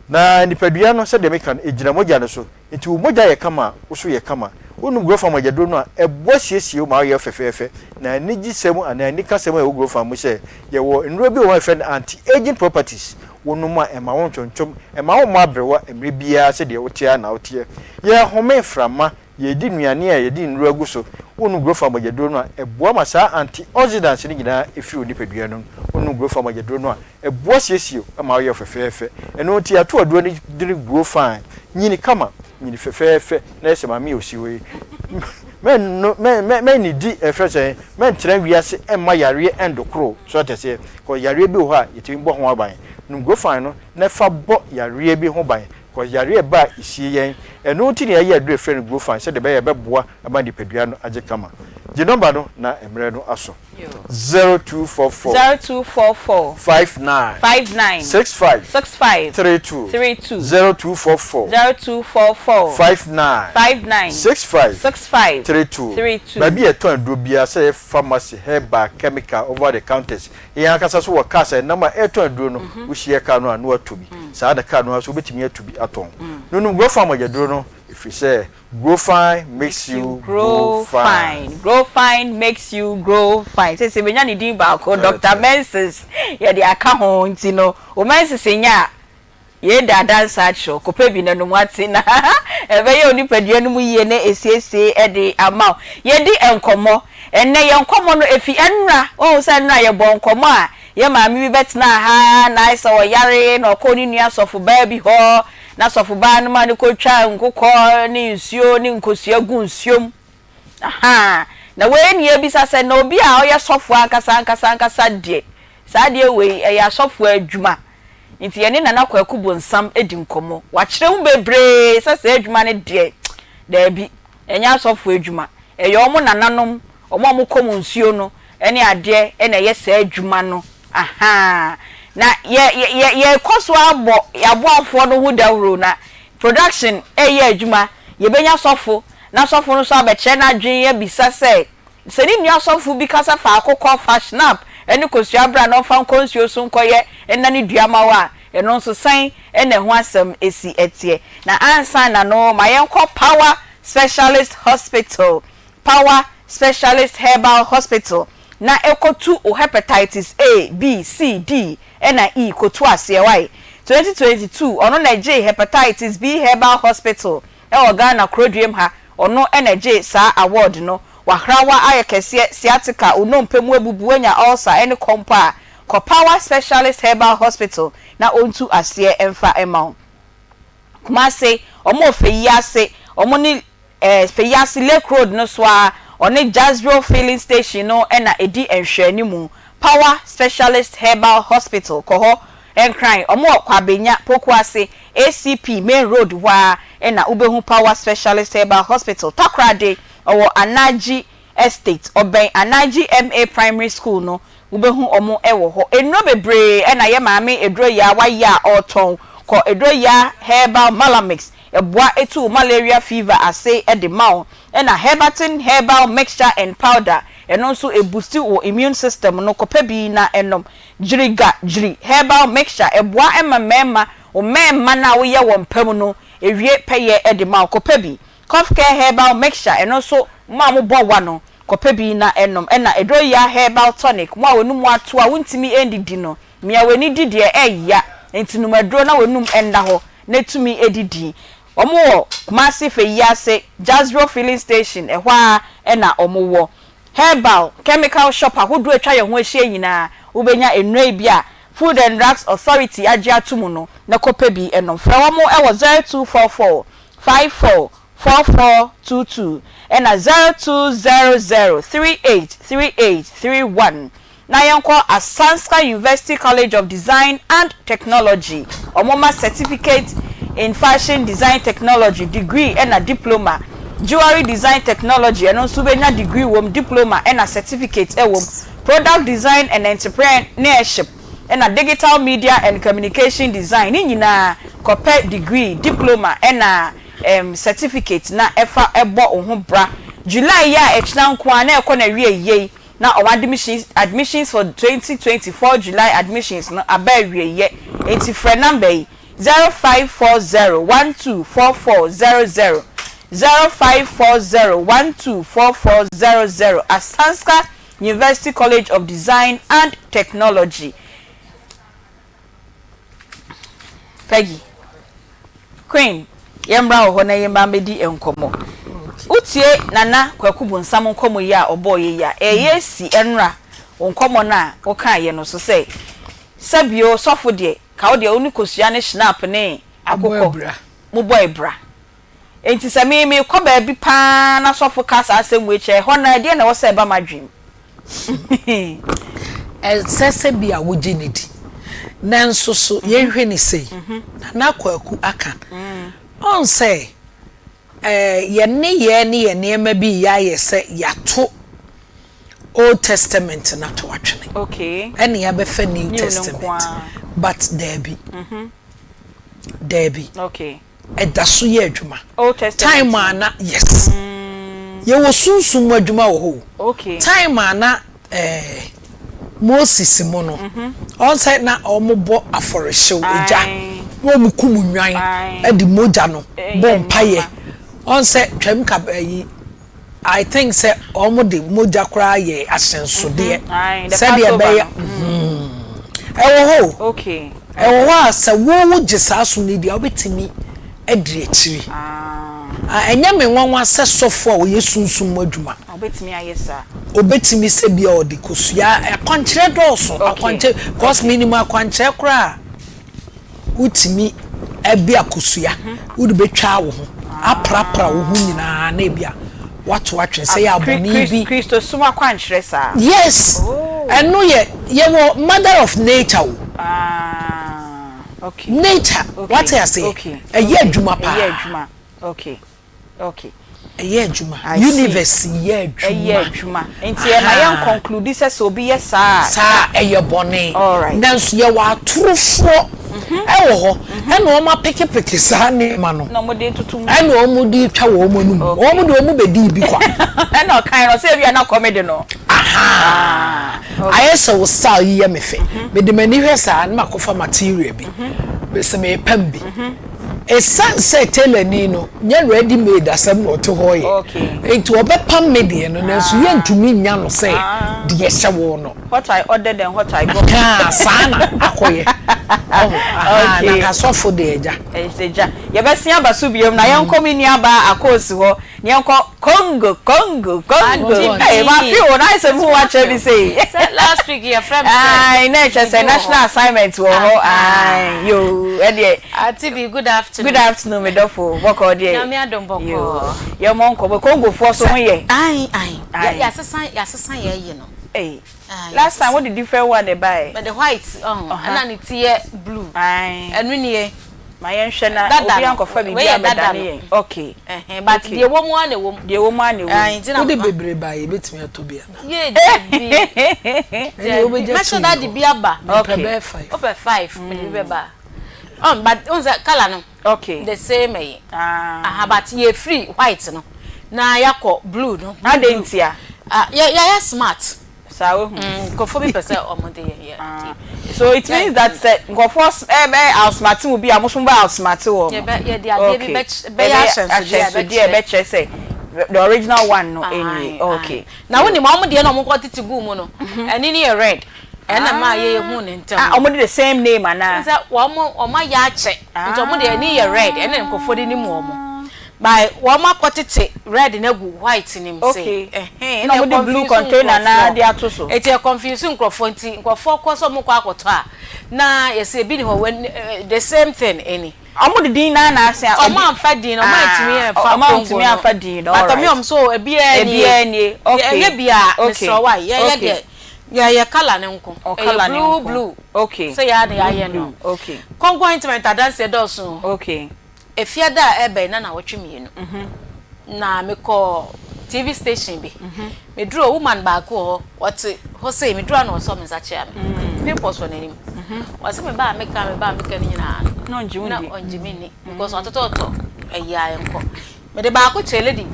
Na nipadua no sɛdeɛ meka no ɛgyina mogya no so, nti wo mogya yɛ kama a wo so yɛ kama. Wonom Grofan mogyaduro no a ɛboa siesie wo ma woyɛ fɛfɛɛfɛ. Na anigyesɛm anaa anikasɛm a ɛwɔ Grofan mu sɛ yɛwɔ nnuro bi wɔ hɔ a yɛfrɛ no anti-aging properties, Wonom a, ɛmma wo ntwontwom, ɛmma wommɔ aberewa mmerɛ biara sɛdeɛ woteɛ ara na woteɛ. Yɛhome mframa, yɛredi nnuane a yɛde nnuro agu so. Wonom Grofa mogyaduro no a, ɛboa ma saa antioxidants no nyinaa firi wo nipadua no mu. Wonom Grofa mogyaduro no a, ɛboa siesie wo ma woyɛ fɛfɛɛfɛ. Ɛno nti yɛato aduro no dini Grofine. Nyini kama, nyini fɛfɛɛfɛ na yɛ sɛ maame a ɔsi hɔ yi. Mɛnno, mɛ, mɛ, mɛnnidi, ɛfrɛ sɛn, mɛntena wiase mma yareɛ nndokoro wo. So ate aseɛ? Cause yareɛ bi wɔ hɔ a yɛtumi bɔ ho ban. Nom Grofine no na fa bɔ yareɛ bi ho ban. Cause yareɛ ba a ɛsie yɛn. Ɛno nti na yɛayɛ aduro a yɛfrɛ no Grofine sɛdeɛ ɛbɛyɛ a ɛbɛboa ama nipadua no agye kama. Gye nɔmba no na mmerɛ no aso. 0244. 0244. 59. 59. 65. 65. 32. 32. 0244. 0244. 59. 59. 65. 65. 32. 32. Baabi a yɛtɔn aduro biara, sɛ ɛyɛ pharmacy, herbal, chemical, over the counters, yɛn ankasa nso wɔ cars a ɛnam a ɛretɔn aduro no, wohyia car no a na woatɔ bi. Saa ara na car no ara nso wobɛtumi atu bi atɔn. Nonom Grofan mogyaduro no, ɛfiri sɛ Grofan makes you grow fine. Grofan makes you grow fine. Seesei manya ne din baako, Doctor Menses, yɛde aka ho nti no, wo menses nyɛ a, Yei da adanse akyerɛ wo. Kɔpɛ bi na nom ate na ɛbɛyɛ wo nipadua no mu yie na ɛsiesie de ama wo. Yɛdi nkɔmmɔ. Ɛnnɛ yɛn nkɔmmɔ no ɛfi ɛnnora. Woahu sɛ ɛnnora yɛbɔɔ nkɔmmɔ a yɛn maame bi bɛtenaa ha na ayɛ sɛ ɔyare na ɔkɔɔ ne nua sɔfobaa bi hɔ na sɔfobaa no ma no kɔtwaa nkokɔ ne nsuo ne nkosua guu nsuom. Ahaa, na wei ne yɛbisa sɛ, na obi a ɔyɛ sɔfoɔ ankasa ankasa ankasa deɛ, saa adeɛ wei, ɛyɛ asɔfoɔ adwuma? Nti yɛne Nana Kwaku Bonsam di nkɔmmɔ. Wakyerɛ mu bebree sɛ saa adwuma no deɛ, daabi, ɛnyɛ asɔfoɔ adwuma. Ɛyɛ wɔn nananom, wɔn a wɔkɔm nsuo no ne adeɛ na ɛyɛ saa adwuma no. Ahaa. Na yɛ, yɛ, yɛrekɔ so ara bɔ yɛn aboafoɔ no ho dawuro na production reyɛ adwuma. Yɛbɛnya sɔfo, na sɔfo no nso abɛkyerɛ n'adwene abisa sɛ, sɛ ne nua sɔfo bi kasa fa akokɔ, fa schnapp ne kosua bra na ɔmfa nkɔ nsuo so nkɔyɛ nna ne dua ma wo a, ɛno nso sɛn na ɛho asɛm si teɛ? Na ansa na no, ma yɛnkɔ Power Specialist Hospital, Power Specialist Herbal Hospital, na ɛkɔtu wo Hepatitis A, B, C, D ɛna E kɔtu aseɛ wai. 2022 ɔno na ɛgyee Hepatitis B Herbal Hospital ɛwɔ Ghana Kuroduam ha, ɔno na ɛgyee saa award no. W'ahrawa ayɛ kɛseɛ, sciatica, wo nnompe mu abubu, woanya ulcer ɛne kɔmpɔ a, kɔ Power Specialist Herbal Hospital na ɔntu aseɛ mfa mma wo. Kumase, wɔn wɔ Feyiase, wɔn ne eh, Feyiase Lake Road no so ara, ɔne Jazriel Filling Station no na ɛdi nhwɛanimu. Power Specialist Herbal Hospital, kɔ hɔ. Nkran, wɔn wɔ Kwabenya, Pokuase, ACP Main Road hɔ ara na wobɛhu Power Specialist Herbal Hospital. Takoradi, ɔwɔ Anaji Estate, ɔbɛn Anaji MA Primary School no, Wobɛhu wɔn wɔ hɔ. Nnuro bebree na yɛ maame Aduro-Yaa wayɛ a ɔretɔn. Kɔ Aduro-Yaa Herbal Malamix, ɛboa tu wo malaria fever ase de ma wo. Ɛna Herbatin Herbal Mixture and Powder, ɛno nso ɛboosti wo immune system no, kɔpɛ bi na nom. Gyiriga Gyiri Herbal Mixture, ɛboa ma mmarima, wo mmarima no a woyɛ wɔn mpa mu no, ɛwie pɛyɛ de ma wo, kɔpɛ bi. Cough Care Herbal Mixture, ɛno nso mo a mobɔ wa no, Kɔpɛ bi na nom. Ɛna Aduro-Yaa Herbal Tonic, mo a w'anum ato a wontumi ndidi no, mia w'ani di deɛ ɛya, nti nom aduro na w'anum nna hɔ na tumi didi. Wɔn wɔ Kumasi Feyiase, Jazro Filling Station, ɛhɔ ara na wɔn wɔ. Herbal, chemical shop ahodoɔ atwa yɛn ho ahyia nyinaa, wobɛnya nnuro yi bi a Food and Drugs Authority agye ato mu no na kɔpɛ bi nom. Frɛ wɔn wɔ 0244 54 4422 ɛna 0200 3838 31 na yɛnkɔ Asanska University College of Design and Technology wɔn ma Certificate in Fashion Design Technology degree ɛna Diploma, Jewelry Design Technology ɛno nso wobɛnya degree wom, Diploma ɛna Certificate ɛwom, Product Design and Entrepreneurship ɛna Digital Media and Communication Design ne nyinaa kɔpɛ degree, Diploma ɛna Erm certificate na ɛfa bɔ wo ho bra. July yi a ɛkyena nko ara na ɛkɔ n'awieɛ yi na wɔn admissions admissions for 2024 July admissions no aba awieɛ enti frɛ number yi 0540 124400 0540 124400 Asanska University College of Design and Technology. Peggy, Queen, yɛmmra wo hɔ na yɛmma mmɛdi nkɔmmɔ. Wotie Nana Kwaku Bonsam nkɔmmɔ yi a ɔbɔeɛ yi a, ɛreyɛ asi nnora wo nkɔmmɔ no a wokaeɛ no so sɛ, sɛbio sɔfo deɛ, ka wo deɛ wo ne kosua ne schnapp ne akokɔ mobɔ abira. Enti sɛ me merekɔ baabi pa ara na sɔfo ka saa asɛm wei kyerɛ, ɛhɔ no ara, ɛdeɛn na ɛwɔ sɛ ɛba m'adwene mu? Ɛnsɛ sɛ bi a wogye no di. Nanso so yɛnhwɛ no sei, Nana Kwaku aka, ɔn sɛ yɛn nneyɛɛ ne yɛn nneɛma bi reyɛ ayɛ sɛ yɛato Old Testament no ato atwene ɛna yɛabɛfa New Testament, but daabi, daabi. Ɛda so yɛ adwuma. Time a na yes. Yɛwɔ sunsum mu adwuma wɔ hɔ o. Time a na eh, Moses mu no, ɔn sɛ na wɔbɔ afɔrehyew, egya, na wɔkum nnwan de mogya no bɔ mpaeɛ. Ɔn sɛ Twam ka ayi I think sɛ wɔn de mogya koraa yɛ ahyɛnsodeɛ sɛdeɛ ɛbɛyɛ ɛwɔ hɔ o ɛwɔ hɔ a sɛ wo wo gye saa som no di a wobɛtumi adi akyiri ɛnyɛ me nwanwa sɛ sɔfo a ɔyɛ sunsum mu adwuma obɛtumi sɛ bia ɔde kosua akwankyerɛ dɔɔso akwankyerɛ cause menim akwankyerɛ koraa Wotumi bi a kosua wode bɛtwa wo ho aprapra wo ho nyinaa na ebi a. woato atwene sɛ yɛ abɔne bi. Kristosom akwankyerɛ saa. Yes, ɛno yɛ yɛwɔ mother of nature o. Ah, okay. Nature, wate aseɛ, ɛyɛ adwuma paa. Ɛyɛ adwuma, okay. Okay. Ɛyɛ adwuma. Universe yɛ adwuma. Ɛyɛ adwuma. Nti ɛma yɛn conclude sɛ sɛ obi yɛ saa a. Saa a ɛyɛ bɔne. Alright. Nanso yɛwɔ atorofoɔ ɛwɔ hɔ ɛna wɔn apekepeke saa nneɛma no. Na wɔn de toto mu. Ɛna wɔn de twa wɔn anum. Wɔn de wɔn bɛdii bi kwa. Ɛna ɔkan no ɔsɛ ebia na kɔm de no. Ahaa. Ayɛ sɛ wo style yi yɛ me fɛ. Mede m'ani hwɛ saa na makɔfa material bi. Sɛ merepam bi. Esiane sɛ tailorni no nyɛ ready made asɛm na ɔte hɔ reyɛ nti, ɔbɛpam me deɛ no, nanso yɛntumi nnya no sɛ deɛ ɛhyɛ wo no. What I ordered and what I got. Ahaa, saa na akɔyɛ. Ɔho, ahaa, na nka sɔfo deɛ agya. Agya. Yɛbɛsen aba so biom na yɛnkɔ me nuabaa Akoosi hɔ Na yɛnkɔ Congo, Congo, Congo. Hey, ma fi wo na ayɛ sɛ mehu wakyerɛ bi sei. Sɛ last week yɛ frɛ me sɛ. Ayi, na ɛkyerɛ sɛ national assignment wɔ hɔ. Ayi, yoo, ɛdeɛ. Auntie B, good afternoon. Good afternoon, me dɔfo. Bɔkɔɔ deɛ. Nyame adom bɔkɔɔ. Yoo, yɛmmɔ nkɔmmɔ. Congofoɔ so ho yɛ. Ayi, ayi. Yɛasesa, yɛasesa yɛn ayi no. Ei. Last time wode different one na ɛbaeɛ. Mede white, ɔho, ɛna ne ti yɛ blue. Ayi. Ɛno nie. Ma yɛnhwɛ na Dada obi no, ankɔfa biribi wei yɛ dada ammɛdane no. yɛn. Okay. Ɛhɛn, but Okay. deɛ ɛwɔ mu ara na ɛwɔ mu. Deɛ ɛwɔ mu ara na ɛwɔ mu. Ae, nti na Wode mema. bebree ba a, yɛbɛtumi atɔ bi anaa? Yee, dabi. Ɛnneɛ Dabi. wobɛgya Mɛhyɛ two da yi de hɔ. bi aba. Mepɛ Okay. bɛyɛ five. Wopɛ five, mede bi bɛba. Ɔn, but wohu sɛ colour no, Okay. the same ayi. Ah. Aha, but yɛfiri white no, na yɛakɔ blue no. Blue, Adɛn blue. ntia? Ah, yɛ, yɛayɛ smart. Saa wohu. Mm, nkurɔfoɔ bi pɛ sɛ wɔn de yɛ yɛ Ah, nti. so it means that sɛ nkurɔfoɔ ɛbɛ outsmart mu bi a mo nso mo bɛ outsmart wɔn. Yɛbɛ yɛde adeɛ bi Okay. bɛ bɛyɛ ahyɛnsodeɛ a ahyɛnsodeɛ a ɛbɛkyerɛ sɛ the original one no nie. Okay. Na wonim wɔn deɛ na wɔn kɔ tete guu mu no, ɛne no yɛ red. Ɛna maa yɛ yɛ hu ne ntɛm. Ah, wɔn de the same name anaa? Sɛ wɔn wɔn ayɛ akyɛ nti wɔn deɛ ɛne yɛ red ɛna nkurɔfoɔ de nim wɔn. By wɔn akɔ tete red no agu white no mu sei. Okay. Ɛhɛn, Na ɛna wɔn de blue ɛconfuse container naa nkurɔfoɔ. de ato so. Eti ɛconfuse nkurɔfoɔ nti nkurɔfoɔ kɔ sɛ wɔn kɔ akɔtɔ a na yɛsɛ ebi ni hɔ wɔ the same thing ɛni. Wɔn de din naa na ase a. Wɔn anfa din no, wɔn antumi anfa Wɔn Congo antumi no. anfa din no, But alright. ɔmo yɛ wɔn so ebiara nie. Ebiara nie, okay. Ɛnyɛ bia, Okay. mesrɛ wo a, yɛyɛ Okay. deɛ yɛyɛ colour no nko. Oh, Ɛyɛ colour no blue nko. blue. Okay. Sɛ yɛa na yɛayɛ Blue no. blue, okay. Congo ointment adanseɛ dɔɔso o. Okay. Efiada a ɛreba yi na nnawɔtwe mmienu na mekɔɔ TV station bi. Meduruu hɔ, woman baako wɔ hɔ, ɔte hɔ sei, meduruu hɔ a na ɔsɔ me nsa kyea me. Pimples wɔ n'anim. Ɔse me ba a meka me ba a meka no nyinaa no, na ɔngye me nni because ɔtotɔtɔ ayi a ɛnkɔ. Mede baako kyerɛɛ lady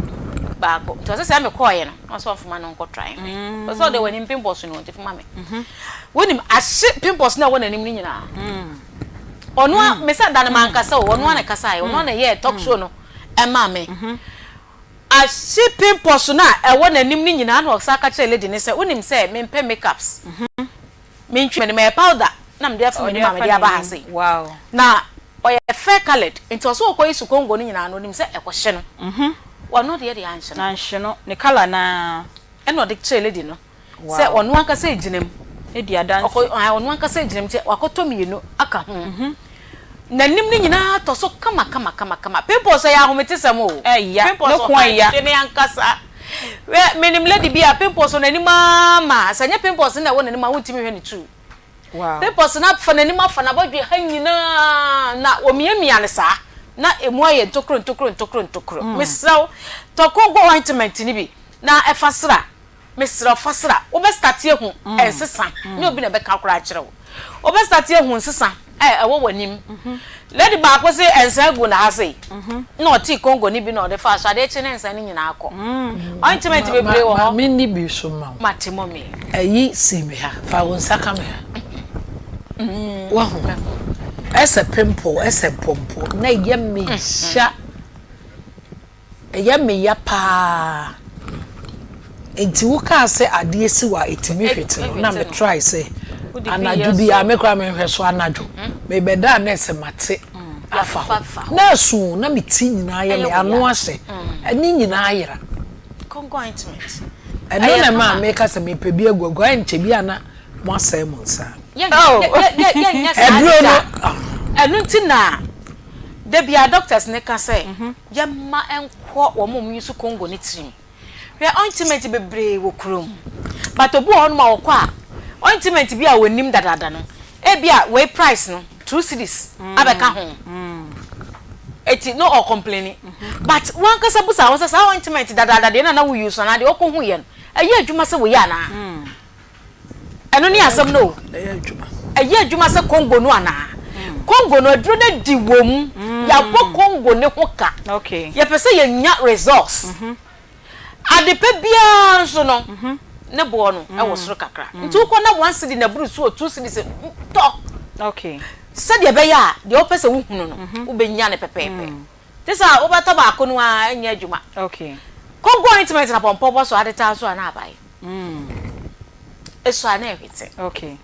baako, nti ɔse sɛ mekɔɔeɛ no, na ɔse ɔmfoma no nkɔ try nhwɛ. Ɔse ɔde w'anim pimples no nti foma me. Wonim, ahye pimples no a ɛwɔ n'anim no nyinaa. Ɔno a me sɛ da no mankasa o, ɔno a na ɛkasaeɛ, ɔno a na ɛyɛɛ talk show no ɛmaa me. Ahye pimples no a ɛwɔ n'anim no nyinaa na ɔsan ka kyerɛɛ lady no sɛ, wonim sɛ mempɛ makeups, mentwi m'anim, ɛyɛ powder na mede afa m'anim a mede aba ha sei. Na ɔyɛ fair coloured, nti ɔsɛ ɔkɔyi su Congo no nyinaa no, ɔnim sɛ ɛkɔhye no. Ɔno deɛ deɛ anhye no. Anhye no, ne colour no ara. Ɛna ɔde kyerɛɛ lady no. Sɛ ɔno ankasa egyina mu. Edi adanse. Ɔkɔ ae ɔno ankasa egyina mu nti wakɔtɔ mmienu aka ho. N'anim no nyinaa tɔ so kama kama kama kama. Pimples ɛyɛ ahometesɛm o. Ɛya, Pimples ne ko ɔha ɛya. adwene ankasa. Hwɛ menim lady bi a pimples wɔ n'anim ara ma sɛ ɛnyɛ pimples no na ɛwɔ n'anim a wontumi nhwɛ ne tu. Wow. Pimples no afa n'anim afa n'abɔdwe ha nyinaa na wɔmiamia no saa na emu ayɛ ntokuro ntokuro ntokuro ntokuro. Mesrɛ wo tɔ Congo ointment no bi na ɛfa sra. Mesrɛ wo fa sra. Wo bɛ starte ahu nsesa nyɛ obi na ɛbɛka koraa akyerɛ wo. Wo bɛ starte ahu nsesa a ɛwɔ w'anim. Lady baako se nsa agu na ha sei na ɔtee Congo no bi na ɔde faa so adeɛ kye ne nsa no nyinaa kɔ. Ointment bebree wɔ Ma hɔ. menni bi so mma wo. Mate mummy. Ayi si me ha. Fa wo nsa ka me ha. Wahu? Ɛsɛ pimple, ɛsɛ mpɔmpɔ na ɛyɛ me ya. Ɛyɛ me ya paa. Nti wo kaa sɛ adeɛ si hɔ a ɛtumi hwete no na me try sɛ anadwo biara me koraa me nhwɛ so anadwo me bɛ da a na ɛsɛ mate afa hɔ na ɛso na me ti nyinaa yɛ me ano ahyɛ ɛne nyinaa yera ɛno na ɛma me ka sɛ me pɛ bi agu agu ɛnkyɛ bi a na mo asɛe mo nsa Yɛnyɛ saa ɛduro da no. Ɛno nti na da biara doctors no ka sɛ yɛmma ɛnkɔ wɔn a wɔn use Congo no tirim. Hwɛ ointment bebree wɔ kurom but obi wɔ hɔnom a ɔkɔ a ointment bi a ɔnim dadaada no ebia wei price no 2 cedis abɛka ho eti no ɔ complaini but wankasa busa wo sɛ saa ointment dadaada deɛ na na wo use anaa deɛ ɔkɔ hu yɛ no ɛyɛ adwuma sɛ wei anaa ɛno ne asɛm no o ɛyɛ adwuma sɛ Congo no anaa Congo no aduro no di wɔ mu yɛabɔ Congo ne ho ka yɛpɛ sɛ yɛnya resource adepa biara nso no ne boɔ no ɛwɔ soro kakra nti wokɔ na 1 cedi na buru so o 2 cedis tɔ sɛdeɛ ɛbɛyɛ a deɛ wopɛ sɛ wohunu no wobɛnya ne pɛpɛɛpɛ te sɛ wobɛtɔ baako no a ɛnyɛ adwuma. Congo ointment na pɔmpɔ bɔ so ade taa so a na abae eso a na ɛhwete.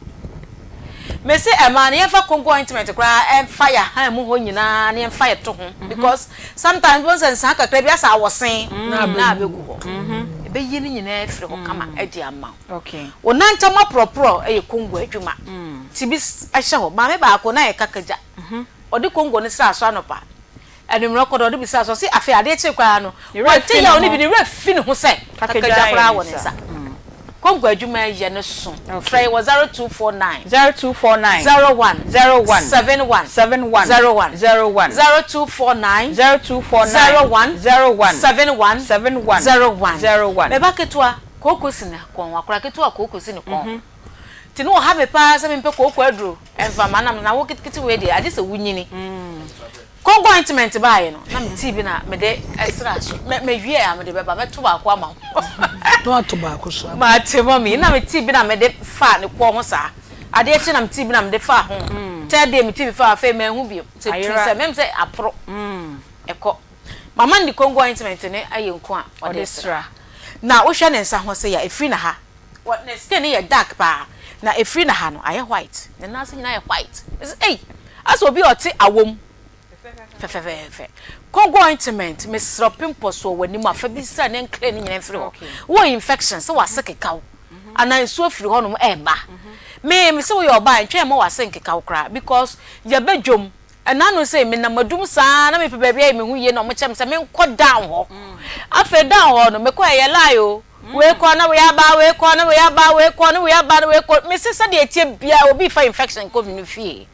Mese ɛmaa no yɛmfa Congo ointment koraa ɛmfa yɛ han mu hɔ nyinaa na yɛmfa yɛ to ho because sometimes wɔn sɛ nsaa kakra bi asa awɔsen na abɛgu hɔ ɛbɛyi ne nyinaa afiri hɔ kama ɛde ama wo. Wo nantam aporɔporɔ ɛyɛ Congo adwuma ti bi ɛhyɛ hɔ maame baako na yɛ kakagya ɔde Congo no sra so anɔpa anwummerɛ kɔ do ɔde bisa so ɔse afei adeɛ kye koraa no wante yaw no bi ne werɛ fi ne ho sɛ kakagya koraa wɔ ne nsa. Congo adwuma yɛ no so. Frɛ yɛ wɔ 0249 0249 01 01 71 71 01 01 0249 0249 01 01 71 71 01 01. Mɛba ketewa kooko si ne kɔn akora ketewa kooko si ne kɔn nti ne ɔha me paa sɛ mempɛ kooko aduro ɛmfa ma nam na wo ketekete wei deɛ agye sɛ wonyini. Congo ointment baeɛ no na me tea bi na mede sra so mɛ mɛwie a mede bɛba mɛto baako ama wo. Na wato baako so ama. Mate mummy na me tea bi na mede fa ne kɔn ho saa adeɛ kye na me tea bi na mede fa ho third day me tea bi fa afei manhu bio sɛ tu sɛ mɛm sɛ aporo ɛkɔ mama no de Congo ointment ne ayɛ nku a ɔde sra na wohwɛ ne nsa ho sɛ ya ɛfiri na ha wɔ ne skin no yɛ dark paa na ɛfiri na ha no ayɛ white ne nan ase nyinaa yɛ white mese ei asɛ obi a ɔte awom fɛfɛɛfɛ. Congo ointment mesrɛ pimples wɔ w'anim a fa bi sra ne nkle ne nyinaa mfiri hɔ wowɔ infection sɛ w'ase keka wo anaa nsuo firi hɔnom ɛɛba me me sɛ woyɛ ɔbaa ntwɛn ma w'ase nkeka wo koraa because yɛbɛ dwom ɛna no sɛ menam adum saa na mepɛ baabi ayɛ me ho yie na ɔmo kyerɛ me sɛ menkɔ down hɔ afei down hɔ no mekɔ ɛyɛ lie o wei kɔ na wei aba wei kɔ na wei aba wei kɔ na wei aba na wei kɔ mese sɛdeɛ ɛteɛ biara obi fa infection kɔ ne fie.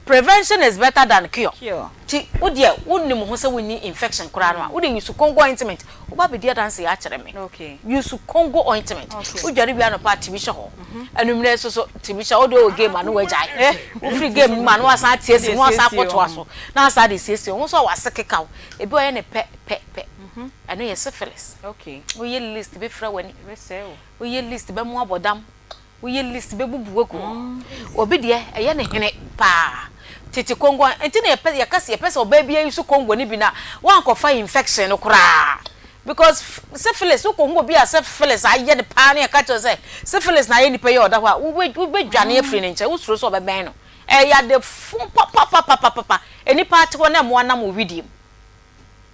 Prevention is better than cure. Nti wo deɛ wonim ho sɛ wonni infection koraa no a, wode use Congo ointment. Woba abɛdi adanseɛ akyerɛ me. Use Congo ointment. Wodware wie anɔpa a, tumi hyɛ hɔ. Anwummerɛ nso so, tumi hyɛ hɔ. Wode wɔ game a na woagyae. Wofiri game no mu a na woasan ate asi mu na woasan akɔtoa so na woasan de siesie wo ho. Nso a w'ase keka wo. Ebi wɔ hɔ a ɛyɛ no pɛ pɛ pɛ. Ɛno yɛ syphilis. Woyɛ list bɛfira w'ani. Woyɛ list bɛmo abɔdam. Woyɛ list bɛbubu agu hɔ. Obi deɛ ɛyɛ ne hene paa. Tete Congo nti na yɛpɛ yɛka sɛ yɛpɛ sɛ ɔbaa biara use Congo no bi na wankɔfa infection no koraa. Because syphilis wokɔhu obi a syphilis ayɛ no paa na yɛka kyerɛ wo sɛ syphilis na ayɛ nipa yi a ɔda hɔ a wobɛdwane afiri ne nkyɛn wosuro sɛ ɔbɛbɛn no. Ɛyɛ ade fo papapapapapa. Nnipa ate hɔ na mmoa nam wo wedeɛ mu.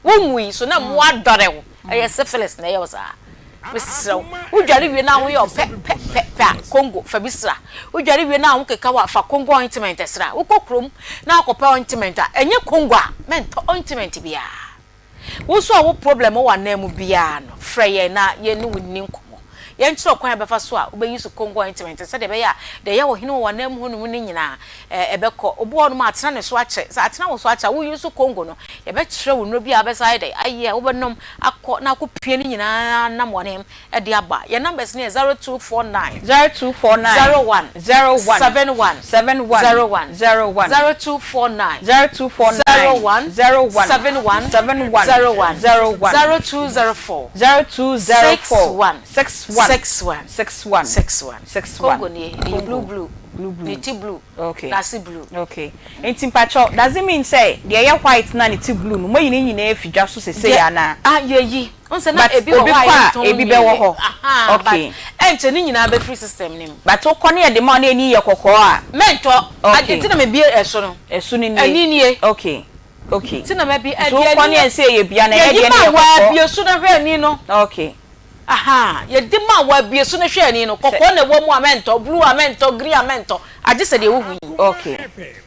Wonwui so na mmoa dɔre wo. Ɛyɛ syphilis na ɛyɛ wo saa. Mesrɛ wo, wodware wie na wo ho yɛ wo pɛ pɛ pɛ pɛ a, Congo, fa bi sra. Wodware wie na wo ho keka wo a, fa Congo ointment sra. Wokɔ kurom na wokɔpɛ ointment a, ɛnyɛ Congo a, mɛntɔ ointment biara. Wo nso a wo problem wɔ w'anan mu biara no, frɛ yɛn na yɛne wo nni nkɔmmɔ. Yɛnkyerɛ wo kwan a wobɛfa so a wobɛ use Congo ointment sɛdeɛ ɛbɛyɛ a deɛ ɛyɛ wo hene wɔ w'anan mu hɔnom no nyinaa ɛbɛkɔ. Obi wɔ hɔnom a atena ne so akyɛ. Sɛ atena wo so akyɛ a, wo use Congo no, yɛbɛkyerɛ wo nnuro bi a wobɛsan ayɛ dɛn ayɛ a wobɛnom akɔ na akɔpue ne nyinaa nam w'anan mu de aba. Yɛn numbers no yɛ 0249 0249 01 01 71 71 01 01 0249 0249 01 01 71 71 01 01 0204 0204 61 61 61 61 61 61 Congo nie, ɛyɛ blue blue. Blue blue. Ne ti blue. Okay. N'ase blue. Okay. Nti mpakyɛw, does it mean sɛ deɛ ɛyɛ white na ne ti blue no, moayi ne nyinaa afi dwa so sesei anaa? Ah, yɛyi. Wohu sɛ na But ebi wɔ obi hɔ a kɔ a, yɛntɔn ebi bɛwɔ nwie. hɔ. Ahaa, but Okay. ɛnkyɛ ne nyinaa bɛfiri system no mu. But wokɔ ne yɛde ma wo na ani yɛ kɔkɔɔ a? Mɛntɔ. Okay. Nti na mebue ɛso no. Ɛso no nie. Ani nie. Okay. Okay. Nti na mabue, Nti ɛdeɛ wokɔ ani ne yɛn sɛ ɛyɛ bia na ɛyɛ yɛyi deɛ no ma yɛ wo a, kɔkɔɔ. bue so na hwɛ ani no. Okay. Ahaa, yɛde ma wo abue so no hwɛ ani no, kɔkɔɔ na ɛwɔ mu a mɛntɔ, blue a mɛntɔ, green a mɛntɔ, agye sɛ deɛ wohu yi. Okay,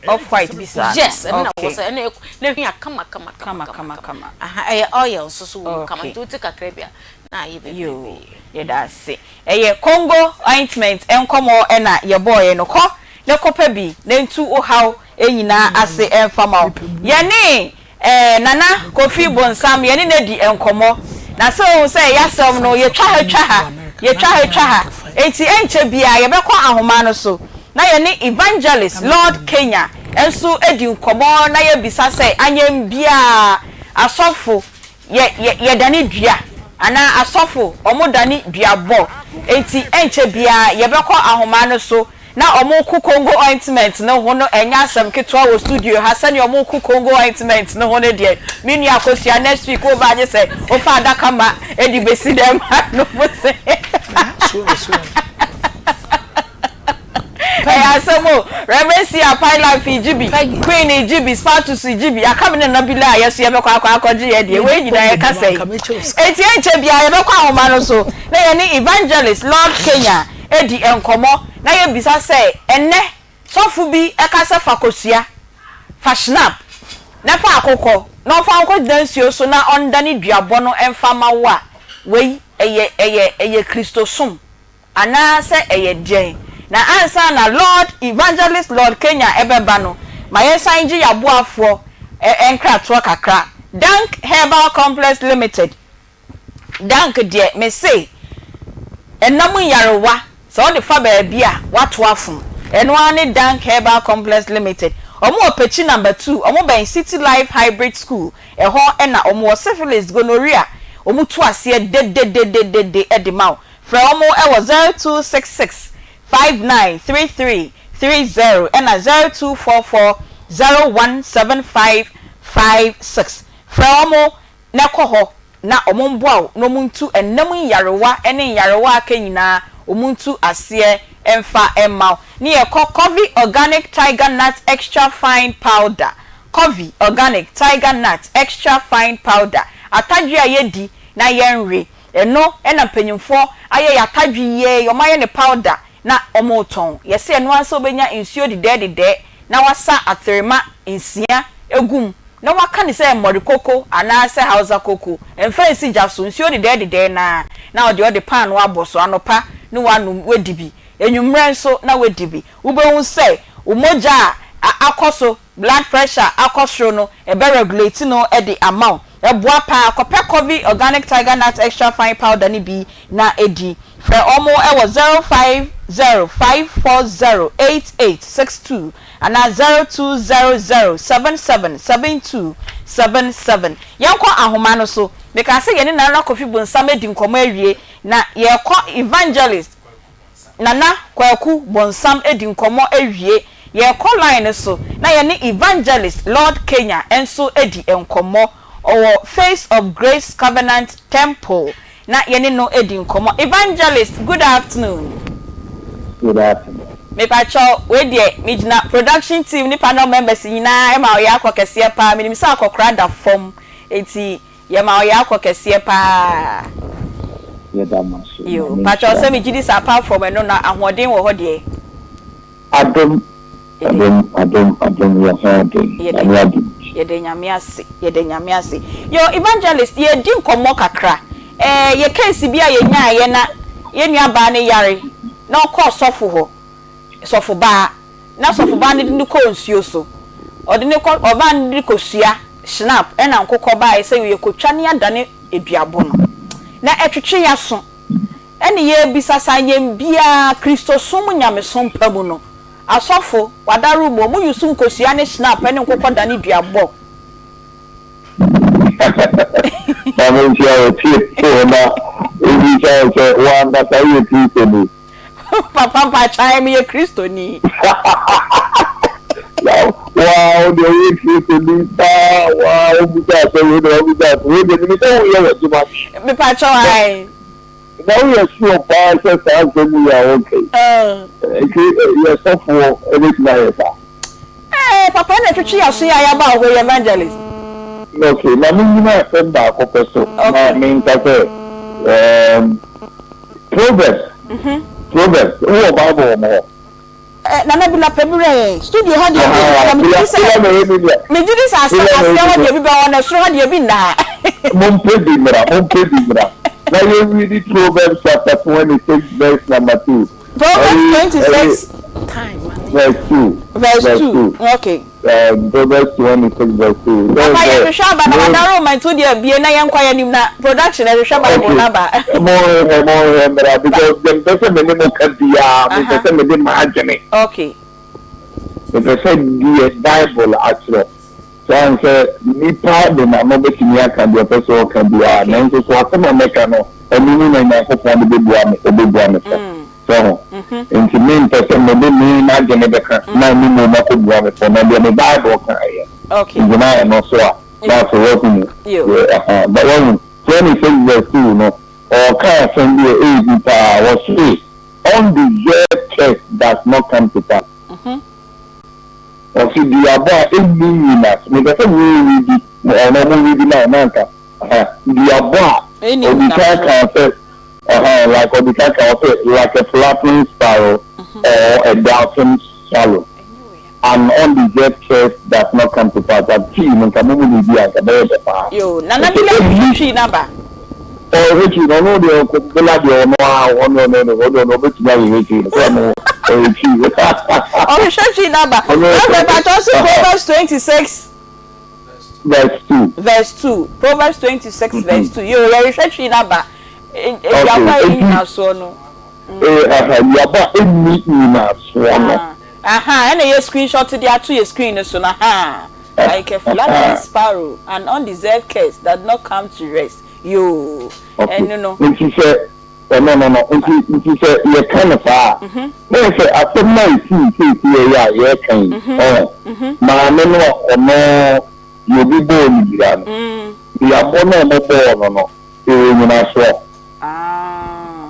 off white bi saa no. Yes, ɛno na wɔ sɛ, ɛno na ehua kama kama kama kama kama. Aha, ɛyɛ oil nso so wɔ mu kama, nti wote kakra bi a, na ayɛ bebrebe. Yoo, yɛda ase. Ɛyɛ Congo ointment nkɔmɔ na yɛbɔɔeɛ no, kɔ na kɔpɛ bi na ntu wo haw nyinaa ase mfa ma wo. Yɛne Eh Nana Kofi Bonsam yɛne no adi nkɔmmɔ na sɛ wohu sɛ yɛasɛm no yɛtwa ha twa ha, yɛtwa ha twa ha enti ɛnkyɛ biara yɛbɛkɔ ahoma no so na yɛne Evangelist Lord Kenya nso adi nkɔmmɔ na yɛabisa sɛ anyɛn biara asɔfo yɛ yɛ yɛdane dua anaa asɔfo wɔdane duabɔ enti ɛnkyɛ biara yɛbɛkɔ ahoma no so Na ɔmo ko Congo ointment no ho no ɛnyɛ asɛm ketewa wɔ studio ha sɛnea ɔmo ko Congo ointment no ho no deɛ me nua Akosua next week wo ba agye sɛ wo fa adaka ma ɛde besi dɛm ha no mo se ɛyɛ asɛm o Reverend Sia Pylife gye bi Queen gye bi Spatus gye bi aka me ne Nana Bila a yɛso yɛbɛkɔ akɔ akɔgye yɛ deɛ wei nyinaa yɛka sɛn enti ɛnkyɛ biara yɛbɛkɔ ahoma no so na yɛne Evangelist Lord Kenya di nkɔmmɔ na yɛbisa sɛ, Ɛnnɛ, sɔfo bi ka sɛ fa kosua, fa schnapp, na fa akokɔ, na ɔmfa wo nkɔgyina nsuo so na ɔndane duabɔ no mfa mma wo a, wei, ɛyɛ, ɛyɛ, ɛyɛ Kristosom, anaasɛ ɛyɛ deɛn? Na ansa na Lord, Evangelist Lord Kenya bɛba no, ma yɛnsan ngye yɛn aboafoɔ nkratoɔ kakra. Dank Herbal Complex Limited. Dank deɛ mese ɛnam nyarewa sɛ wode fa baabi a woato afom. Ɛno ara ne Dank Herbal Complex Limited. Wɔn wɔ Pekyi number two, wɔn bɛn City Life Hybrid School, ɛhɔ na wɔn wɔ. Syphilis, gonorrhea, wɔn tu aseɛ dedededede de ma wo. Frɛ wɔn wɔ 0266 5933 30 ɛna 0244 0175 56. Frɛ wɔn na kɔ hɔ na wɔmmoa wo na wɔntu ɛnna mu nyarewa ne nyarewa a aka nyinaa wɔntu aseɛ mfa mma wo. Ne yɛkɔ Covey Organic Tiger Nut Extra Fine Powder, Covey Organic Tiger Nut Extra Fine Powder, atadwe a yɛdi na yɛnwe, ɛno na mpanyimfoɔ ayɛ yɛn atadwe yie, wɔayɛ no powder na wɔretɔn. Yɛse ɛno ara sɛ wobɛnya nsuo dedɛɛdedɛɛ na wasa aterema nsia agu mu na waka no sɛ mmɔre koko anaasɛ Hausa koko, mfa nsi gya so, nsuo dedɛɛdedɛɛ no ara na ɔde ɔde paanoo abɔ so, anɔpa ne woanom, woadi bi, anwummerɛ nso na woadi bi. Wobɛhu sɛ wo mogya a akɔ so, blood pressure akɔ soro no, ɛbɛ regulate no de ama wo. Ɛboa paa. Kɔpɛ Covey Organic Tiger Nut Extra Fine Powder no bi na di. Frɛ wɔn wɔ 0505408862 anaa 0200777277. Yɛnkɔ ahoma no so. Mekaa sɛ yɛne Nana Kofi Bonsam adi nkɔmmɔ awie, na yɛrekɔ Evangelist Nana Kwaku Bonsam adi nkɔmmɔ awie. Yɛrekɔ line no so na yɛne Evangelist Lord Kenya nso adi nkɔmmɔ. Ɔwɔ Face of Grace Covenant Temple na yɛne no adi nkɔmmɔ. Evangelist, good afternoon. Good afternoon. Mepakyɛw, wei deɛ megyina production team ne panel members nyinaa ma wo yaakɔ kɛseɛ paa. Menim sɛ akɔkora da fam, enti Yɛma wo yaakɔ kɛseɛ paa. Yɛda mo ase. Yoo Nyame mpakyɛw nhyira sɛ mo. megye di sɛ apart from ɛno no ahoɔden wɔ hɔ deɛ. Adom Yɛda adom adom adom yɛ ho den yɛda Nyame adom nti. yɛda Nyame ase yɛda Nyame ase. Yoo Evangelist yɛredi nkɔmmɔ kakra ɛɛ yɛ case bi a yɛnyaeɛ na yɛn nua baa no yare na ɔkɔɔ sɔfo hɔ sɔfo baa na sɔfobaa no de no kɔɔ nsuo so. Ɔde no kɔ, ɔbaa no de no kɔsua schnapp ɛna nkokɔ baeɛ sɛ yɛkɔtwa ne adane aduabo no. Na ɛtwetwe y'aso. Ɛne yɛrebisa sɛ anyɛ biara Kristosom nyamesom pa mu no, asɔfo, wadaro mu, ɔmo use nkosua ne schnapp ɛne nkokɔ dane duabɔ. Maame nhyira wo tie na ebisa wo sɛ wo ankasa woyɛ Kristoni? Papa mpakyɛw meyɛ Kristoni. Na waa wo deɛ woyɛ Kristoni paa waa wobisa asɛm wei na wobisa asɛm wei deɛ menim sɛ woyɛ w'adwuma. Mepakyɛw ae. Na woyɛ sure paa sɛ saa asɛm yi a woka yi yɛ sɔfoɔ ɛbɛtumi ayɛ saa? Ɛɛ papa na ɛtwetwe yɛn aso yi a yɛaba wo hɔ yi evangelist. Okay, ma mennyina asɛm baako pɛ so na menka sɛ ɛɛm. Proverbs, Proverbs, wowɔ Bible wɔ mo hɔ? Eh, Nana Bila pɛ bi wura yɛn. Studio ha deɛ bi nna na megye di sɛ megye di sɛ ase aseɛ hɔ deɛ bi bɛwɔ na soro hɔ deɛ bi nna ha. Mompɛ bi mmra, mompɛ bi mmra. Na yɛnredi Proverbs chapter 26 verse number 2. Proverbs 26 verse 2. Verse 2. Okay. Proverbs 26 verse 2. Papa yɛhwehwɛ aba na wadaro ma nti wodeɛ abie na yɛnkɔ yɛn anim na production ɛhwehwɛ Bible no aba. Monhwehwɛ monhwehwɛ mmra because deɛ mepɛ sɛ me ne mo ka biara mepɛ sɛ mede m'adwene. Okay. Mepɛ sɛ deɛ Bible atwerɛ. So ahu sɛ nipa de n'ano bɛtumi aka deɛ ɔpɛ sɛ ɔka biara nanso so asɛm a mɛka no ɛno mu na Nyankopɔn de bɛbua me ɔbɛbua me fɔ. So ho? Enti mempɛ sɛ mede me m'adwene bɛka na me mmom akɔbua me fɔ, na deɛ me Bible ka yɛ no, megyina ɛno so a, na afei woahunu deɛ, aha. But woahu, 26 verse 2 no, ɔreka asɛm bi a ɛyɛ hu paa, ɔse, Undeserved curse does not come to pass. Ɔse, duabɔ a ɛnni nnyinaso, mepɛ sɛ mo redi, anaa mo redi ma na anka, aha, duabɔ a Ɛnni ɔdi kan nnyinaso. kaa sɛ, Ɛhɛn, like ɔde ka ka ɔsɛ like a fluttering sparrow or a doubting swallow, an undeserved curse does not come to pass, but tea no nka mo mu biribi a nka bɛyɛ dɛ paa. Yoo, Nana Ɔsɛ Bila ɛnni. hwehwɛ twi no aba. Ɔhwehwɛ twi no, ɔno deɛ ɔkɔ Bila deɛ ɔno ara ɔno ɔno ɔno ɔno ɔno ɔbɛtumi ahwehwɛ twi no, sɛ ɔno ɔyɛ twi. Ɔhwehwɛ twi no aba. Ɔno Reverend pakyɛ ɔse Proverbs 26. Verse 2. Verse 2. Proverbs 26 verse 2. Yoo, yɛrehwɛ twi no aba. Aduaba a ɛnni nnyinasoɔ no. Aha, aduaba a ɛnni nnyinasoɔ no. Aha, ɛna yɛ screenshot de ato yɛ screen no so no, aha. Like a fluttering sparrow, an undeserved curse does not come to rest. Yoo, ɛno no. Nti sɛ, ɛno no no, nti, nti sɛ yɛka no saa a, na yɛ sɛ asɛm no a ɛsii seesei yi a yɛreka yi, ɔho, maame no a ɔno deɛ obi bɔɔ no dua no, duabɔ no a wɔbɔɔ no no, Ewɔ nyinasoɔ. Ah.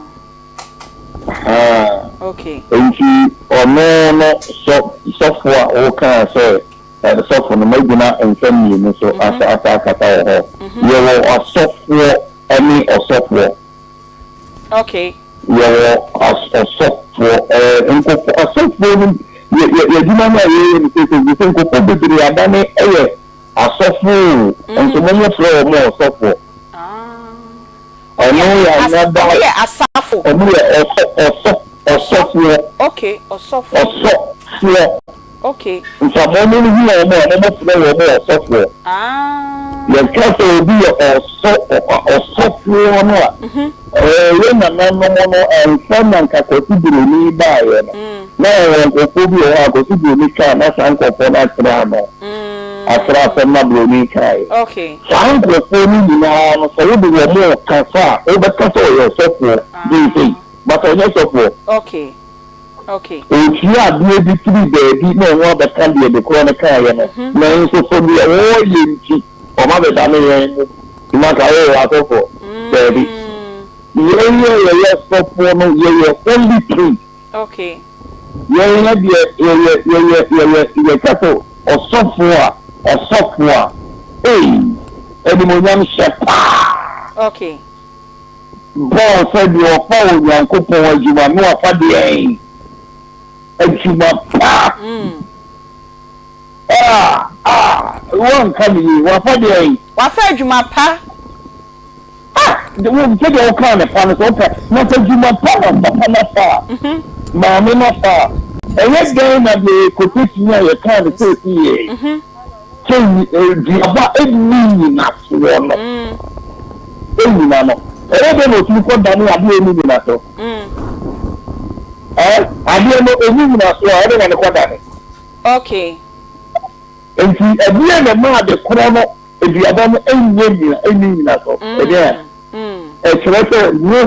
Ahaa. Okay. Nti ɔno no sɔ sɔfo a wokaa sɛ ɛ sɔfo no magyina nsɛm mmienu so asa asa akasa wɔ hɔ. Yɛwɔ asɔfoɔ ne ɔsɔfoɔ. Okay. Yɛwɔ as ɔsɔfoɔ ɛɛ nkurɔfoɔ asɔfoɔ no yɛ yɛ yɛ adwuma no a yɛyɛ no seesei seesei nkurɔfoɔ bebree adane yɛ Asɔfo o, nso mo mo frɛ wɔn ɔsɔfoɔ. Ɔno yɛ another. Ɔmo yɛ asafo. Ɔmo yɛ ɔsɔ ɔsɔ ɔsɔfoɔ. Okay, ɔsɔfoɔ. Ɔsɔfoɔ. Okay. Nti mo mo hu wɔn a mo mo frɛ wɔn ɔsɔfoɔ. Ah. Yɛ ka sɛ obi yɛ ɔsɔ ɔsɔfoɔ no a. Ɛɛ yɛ nananom no ansa na nka Kwasi Broni baeɛ no, na yɛwɔ nkurɔfoɔ bi wɔ hɔ a Kwasi Broni kaa na saa nkurɔfoɔ no akyerɛ ano, akyerɛ asɛm na Broni kaeɛ. Saa nkurɔfoɔ no nyinaa no sɛ wode wɔn rekasa a, wobɛka sɛ ɔyɛ ɔsɔfoɔ seesei, but ɔnyɛ sɔfoɔ. Ɔretie adeɛ bi firi baabi na ɔno abɛka deɛ dekorɔ no kaeɛ no, nanso so deɛ wɔreyɛ nti wɔn abɛdane yɛn mu dwuma ka, Oo, asɔfoɔ. Daabi. Yɛn a yɛyɛ asɔfoɔ no, yɛyɛ holy priest. Yɛn deɛ yɛyɛ, yɛyɛ, yɛyɛ, yɛka sɛ ɔsɔfoɔ a, ɔsɔfoɔ a, ei, animuonyam hyɛ paa. Paul sɛ deɛ ɔfa Onyankopɔn adwuma no wafa deɛn? Adwuma pa. Ah, ah, woanka no yie, wafa deɛn? Wafa adwuma pa. Ah, sɛdeɛ wokaa no pa no sɛ woka, na sɛ adwuma pa na papa no afa a, maame no afa a, ɛyɛ dɛn na deɛ yɛkɔtɛtumi a yɛkaa no sɛ ɛsi yie? Sɛ duaba nni nnyinasoɔ no, ɛnnyina no, ɛyɛ dɛn na ɔtumi kɔdane adeɛ a ɛnni nnyinasoɔ? Ɛɛ, adeɛ no ɛnni nnyinasoɔ a, ɛdɛn na ne kɔdane? Okay. Nti ɛdeɛn na ɛma ade korɔ no, aduaba no ɛnyɛ nnyina, ɛnni nnyinasoɔ? Ɛdeɛn a? Ɛkyerɛ sɛ wo,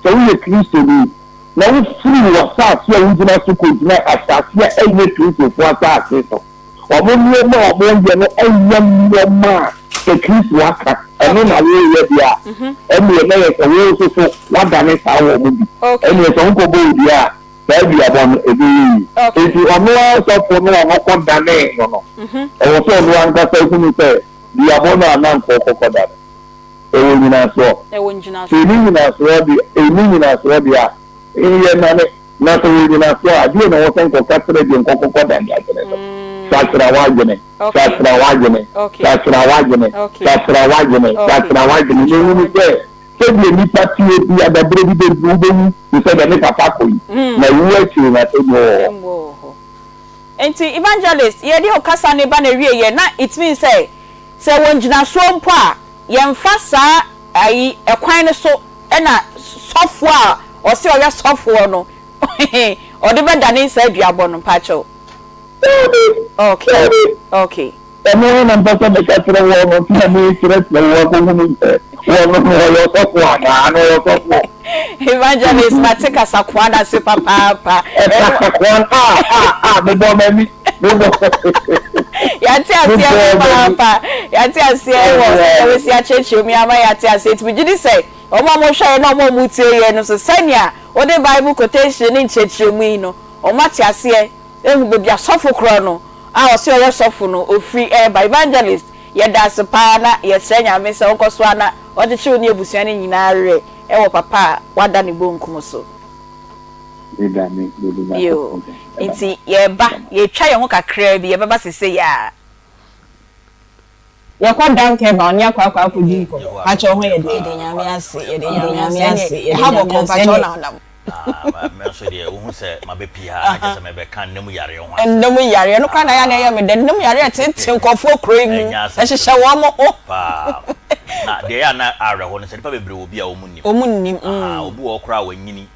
sɛ woyɛ Kristoni, na wofiri w'asase a wogyina so kɔgyina asase a ɛnyɛ Kristofoɔ asase so, Wɔn nneɛma a wɔyɛ no nyɛ nneɛma a sɛ Kristo aka, ɛno na woreyɛ deɛ a, ɛnneɛ na yɛ sɛ wo nso so woadane saa wɔn mu bi. Ɛnneɛ sɛ wokɔbɔ wo dua a, saa duabɔ no, ɛbɛyɛ yie. Enti ɔno ara sɔfo no a ɔkɔdanee no no, ɛwɔ sɛ ɔno ankasa hunu sɛ duabɔ no a na anka ɔkɔkɔdane. Ɛwɔ nyinasoɔ. Ɛwɔ ngyinasoɔ. Sɛ ɛnni nyinasoɔ deɛ, ɛnni nyinasoɔ deɛ a, yɛ nane. Na sɛ ɛwɔ nyinasoɔ a, deɛ na ɛwɔ sɛ nkɔka kyerɛ deɛ nkɔkɔkɔ dane adwene no. Sakyera w'adwene, sakyera w'adwene, sakyera w'adwene, sakyera w'adwene, sakyera w'adwene, na hunu sɛ, sɛdeɛ nnipa teɛ biara, berɛ bi bɛduru wobɛwu te sɛ deɛ me papa kɔ yi, na wuo akyiri no atemmuo wɔ hɔ. Nti evangelist yɛde ɔkasa no ba n'awieɛ na it means sɛ sɛ wɔ ngyinasoɔ mpo a yɛnfa saa ayi ɛkwan no so na sɔfoɔ a ɔse ɔyɛ sɔfoɔ no ɔde bɛdane saa duabɔ no mpakyɛw. Daabi, Okay daabi. okay. Ɛno ara na mepɛ sɛ meka kyerɛ woɔ no, nti na merekyerɛkyerɛ wo akɔhunu sɛ wɔno no ɔyɛ ɔsɔfoɔ anaa, ana ɔyɛ ɔsɔfoɔ? Evangelist mate kasakoa no ase papaapa. Kasakoa no, ah, ah, ah, mebɔɔ m'ani, mebɔ. Yɛate aseɛ Mebɔɔ m'ani. papaapa, yɛate aseɛ wɔ sɛdeɛ woasi akyerɛkyerɛ mu yi ama yɛate aseɛ, nti megye di sɛ wɔn a wɔhwɛ yɛn ne wɔn a wɔtie yɛn no nso sɛnea wode Bible quotation ne nkyerɛkyerɛmu yi no, wɔate aseɛ ahu baabi a sɔfo korɔ no a ɔse ɔyɛ sɔfo no ɔfiri reba. Evangelist, yɛda ase paa na yɛsrɛ Nyame sɛ ɔnkɔ so ara na ɔnkyekye wo ne abusua no nyinaa werɛ wɔ papa a wada ne bonkum so. Yoo, nti yɛreba, yɛretwa yɛn ho kakraa bi, yɛbɛba sesei ara. Yɛkɔ Dankeba ɔne akɔ akɔ akɔdi nkɔmmɔ. Pakyɛ wo ho yɛ den? Yɛda Nyame ase, yɛda Nyame ase, ɛha bɔkɔɔ mpakyɛ wo na wonam. Ah, me nso deɛ wohu sɛ mabɛpie ha na kyerɛ sɛ mebɛka nna mu yareɛ ho asɛm. Nna mu yareɛ, ɛno koraa na ɛyɛ a na ɛyɛ me dɛ. Nna mu yareɛ tete nkurɔfoɔ kuro yi mu, ɛhyehyɛ wɔn ho. Paa. Na deɛ ɛyɛ a na awerɛho no sɛ nnipa bebree wɔ bi a wɔn nnim. Wɔn nnim, mm. Aha, obi wɔ hɔ koraa a wanyini,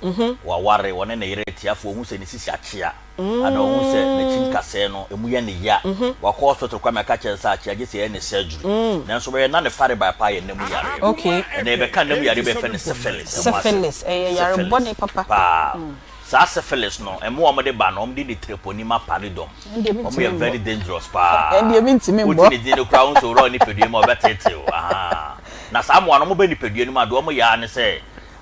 waware, wɔne ne yere te, afei ohu sɛ ne sisi akyea. Ana ohu sɛ n'akyi nkasɛɛ no, emu yɛ no ya. Wakɔ hospital koraa ma yɛka kyerɛ no sɛ akyea gye sɛ yɛyɛ no surgery. Nanso wobɛhwɛ na ne farebae paa yɛ nna mu yareɛ. Ɛnnɛ yɛbɛka nna mu yareɛ bi a yɛfrɛ no syphilis ho asɛm. Syphilis, ɛyɛ yare bɔne papa. Paa. Saa syphilis no, mmoa a wɔde ba no, wɔde ne treponema pallidum. Wɔyɛ very dangerous paa. Wote ne din no koraa, wohu sɛ owura wɔ nipadua mu a, ɔbɛteetee wo. Ahaa. Na saa mmoa no, wɔba nipadua no mu a, deɛ wɔyɛ ara ne sɛ,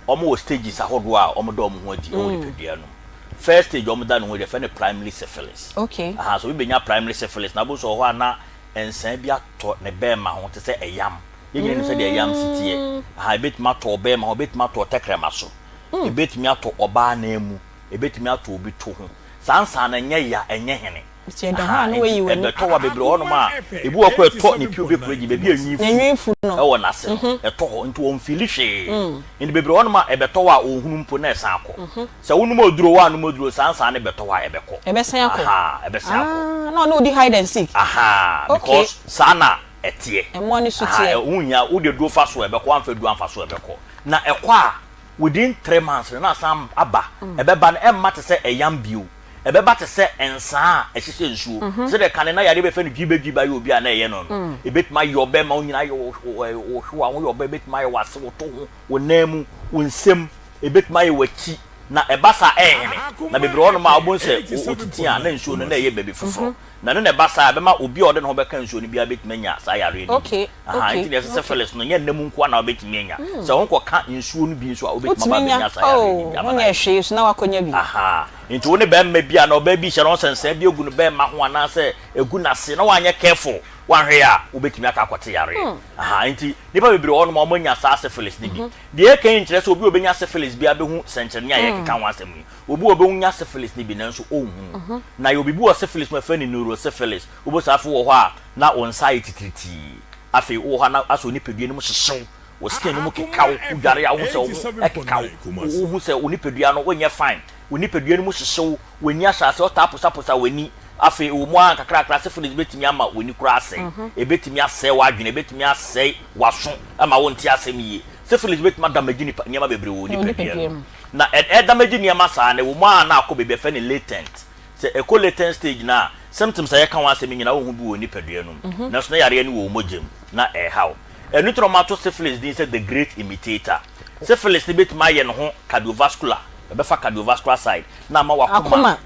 wɔwɔ stages ahodoɔ a wɔda wɔn ho adi wɔ nipadua no mu. First stage a wɔda ne ho adi, yɛfrɛ no primary syphilis. Okay. Aha, so obi bɛnya primary syphilis na wobɛhu sɛ wɔ hɔ a na nsaa bi atɔ ne bɛɛma ho te sɛ ɛyam. Yɛn nyinaa nim sɛdeɛ ɛyam si teɛ. Aha, ɛbɛtumi atɔ ɔbɛɛma ho, ɛbɛtumi atɔ ɔtɛkrɛma so, ɛbɛtumi atɔ ɔbaa nan mu, ɛbɛtumi atɔ obi to ho. Saa nsaa no ɛnyɛ ya, ɛnyɛ hene. Nti ɛda hɔ a na wayi w'ani. Ɛbɛtɔ hɔ a bebree wɔ hɔnom a, ebi wɔ hɔ koraa ɛtɔ ne pubic region, baabi a nwi fu wɔ n'ase no, ɛtɔ hɔ, nti ɔnfeeli hwee. Nti bebree wɔ hɔnom a ɛbɛtɔ hɔ a ɔnhunu mpo na ɛsan akɔ. Sɛ wonom aduro, woannom aduro, saa nsaa no bɛtɔ hɔ a ɛbɛkɔ. Ɛbɛsan akɔ. Ahaa, ɛbɛsan akɔ. Ah, na ɔne wo di hide and seek. Ahaa, Okay. because saa na ɛteɛ. Mmoa no su Ahaa, teɛ. ɛho nhia, wode aduro fa so a ɛbɛkɔ, woamfa aduro amfa so a ɛbɛkɔ. Na ɛkɔ a, within 3 months no na asan aba. Ɛbɛba no, ɛmma te sɛ ɛyam bio. Ɛbɛba te sɛ nsaa a ɛhyehyɛ nsuo. Te sɛ deɛ kane na yareɛ bɛfɛ no dwibadwiba yɛ obi a na ɛyɛ no no. Ɛbɛtumi ayɛ ɔbɛrima wo nyinaa ayɛ wo wo hwewa ho yɛ ɔbaa, ɛbɛtumi ayɛ w'ase, wo to ho, wo nan mu, wo nsam, ɛbɛtumi ayɛ w'akyi, na ɛba saa a ɛnhene. Na bebree wɔ hɔnom a wobɛhu sɛ wɔtiti a na nsuo no na ɛyɛ baabi foforɔ. Na ɛno na ɛba saa a ɛbɛma obi a ɔde ne ho bɛka nsuo no biara bɛtumi anya saa yareɛ no bi. Ahaa, nti deɛ ɛsɛ syphilis no, nyɛ nna mu nko ara na wobɛtumi anya. Sɛ wo ho kɔka nsuo no bi nso a, wobɛtumi aba Wotumi nya, abɛnya saa yareɛ no oh, bi ama no wonyɛɛ ayɛ. hwee so na woakɔnya bi. Ahaa, nti wo ne barima bi anaa ɔbaa bi hyia na ɔsɛ nsaa bi agu ne barima ho anaasɛ agu n'ase na woanyɛ careful, woanhwɛ yie a, wobɛtumi akɔ akɔte yareɛ. Ahaa, nti nnipa bebree wɔ hɔnom a wɔanya saa syphilis no bi. Deɛ yɛreka yi nkyerɛ sɛ obi a ɔbɛnya syphilis biara bɛhu sɛnkyerɛnne a yɛrekeka ho asɛm yi. Obi wɔ hɔ a ɔbɛnya syphilis no bi nanso ɔnhunu. Na yɛwɔ biribi wɔ syphilis mu a yɛfrɛ no neurosyphilis. Wobɛhu sɛ afei wɔ hɔ a na wo nsa ayɛ titiritii. Afei wowɔ hɔ a na asɛ wo nipadua no mu hyehye wo, wo skin no mu keka wo, wodware a wohu sɛ wo ho keka wo, wohu sɛ wo nipadua no wonyɛ fine, wo nipadua no mu hyehye wo, w'ani ahyɛ aseɛ, wotaa posaposa w'ani. Afei ɛwɔ mu ara nkakrakra syphilis bɛtumi ama w'ani koraa asɛe. Ɛbɛtumi asɛe w'adwene, ɛbɛtumi asɛe w'aso ma wonte asɛm yie. Syphilis bɛtumi adamage nipa nneɛma bebree wɔ wo nipadua no mu. Na ɛdamage nneɛma saa no, ɛwɔ mu ara na akɔ baabi a yɛfrɛ no latent. Sɛ ɛkɔ latent stage no a, symptoms a yɛka ho asɛm yi nyinaa wonhu bi wɔ wo nipadua no mu. Nanso na yareɛ no wɔ wo mogya mu, na ɛreha wo. Ɛno nti na wɔato syphilis din sɛ the great imitator. Syphilis no bɛtumi ayɛ ne ho cardiovascular, ɛbɛfa cardiovascular side, na ama w'akoma,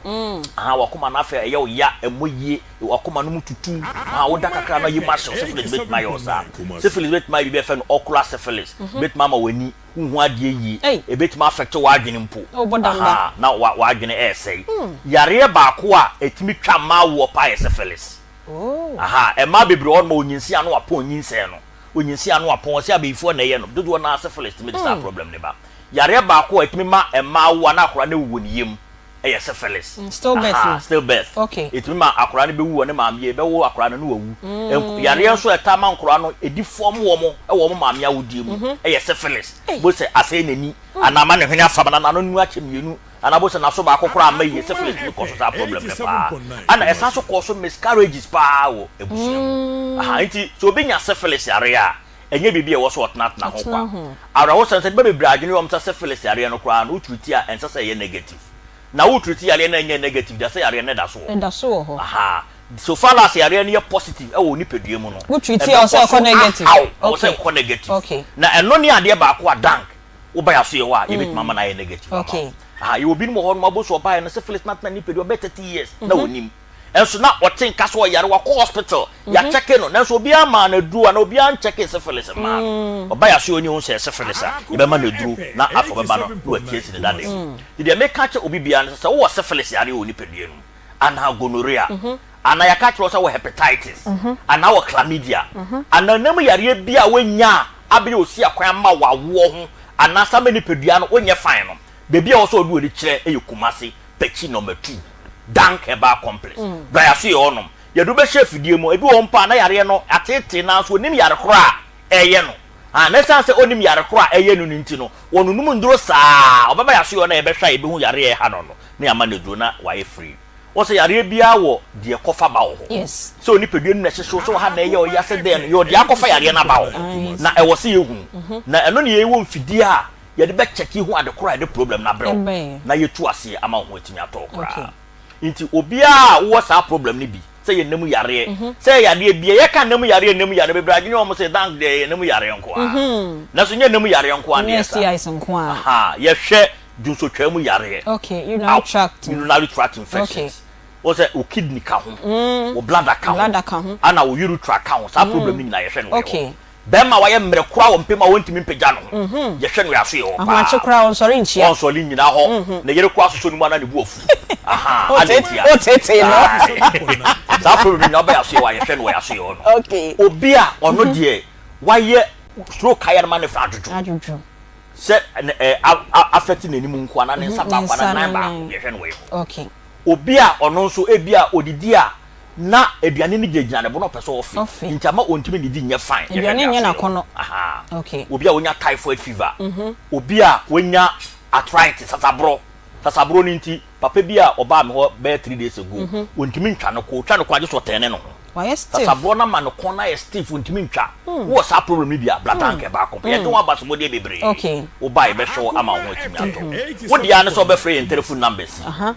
aha, w'akoma no afei ɛyɛ wo ya, ɛmmɔ yie, w'akoma no mu tutu, aha, woda kakra na yam ahye wo, syphilis bɛtumi ayɛ wo saa. Syphilis bɛtumi ayɛ biribi a yɛfrɛ no ocular syphilis, ɛbɛtumi ama w'ani, wonhu adeɛ yie, ɛbɛtumi affect w'adwene mpo, aha, na w'adwene ɛresɛe. Yareɛ baako a ɛtumi twa mmaa woɔ paa yɛ syphilis. Aha, mmaa bebree wɔ hɔ nom a wɔnyinsen a na wɔapɔn nyinsɛn no. Onyinsia ano apɔn, ɔse abayifoɔ na ɛyɛ no. Dodoɔ no ara syphilis tumi de saa problem no ba. Yareɛ baako a ɛtumi ma mmaa wo a na akwadaa no awu wɔ ne yam yɛ syphilis. Stillbirth Ahaa, no? stillbirth. Okay. Ɛtumi ma akwadaa no bɛwu wɔ ne maame yam, ɛbɛwo akwadaa no na wawu. Nk, yareɛ nso a ɛtaa ma nkwadaa no ɛdi fɔm wɔn wɔ wɔn maame awodeɛ mu yɛ syphilis. Bohu sɛ asɛe n'ani, anaa ama ne hwene afam, anaa n'ano no mu akyɛ mmienu, anaa bohu sɛ n'aso baako koraa amma yie. Syphilis tumi kɔ so saa problem no paa. Ɛna ɛsan nso kɔ so miscarriages paa wɔ abusua mu. Ahaa, nti sɛ obi nya syphilis yareɛ a, ɛnyɛ biribi a ɛwɔ sɛ ɔtenatena ho kwa. Awerɛhosɛm sɛ, nnipa bebree adwene yɛ wɔn sɛ syphilis yareɛ no koraa no, wo treat a, ɛnsɛ sɛ ɛyɛ negative. Na wo treat yareɛ no a ɛnyɛ negative deɛ, sɛ yareɛ no da so wɔ hɔ. Ɛda so wɔ hɔ. Ahaa. So far as yareɛ no yɛ positive wɔ wo nipadua mu no, Wo treat a, ɛwɔ ɛbɛkɔ sɛ so ɛkɔ negative. ahaw, ɛwɔ sɛ Okay. ɛkɔ negative. Okay. Na ɛno ne adeɛ baako a dank, woba yɛn asoɛeɛ hɔ a, yɛbɛtumi ama no ayɛ negative ama wo. Okay. Ahaa. Yɛwɔ binom wɔ hɔ nom, wobɛhu sɛ ɔbaeɛ no, syphilis no atena ne nipadua mu bɛyɛ 30 years na ɔnnim. Nso na ɔte nka sɛ ɔyare, wakɔ hospital, yɛakyɛke no, nanso obiara mmaa no aduro anaa obiara nkyɛkee syphilis mmaa no. Ɔba yɛn asoɛeɛ no yɛhu sɛ ɛyɛ syphilis a, yɛbɛma no aduro na afei ɔbɛba no na watie asi ne dada mu. Nti deɛ meka akyerɛ obi biara ne sɛ, sɛ wowɔ syphilis yareɛ wɔ wo nipadua no mu, anaa gonorrhea, anaa yɛaka akyerɛ wo sɛ wowɔ hepatitis, anaa wowɔ chlamydia, anaa nam yareɛ bi a woanya a abɛyɛ osiakwan ama w'awoɔ ho anaasɛ ama nipadua no wonyɛ fine no, baabi a ɛwɔ sɛ wode w'ani kyerɛ yɛ Kumasi. Pɛkyi number two, Dank Herbal Complex. Bra yɛaso yɛ hɔnom. Yɛde wo bɛhyɛ afidie mu. Ebi wɔ hɔ mpo a na yareɛ no ateetee nanso ɔnnim yare korɔ a ɛreyɛ no. Ah, na ɛsiane sɛ ɔnnim yare korɔ a ɛreyɛ no no nti no, wɔnonom nnuro saa. Ɔbɛba yɛaso yɛ hɔ na yɛbɛhwɛ a yɛbɛhu yareɛ a ɛha no no na yɛama no aduro na wayɛ free. Wohu sɛ yareɛ biara wɔ deɛ ɛkɔfa ba wɔ hɔ. Sɛ onipadua no na ɛhyehye wo, sɛ ɔha na ɛyɛ ɔya, sɛ dɛn no, yɛwɔ deɛ akɔfa yareɛ no aba wɔ hɔ. Na ɛwɔ sɛ yɛhu. Na ɛno na yɛwɔ mfidie a yɛde bɛ check hu ade koro a ɛde problem no abrɛ wo na yɛtu aseɛ ama wo ho atumi atɔ wo koraa. Nti obiara a wowɔ saa problem no bi, sɛ yɛ nna mu yareɛ, sɛ yɛ yadeɛ bia, yɛka nna mu yareɛ nna mu yareɛ bebree adwene wɔn sɛ thank deɛ yɛ nna mu yareɛ nko ara. Nanso nyɛ nna mu yareɛ nko ara na yɛsa. Aha, yɛhwɛ dwonsotwaa mu yareɛ, urinary tract infections. Wɔn sɛ wo kidney ka ho, wo bladder ka ho, ana wo urethra ka ho, saa problem no nyinaa yɛhwɛ no wɔ hɔ. Bɛrima a wayɛ mmerɛ koraa wɔ mpem a ɔntumi mpagya ne ho. Yɛhwɛ no yɛaso yɛ hɔ paa. Ahomakye koraa ɔnsɔre nkyia. Ɔnsɔre nnyina hɔ. Ne yere koraa sosɔ ne mu a na ne bo afu. Ahaa, adɛn ntia? Wotetee no. Saa problem no nyinaa woba yɛaso yɛ hɔ a yɛhwɛ no wɔ yɛaso yɛ hɔ no. Obi a ɔno deɛ wayɛ stroke ayɛ no ma ne fa adwodwo. Sɛ ɛ affect n'anim nko anaa ne nsa baako anaa ne nan baako yɛhwɛ no wɔ yɛ hɔ. Obi a ɔno nso ebia odidi a na aduane no gyinagyina ne bo na ɔpɛ sɛ ɔfe nti ama ɔntumi nnidi nyɛ fine. Yɛhwɛ Aduane nyɛ ne asoɛ n'akɔnnɔ. Ahaa. Okay. Obi a wanya typhoid fever, obi a wanya arthritis, sasaborɔ. Sasaborɔ no nti, papa bi a ɔbaa me hɔ bɛyɛ 3 days ago, ɔntumi ntwa ne kɔn. Ɔtwa ne kɔn a gye sɛ ɔtɛne ne ho. Wayɛ stiff. Sasaborɔ no ama ne kɔn no ayɛ stiff, ɔntumi ntwa. Wowɔ saa problem no bi a, bra tank baako pɛ. Yɛde ho abasobɔdeɛ bebree. Okay. Woba a yɛbɛhwɛ wo ama wo ho atumi atɔ wo. Wo deɛ ara ne sɛ wobɛfrɛ yɛn telephone numbers yi.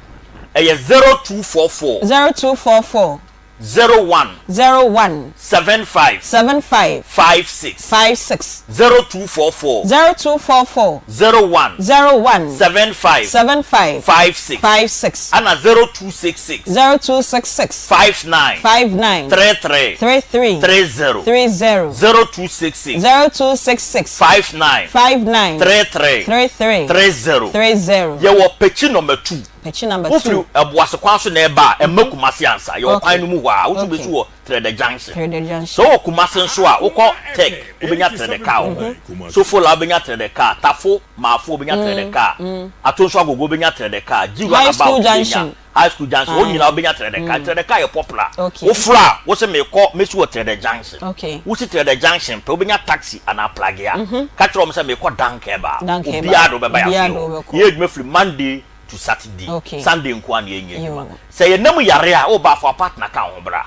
Ɛyɛ 0244. 0244. 01. 01. 75. 75. 56. 56. 0244. 0244. 01. 01. 75. 75. 56. 56. Ɛna 0266. 0266. 59. 59. 33. 33. 30. 30. 0266. 0266. 59. 59. 33. 33. 30. 30. Yɛwɔ Pekyi number 2. Pekyi number 2. Wofiri Ɛboase kwan so na ɛreba a, ɛmma Kumasi ansa. Yɛwɔ kwan no mu hɔ ara. Wo nso wobɛsi wɔ Trɛdɛ Junction. Trɛdɛ Junction. Sɛ wowɔ Kumasi nso a, wokɔ Tech, wobɛnya Trɛdɛ car wɔ hɔ. Sofola wobɛnya Trɛdɛ car. Tafo, Maafo wobɛnya Trɛdɛ car. Atonso Agogo wobɛnya Trɛdɛ car. Gyi High Runabout School wobɛnya. Junction. High School Junction. Hɔ nyinaa wobɛnya Trɛdɛ car. Trɛdɛ car yɛ popular. Wofrɛ a, wose merekɔ, mɛsi wɔ Trɛdɛ Junction. Wosi Trɛdɛ Junction pɛ, wobɛnya taxi anaa Plagea. Ka kyerɛ wɔn sɛ merekɔ Dankeba. Obiara de wo bɛba yɛn asoɛe hɔ. Yɛyɛ adwuma firi Monday to Saturday. Sunday nko ara na yɛnyɛ adwuma. Sɛ yɛnam yare a, woba a fa wo partner ka wo ho bra.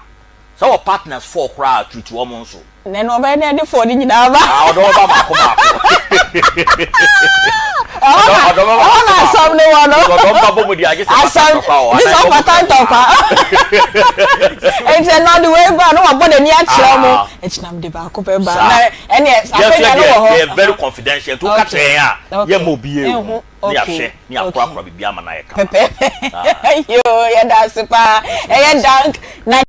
Sɛ wowɔ partners four koraa a, treat wɔn nso. Na ɛno ɔbɛyɛ dɛn de four no nyinaa aba? Ah, ɔde wɔn ba mmaako mmaako. Ɛhɔ na ɛhɔ na asɛm no wɔ no. Ɔde wɔn ba bɔ mu deɛ agye sɛ pata ntɔkwa wɔ hɔ. Gye sɛ ɔpata ntɔkwa. Enti ɛno ɔde wei ba a na wabɔ n'ani akyerɛ wɔn. Akyi na mede baako bɛba. Na ɛneɛ akwanya no wɔ hɔ. Yɛ very confidential nti woka kyerɛ yɛn a yɛmma obiara nhu. Ne yɛahwɛ ne yɛakorakora biribiara ama no ayɛ kama. Pɛpɛɛpɛ. Yoo, yɛda ase paa. Ɛyɛ dank na.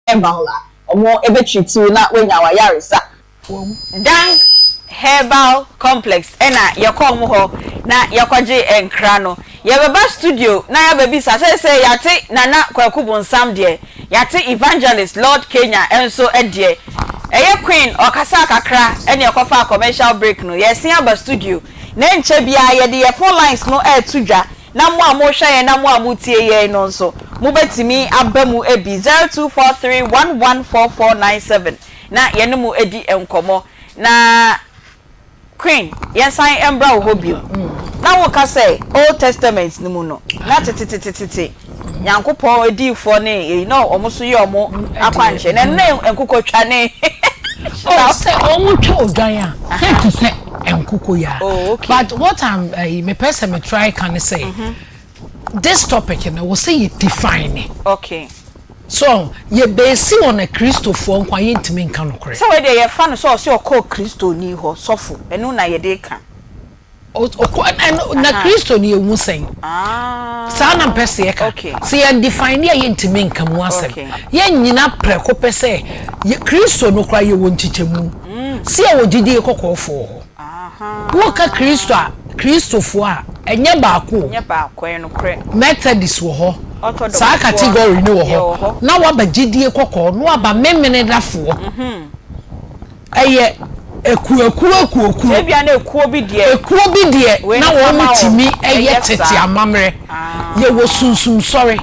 Herbal a ɔmo bɛ treat wo na wanya w'ayaresa. Dank Herbal Complex ɛna yɛkɔ ɔmo hɔ na yɛkɔgye nkra no. Yɛbɛba studio na yɛabɛbisa seesei yɛate Nana Kwaku Bonsam deɛ. Yɛate Evangelist Lord Kenya nso deɛ. Ɛyɛ Queen ɔkasaa kakra ɛne ɛkɔfaa commercial break no. Yɛresen aba studio na ɛnkyɛ biara yɛde yɛn phone lines no reto dwa na mo a morehwɛ yɛn na mo a moretie yɛn no nso mobɛtumi aba mu bi 0243114497 na yɛne mo adi nkɔmmɔ. Na Queen, yɛnsan mbra wo hɔ bio. Na woka sɛ Old Testament no mu no, na tetetetete Nyankopɔn adiyifoɔ ne eyi na wɔn nso yɛ wɔn akwankyerɛ. Na ɛno na nkokɔtwa ne Oh, sɛ wɔn twa odwan a, sɛ te sɛ nkokɔ yi a. Oh, okay. But what I'm, eh, mepɛ sɛ me try ka ne sɛ, this topic no, wɔ sɛ yɛ define ne. Okay. So yɛ base on a Kristofoɔ nko a yɛntumi nka nokorɛ. Sɛ wei deɛ yɛfa no sɛ ɔse ɔkɔɔ Kristoni hɔ, sɔfo, ɛno na yɛde ka. Ɔkɔ, ɛno, na Kristoni ehu sɛn? Saa na mpɛ sɛ yɛka. Sɛ yɛn define a yɛntumi nka mu asɛm. Yɛnnyina prɛko pɛ sɛ yɛ, Kristo no koraa yɛwɔ nkyekyɛmu. Sɛ yɛwɔ gyidie kɔkɔɔfoɔ wɔ hɔ. Woka Kristo a, Kristofoɔ a, ɛnyɛ baako o. Ɛnyɛ baako, ɛyɛ nokorɛ. Methodist wɔ hɔ, saa category no wɔ hɔ, na waba gyidie kɔkɔɔ, na waba Memenedafoɔ. Ɛyɛ akuakuo akuakuo. Ebia na ekuo bi deɛ. Ekuo bi deɛ na wɔn tumi yɛ tete amammerɛ. Yɛwɔ sunsumsɔre.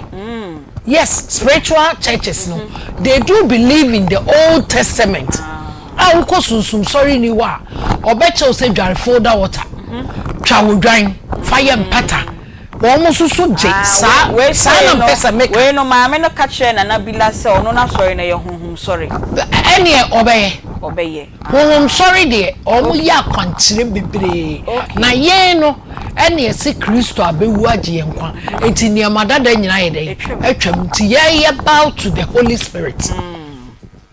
Yes, spiritual churches no, they do believe in the Old Testament. A wokɔ sunsum sɔre ni hɔ a, ɔbɛkyɛ wo sɛ dware folder water, twa wo dwan, fa yɛ mpata. Wɔn nso so gye saa, saa na mpɛ sɛ meka. Wei no maame no ka kyerɛɛ Nana Bila sɛ ɔno n'asɔre no ɛyɛ honhom sɔre. Ɛneɛ ɔbɛyɛ. Ɔbɛyɛ. Honhom sɔre deɛ wɔn yɛ akwankyerɛ bebree. Na yɛn no ɛne ɛse Kristo abɛwu agye yɛn nkwa. Enti nneɛma dada nyinaa yɛ dɛn? Atwam. Nti yɛn yɛ bow to the Holy Spirit.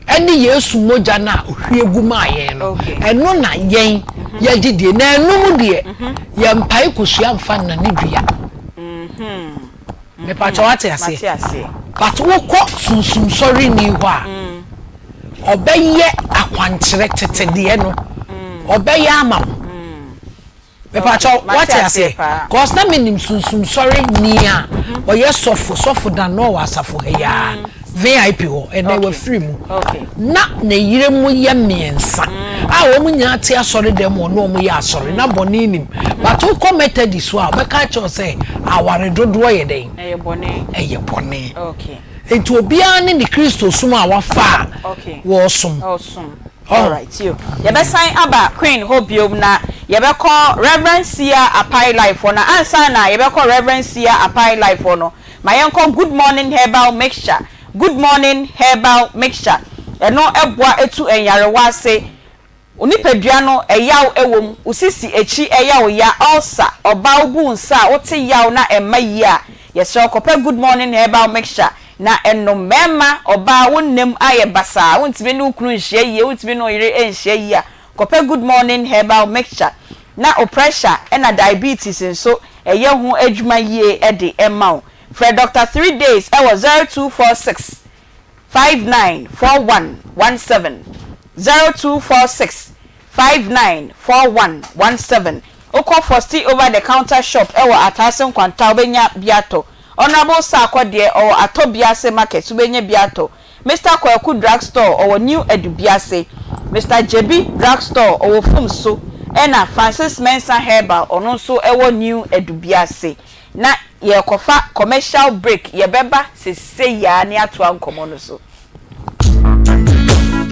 Ɛne Yesu mogya no a ɔhwie gu maa yɛn no, ɛno na yɛn yɛgye die. Na ɛno mu deɛ, yɛmpae kosua mfa nnane dua. Mepakyɛ wate aseɛ? But wokɔ sunsumsɔreni hɔ a, ɔbɛyɛ akwankyerɛ tete deɛ no, ɔbɛyɛ ama wo. Mepakyɛw, wate aseɛ? Cause na menim sunsum sɔre ni a ɔyɛ sɔfo, sɔfo Dan na ɔwɔ asafo ha yi ara, VIP hɔ, ɛnɛ wafiri mu. Na ne yere mo yɛ mmiɛnsa a wɔn nyinaa te asɔre dɛm hɔ na wɔn yɛ asɔre, na bɔne nim. But wokɔ Methodist hɔ a, wɔbɛka akyerɛ wo sɛ aware dodoɔ yɛ dɛn? Ɛyɛ bɔne. Nti obiara ne ne Kristosom a wafa a wɔresom. Alright yo. Yɛbɛsan aba Queen hɔ biom na yɛbɛkɔ Rev. Sia Apai Life hɔ na ansa na yɛbɛkɔ Rev. Sia Apai Life hɔ no ma yɛnkɔ Good Morning Herbal Mixture Good Morning Herbal Mixture ɛno boa tu nyarewa ase Wo nipadua no ɛyaw wɔ mu, wo sisi akyi ɛyɛ wo ya, ulcer, ɔbaa wo bu wo nsa a wote yaw na ɛmma yie a, yɛsrɛ wo kɔpɛ Good Morning Herbal Mixture Na ɛno mmarima, ɔbaa, wo nna mu ayɛ basaa, wontumi ne wo kunu nhyia yie, wontumi ne wo yere nhyia yie a, kɔpɛ Good Morning Herbal Mixture. Na wo pressure ɛna diabetes nso, ɛyɛ ho adwuma yie de ma wo. Frɛ Doctor Threedays wɔ 0246 5941 17, 0246 594117. Wokɔ Fosti Over the Counter Shop wɔ Ataase Nkwanta a wobɛnya bi atɔ. Honourable Sarkor deɛ ɔwɔ Atɔbiase Market wobɛnya bi atɔ. Mister Kwaku Drug Store ɔwɔ New Adubiase. Mister Gyebi Drug Store ɔwɔ Fumso ɛna Francis Mensah Herbal ɔno nso wɔ New Adubiase. Na yɛrekɔfa commercial break yɛbɛba sesei ara na yɛatoa nkɔmmɔ no so.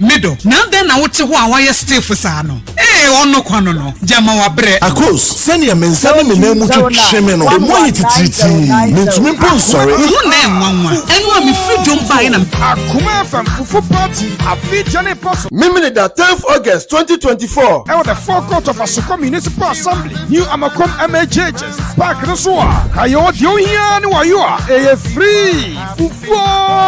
Me dɔ, na adɛn na wote hɔ a woayɛ stiff saa no? Ee, ɔno kwa no no, gyama wabrɛ. Akos, sɛnea me nsa ne me nan mu twetwe me no, emu ayɛ titiritii, mintumi mpo nsɔre. Wo ho nnɛ nwanwa, ɛno a mefiri dwom baeɛ na. Akoma FM Fufu Party afe gya ne pɔ so. Memeneda tenth August 2024. Ɛwɔ the forecourt of Asokwa Municipal Assembly, New Amakom MAJHS Park no so a, kayoo deɛ ohia ne wayo a, ɛyɛ free. Fufuo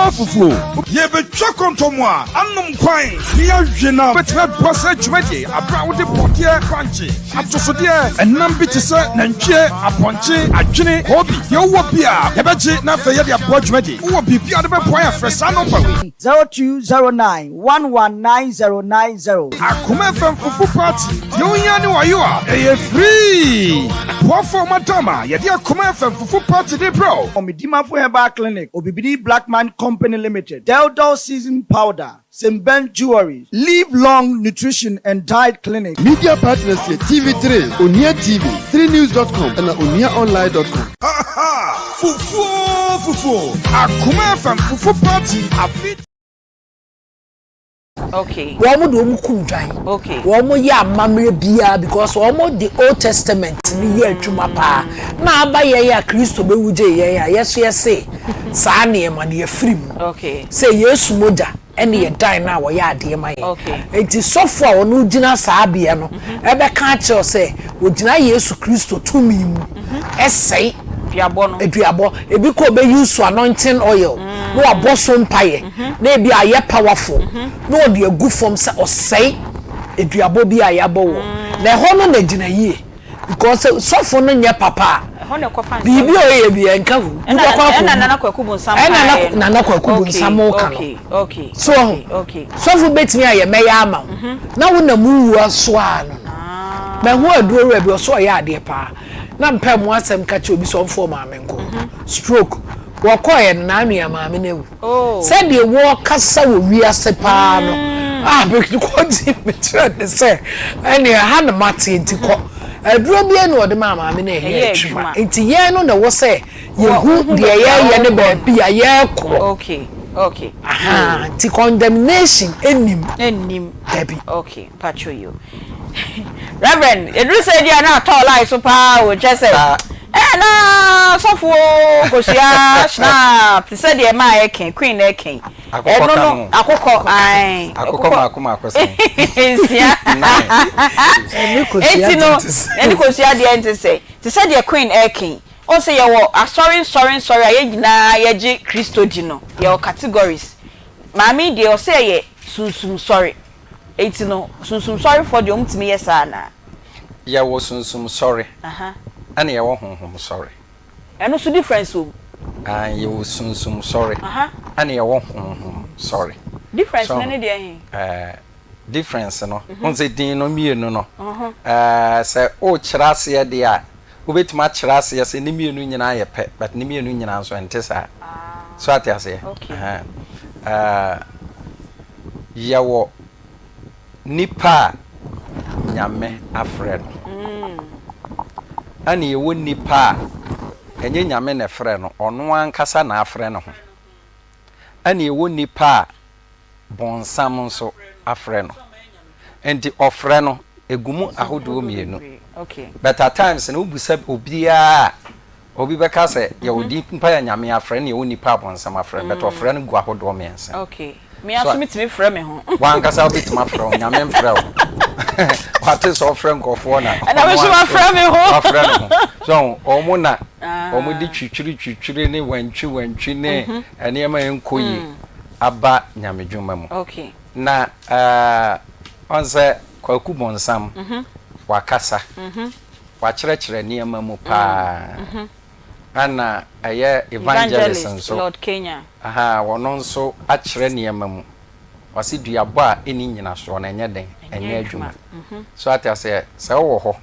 fufuo. Yɛbɛtwa kɔntɔmmoa, anom kwan, ne yɛawe nam. Wobɛtumi aboa saa dwumadie aberɛ a wode bɔdeɛ, bankye, atosodeɛ, ɛnam bi te sɛ nantwie, apɔnkye, adwene, koobi, deɛ wowɔ biara yɛbɛgye na afei yɛde aboa dwumadie. Wowɔ biribi a wode bɛboa yɛn a frɛ saa nɔmba wei. 0209 119090. Akoma FM Fufu Party, deɛ wohia ne wayo a, ɛyɛ free. Aboafo a wɔada ma yɛde Akoma FM Fufu Party de brɛ wo. Medimafo Herbal Clinic, Obibini Blackman Company Limited, Deldol Season Powder, St. Ben Jewelries, Live Long Nutrition and Diet Clinic. Media partners yɛ TV3, Onua TV, 3news dot com ɛna onuaonline dot com. Ha ha! Fufuo fufuo! Akoma FM Fufu Party afe. Okay. Wɔn de wɔn kum dwan. Okay. Wɔn yɛ amammerɛ biara because wɔn de Old Testament no yɛ adwuma paa. Na aba yɛn a Kristo bɛwu gyee yɛn a yɛso yɛse saa nneɛma no yɛfiri mu. Okay. Sɛ Yesu mogya ɛne yɛ dan no a wɔyɛ adeɛ ma yɛn. Enti sɔfo a ɔno gyina saa beɛ no ɛbɛka akyerɛ wo sɛ ɔgyina Yesu Kristo tumi mu ɛsɛe aduabɔ. Ebi kɔ ɔbɛ use anointing oil na wabɔ so mpaeɛ na ebi ayɛ powerful na ɔde agu fam sɛ ɔsɛe aduabɔ bi a yɛabɔ wɔ na ɛhɔ no na gyina yie. Because sɔfo no nyɛ papa a, biribi a ɔyɛ biara nka ho. Wobɛkɔ akɔwu. Ɛna Nana Kwaku Bonsam kaeɛ no. Ɛna Nana Kwaku Bonsam ka no. So wahu? Sɔfo bɛtumi ayɛ mɛyɛ ama wo, na wo nam wo wuo so ara no no. Mahu aduro wura bi, ɔso ɔyɛ adeɛ paa. Na mpɛ mo asɛm ka kyerɛ obi sɛ ɔmfa ɔmaame nkɔ hɔ. Stroke. Wɔkɔeɛ no, n'anua maame no awu. Sɛdeɛ wɔkasa wɔ wiase paa no, a mekɔ gye mekyerɛ ne sɛ ɛneɛ ɛha na mateɛ nti kɔ. Aduro biara ni ɔde maa maame no ɛnyɛ adwuma. Nti yɛn no na ɛwɔ sɛ yɛhu deɛ yɛreyɛ ne baabi a yɛrekɔ. Ahaa, nti condemnation nnim. Dabi. Mpacho yo. Reverend, eduru sɛ di a na atɔ line so paa o, kyerɛ sɛ eh na sɔfo o, kosua, schnapp, te sɛ deɛ ɛmaa ɛkɛn, queen na ɛkɛn. Akokɔ Ɛno ka no, ho. akokɔ, ae. Akokɔ mako mako sɛn? Nsia. Nine. Ɛne kosua Enti no, deɛ nte sɛ. ɛne kosua deɛ nte sɛ. Te sɛ deɛ queen ɛkɛn. Wohu sɛ yɛwɔ asɔre nsɔre nsɔre a yɛn nyinaa yɛgye Kristo di no, yɛwɔ categories. Maame yi deɛ ɔsɛ ɛyɛ sunsum sɔre. Enti no, sunsum sɔrefoɔ deɛ wɔtumi yɛ saa anaa? Yɛwɔ sunsum sɔre, ɛna yɛwɔ honhom sɔre. Ɛno nso difference wɔ mu? Aane, yɛwɔ sunsum sɔre, ɛna yɛwɔ honhom sɔre. Difference no ne deɛ he? Ɛɛ, difference no, wohu sɛ din no mmienu no, ɛɛ, sɛ worekyerɛ aseɛ deɛ a, wobɛtumi akyerɛ aseɛ sɛ ne mmienu nyinaa yɛ pɛ, but ne mmienu nyinaa nso ɛnte saa. So ate aseɛ? Ɛhɛn. Ɛɛ, yɛwɔ nipa a Nyame afrɛ no, ɛna yɛwɔ nipa a ɛnyɛ Nyame na ɛfrɛ no, ɔno ankasa na afrɛ ne ho, ɛna yɛwɔ nipa a bonsam nso afrɛ no. Nti ɔfrɛ no, ɛgu mu ahodoɔ mmienu. But at times no, wobisa obiara a, obi bɛka sɛ yɛwɔ nipa a Nyame afrɛ no, yɛwɔ nipa a bonsam afrɛ no, but ɔfrɛ no gu ahodoɔ mmiɛnsa. Me ara nso metumi frɛ me ho. W'ankasa wobɛtumi afrɛ wo, Nyame mfrɛ wo. Wate sɛ ɔfrɛ nkurɔfoɔ na Ɛna me nso mafrɛ me ho. Wafrɛ ne ho. So wɔn na wɔn de twitwiri twitwiri ne wantwi wantwi ne nneɛma a ɛnkɔ yie aba nyamedwuma mu. Na ɔn sɛ Kwaku Bonsam wakasa, wakyerɛkyerɛ nneɛma mu paa. Ɛna ɛyɛ Evangelist nso, ahaa, ɔno nso akyerɛ nneɛma mu. Ɔse duabɔ a ɛnni nnyinasoɔ no ɛnyɛ den, ɛnyɛ adwuma. So ate aseɛ? Sɛ wowɔ hɔ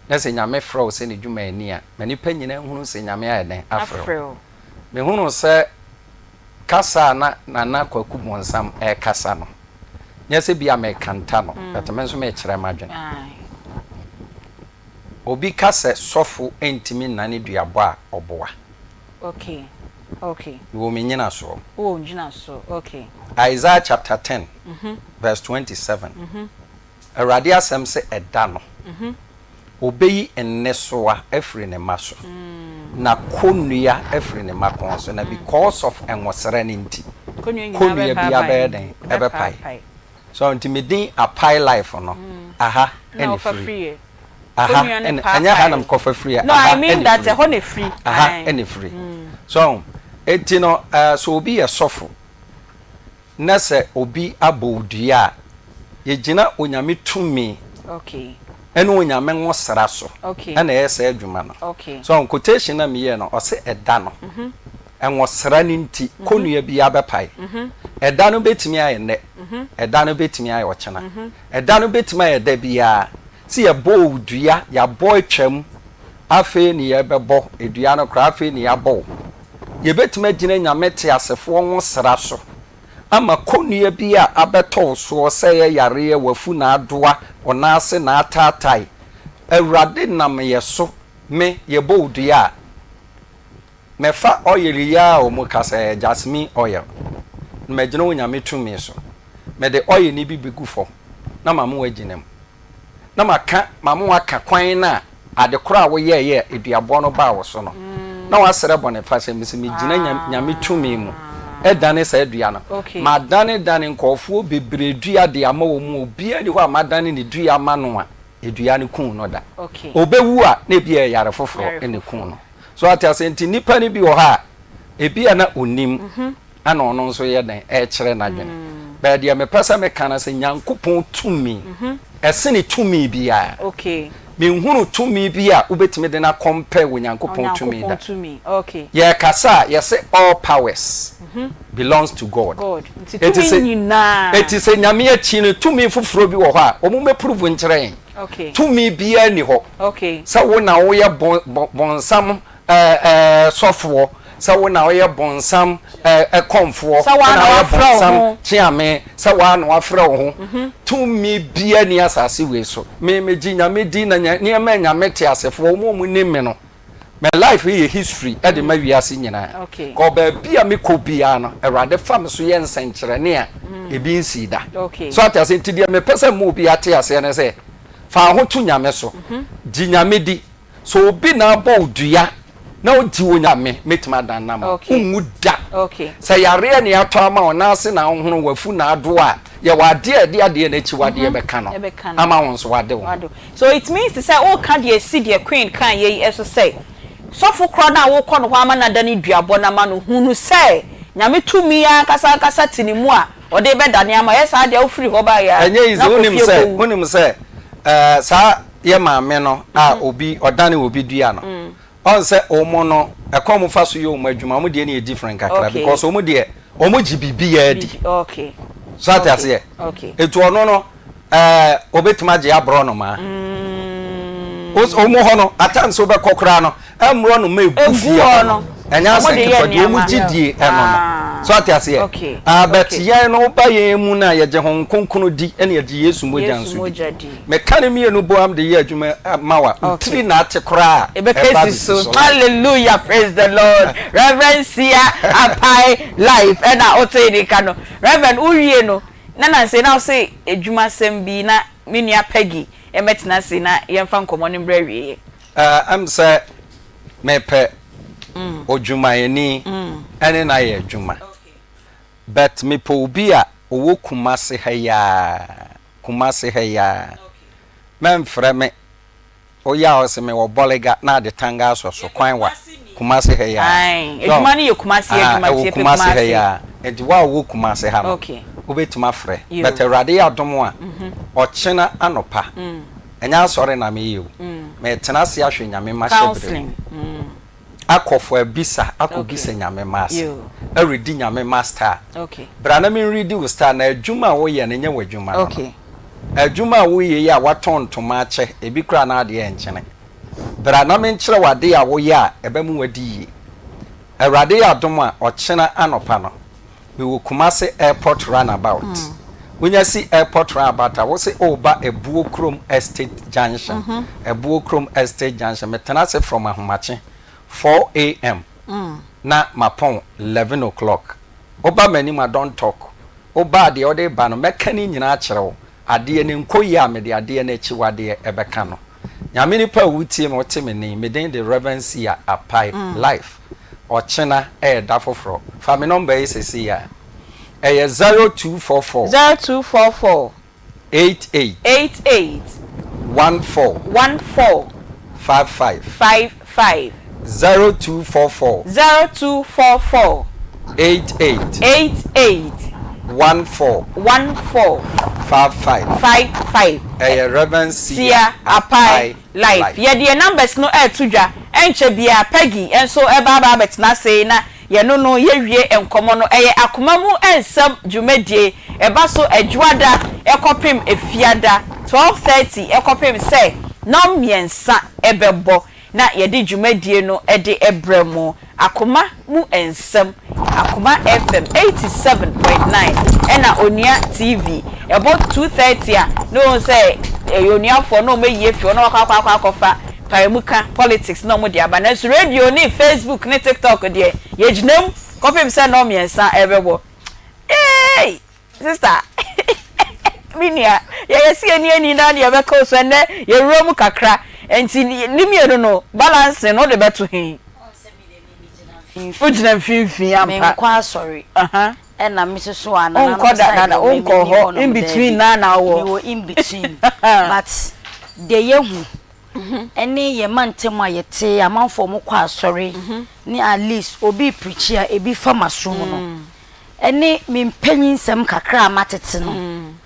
na sɛ Nyame frɛ wo sɛ ne dwumayɛni a, ma nnipa nyinaa nhunu sɛ Nyame ayɛ dɛn? Afrɛ wo. Mehunuu sɛ kasa a na Nana Kwaku Bonsam ɛrekasa no, nyɛ sɛ bi a merekanta no, but me nso merekyerɛ m'adwene. Obi ka sɛ sɔfo ntumi nnane duabɔ a, ɔboa. Okay, okay. Mewɔ me nnyinasoɔ. Wowɔ wo ngyinasoɔ, okay. Isaiah chapter 10 verse 27, Awurade asɛm se ɛda no, Obeyi nnesoa afiri ne mma so, na kɔnnua afiri ne mma kɔn so, na because of nwosrɛ no nti, kɔnnua biara bɛyɛ dɛn? Ɛbɛpae. So nti me din Apae Life no, aha na ɛfiri. Aha na, ɛnyɛ ha na mekɔfa firiɛ, aha na ɛfiri. Aha na ɛfiri. So nti no, sɛ obi yɛ sɔfo, na sɛ obi abɔ wo dua a, yɛgyina Onyame tumi ne Onyame nwosra so na ɛyɛ saa adwuma no. So quotation no a meyɛɛ no, ɔse ɛda no, nwosra no nti kɔnnua biara bɛpae. Ɛda no bɛtumi ayɛ nnɛ, ɛda no bɛtumi ayɛ ɔkyena, ɛda no bɛtumi ayɛ da biara. Sɛ yɛbɔɔ wo dua, yɛabɔ atwam. Afei ne yɛrebɛbɔ dua no koraa, afei ne yɛabɔ wo. Yɛbɛtumi agyina Nyame teasefoɔ nwosra so ama kɔnnua bi a abɛtɔ wo soɔ, sɛ ɛyɛ yareɛ, w'afu na adoa, wo nan ase na ataatae. Awurade nam yɛ so, me, yɛbɔ wo dua a, mɛfa oil yi ara a wɔka sɛ ɛyɛ jasmine oil, na magyina Onyame tumi so. Mede oil no bi bɛgu fam na mama woagyina mu. na maka mama woaka kwan no a ade korɔ a woyɛeɛ a aduabɔ no baa wo so no, na woasrɛ bɔnefakyɛ. Mese megyina Nyame tumi mu dane saa dua no. Madanedane nkurɔfoɔ bebree dua de ama wɔn mu, obiara nni hɔ a madane ne dua ama no a dua no kuu no da. Ɔbɛwu a na ebia ɛyɛ yare foforɔ na ɛkuu no. So ate aseɛ? Nti nnipa no bi wɔ hɔ a, ebia na ɔnnim, ɛna ɔno nso yɛ dɛn ɛrekyerɛ n'adwene. But deɛ mepɛ sɛ meka no sɛ Nyankopɔn tumi ɛsene tumi biara. Menhunu tumi bi a wobɛtumi de no akɔmpɛ wɔ Nyankopɔn tumi da. Yɛrekasa a yɛse all powers belongs to God. Enti sɛ enti sɛ Nyame akyi no tumi foforɔ bi wɔ hɔ a wɔn mmɛ prove nkyerɛ yɛn. Tumi biara nni hɔ sɛ wo na woyɛ bonsam sɔfoɔ, sɛ wo na woyɛ bonsam kɔmfoɔ, Sɛ wo woa na na woyɛ woafrɛ wo bonsam ho. kyeame, sɛ woa na woafrɛ wo ho. Tumi biara nni asase wei so. Me, megye Nyame di na nya, nneɛma a Nyame teasefoɔ, wɔn a wɔnim me no, me life yɛ history de ma wiase nyinaa. Okay. Kɔ baabi a mekɔ biara no, Awurade fa me so yɛ nsɛnkyerɛnne a ebi nsii da. Okay. So ate aseɛ? Nti deɛ mepɛ sɛ mma obi ate aseɛ ne sɛ, fa wo ho to Nyame so, gye Nyame di. Sɛ obi na abɔ wo dua na odi wo nya me, mɛtumi adan no ama wo. Wonwu da. Sɛ yareɛ na yɛatɔ ama wo, nan ase na wohono, w'afu na adoa a, yɛwɔ adeɛ a ɛde adeɛ no akyiwadeɛ bɛka no ama wo nso woade wo ho. So it means sɛ woka deɛ ɛsi deɛ Queen kaeɛ yi so sɛ, sɔfo korɔ no a wokɔ no hɔ ama no adane duabɔ no ama no, hunu sɛ Nyame tumi ankasa ankasa te ne mu a ɔde rebɛdane ama wo. Ɛyɛ saa deɛ a wofiri hɔ baeɛ a Ɛnyɛ easy, na kɔ wonim fie sɛ, kɔwu. wonim sɛ ɛɛ saa yɛ maame no a obi ɔdane obi dua no ɔn sɛ ɔmo no ɛkwan ɔmo fa so yɛ ɔmo adwuma ɔmo deɛ no yɛ different kakra because ɔmo deɛ ɔmo gye biribiaa di so ate aseɛ etu ɔno no ɛɛ obetumi agye aborɔnomaa ɔmo hɔ no at times wobɛkɔ koraa no Mmorɔnoma egu fie hɔ no, ɛnyɛ asɛm ketewa, deɛ wɔn gye die ɛno no. So ate aseɛ? Ah, but yɛn no, woba yɛn mu no a, yɛgye Honhom Kronkron di ɛna yɛgye Yesu mogya nso di. Meka ne mmienu boam de yɛ adwuma ma wo a, wo tiri na ate koraa a, ɛba bɛsi so. Hallelujah, praise the Lord. Reverend Sia Apae life ɛna wotee ne nka no. Reverend, wowie no, na nansa yi na wose adwuma sɛm bi na me nua Peggy mmɛtena ase na yɛmfa nkɔmmɔ no mbrɛ awieɛ. Ɛm sɛ mepɛ odwumayɛni ɛne no ayɛ adwuma but mepɛ obi a ɔwɔ Kumasi ha yi ara, Kumasi ha yi ara. Mɛnfrɛ me, woyɛ a ɔse mewɔ Bolga na ade tanga asɔ so kwan wa, Kumasi ha yi ara. Ae, adwuma no yɛ Kumasi adwuma nti Ɛwɔ yɛpɛ Kumasi ha yi Kumasi. ara. Nti wo a wowɔ Kumasi ha no, wobɛtumi afrɛ. But Awurade yɛ adom a, ɔkyena anɔpa Ɛnyɛ asɔre na meyɛ o. Metena ase ahwɛ Nyame mma hyɛbrɛ mu. Akɔ for abisa, akɔ bisa Nyame mma ase. Ɛredi Nyame mma star. Bra na menredi wo star na adwuma a woyɛ no nyɛ w'adwuma no no. Adwuma a woyɛ yi a woatɔn ntoma akyɛ, ebi koraa na adeɛ nkyene. Bra na menkyerɛ wo adeɛ a woyɛ a ɛbɛma woadi yie. Awurade yɛ adom a, ɔkyena anɔpa no, Mewɔ Kumasi airport run about. Wonya si airport run about a, wose woreba Abuo Kurom Estate Junction. Abuo Kurom Estate Junction. Metena ase from Ahomakye 4am na mapɔn 11 o'clock. Woba m'anim a, don't talk. Woba a, deɛ wode reba no, mɛka ne nyinaa akyerɛ wo. Adeɛ no nkɔ yie a, mede adeɛ no akyiwadeɛ bɛka no. Nyame nipa a wotie me wote me nne yi, me din de Rev. Sia Apae Life. Ɔkyena ɛyɛ da foforɔ. Fa me nɔmba yi sesei a. Ɛyɛ 0244. 0244. 88. 88. 14. 14. 55. 55. 0244. 0244. 88. 88. 14. 14. 55. 55. Ɛyɛ Rev. Sia Apae Life. Yɛde yɛn numbers no reto dwa. Ɛnkyɛ biara Peggy nso reba aba abɛtena ase na yɛne no yɛawie nkɔmmɔ no. Ɛyɛ akoma mu nsɛm dwumadie. Ɛba so Adwuada kɔpem Efiada 12:30 kɔpem sɛ nnɔn mmiɛnsa bɛbɔ. na yɛde dwumadie no de brɛ mo. Akoma mu nsɛm, Akoma FM 87.9 ɛna Onua TV. Ɛbɔ 2:30 a na wohu sɛ ɛyɛ onuafoɔ na wɔayi afi hɔ na wɔakɔ akɔ akɔ akɔfa paemuka, politics, na wɔde aba. Nanso radio ne Facebook ne TikTok deɛ yɛgyina mu kɔpem sɛ nnɔnmiɛnsa ɛbɛbɔ. Eei! Sister, me nua, yɛyɛ sɛ yɛnni ani na deɛ ɛbɛka so ɛnnɛ yɛwura mu kakra. Nti ne mmienu no, balancing no wode bɛto he? Wogyina mfimfini ampa. Menkɔ asɔre. Ɛna me nso so a nananom Wonkɔ da side nana hɔ me wonkɔ menni hɔ hɔnom in between daabi. naa na wowɔ. Mewɔ in between but deɛ yɛhu ɛne yɛn mantam a yɛte amanfoɔ a wɔkɔ asɔre ne at least obi preachi a ebi fa m'aso mu no ɛne me mpanyinsɛm kakra a matete no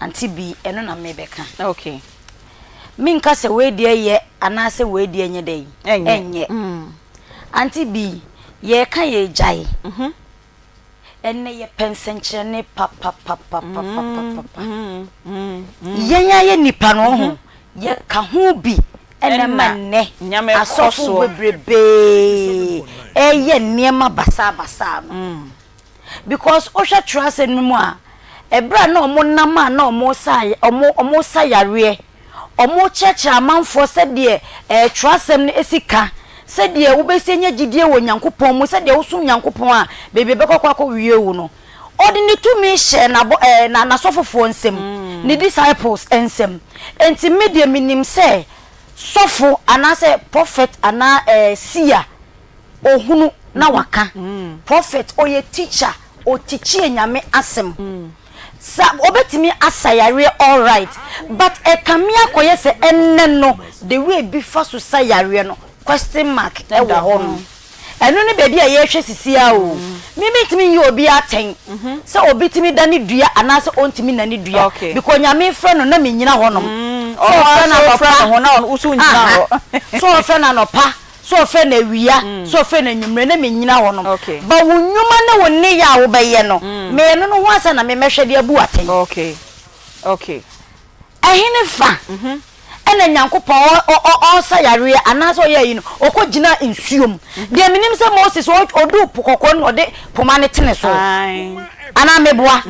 ante bi ɛno na mebɛka. Okay. Menka sɛ wei deɛ yɛ anaasɛ wei deɛ nyɛ dɛn ɛnyɛ. Ante bi yɛka yɛgyae. Ɛnnɛ yɛpɛ nsɛnkyerɛnne papapapapapapa. Yɛn ara yɛ nnipa no ho, yɛka ho bi na ɛma nnɛ asɔfo bebrebee reyɛ nneɛma basaabasaa no. Because wohwɛ twerɛsɛm no mu a, ɛberɛ a na wɔnam a na wɔsa wɔsa yareɛ Wɔkyerɛkyerɛ amanfoɔ sɛdeɛ twerɛasɛm no si ka, sɛdeɛ wobɛsi anya gyidie wɔ Nyankopɔn mu, sɛdeɛ wosom Nyankopɔn a baabi a ɛbɛkɔ akɔ akɔwie wo no. Ɔde ne tumi hyɛɛ n'abɔ ɛɛ na n'asɔfofoɔ nsam, ne disciples nsam. Enti me deɛ menim sɛ sɔfo anaasɛ prophet anaa ɛɛ seer ohunu na waka. Prophet ɔyɛ teacher, ɔtikyie Nyame asɛm. Sa obetumi asa yareɛ alright but ɛkame akɔyɛ sɛ ɛnnɛ no the way bi fa so sa yareɛ no question mark ɛwɔ hɔ nom. Ɛno ne baabi a yɛrehwɛ sisi ara o. Me mentumi nyi obi atɛn sɛ obi tumi dane dua anaasɛ ɔntumi nnane dua because Nyame frɛ no na mennyina hɔ nom. Sɛ ɔfrɛ no anɔpa, aha, sɛ ɔfrɛ no anɔpa Sɛ ɔfrɛ no awia, sɛ ɔfrɛ no anwummerɛ, na mennyina hɔ nom. But wo nnwuma ne wo nneyɛɛ a wobɛyɛ no, me ɛno no ho asɛm na me mɛhwɛ de abu wo atɛn. Ɛhene fa ɛna Nyankopɔn ɔresa yareɛ anaasɛ ɔyɛ ayi no, ɔkɔ gyinaa nsuo mu. Deɛ menim sɛ Moses ɔduu po kɔkɔɔ no na ɔde poma no tene so. Anaa meboa?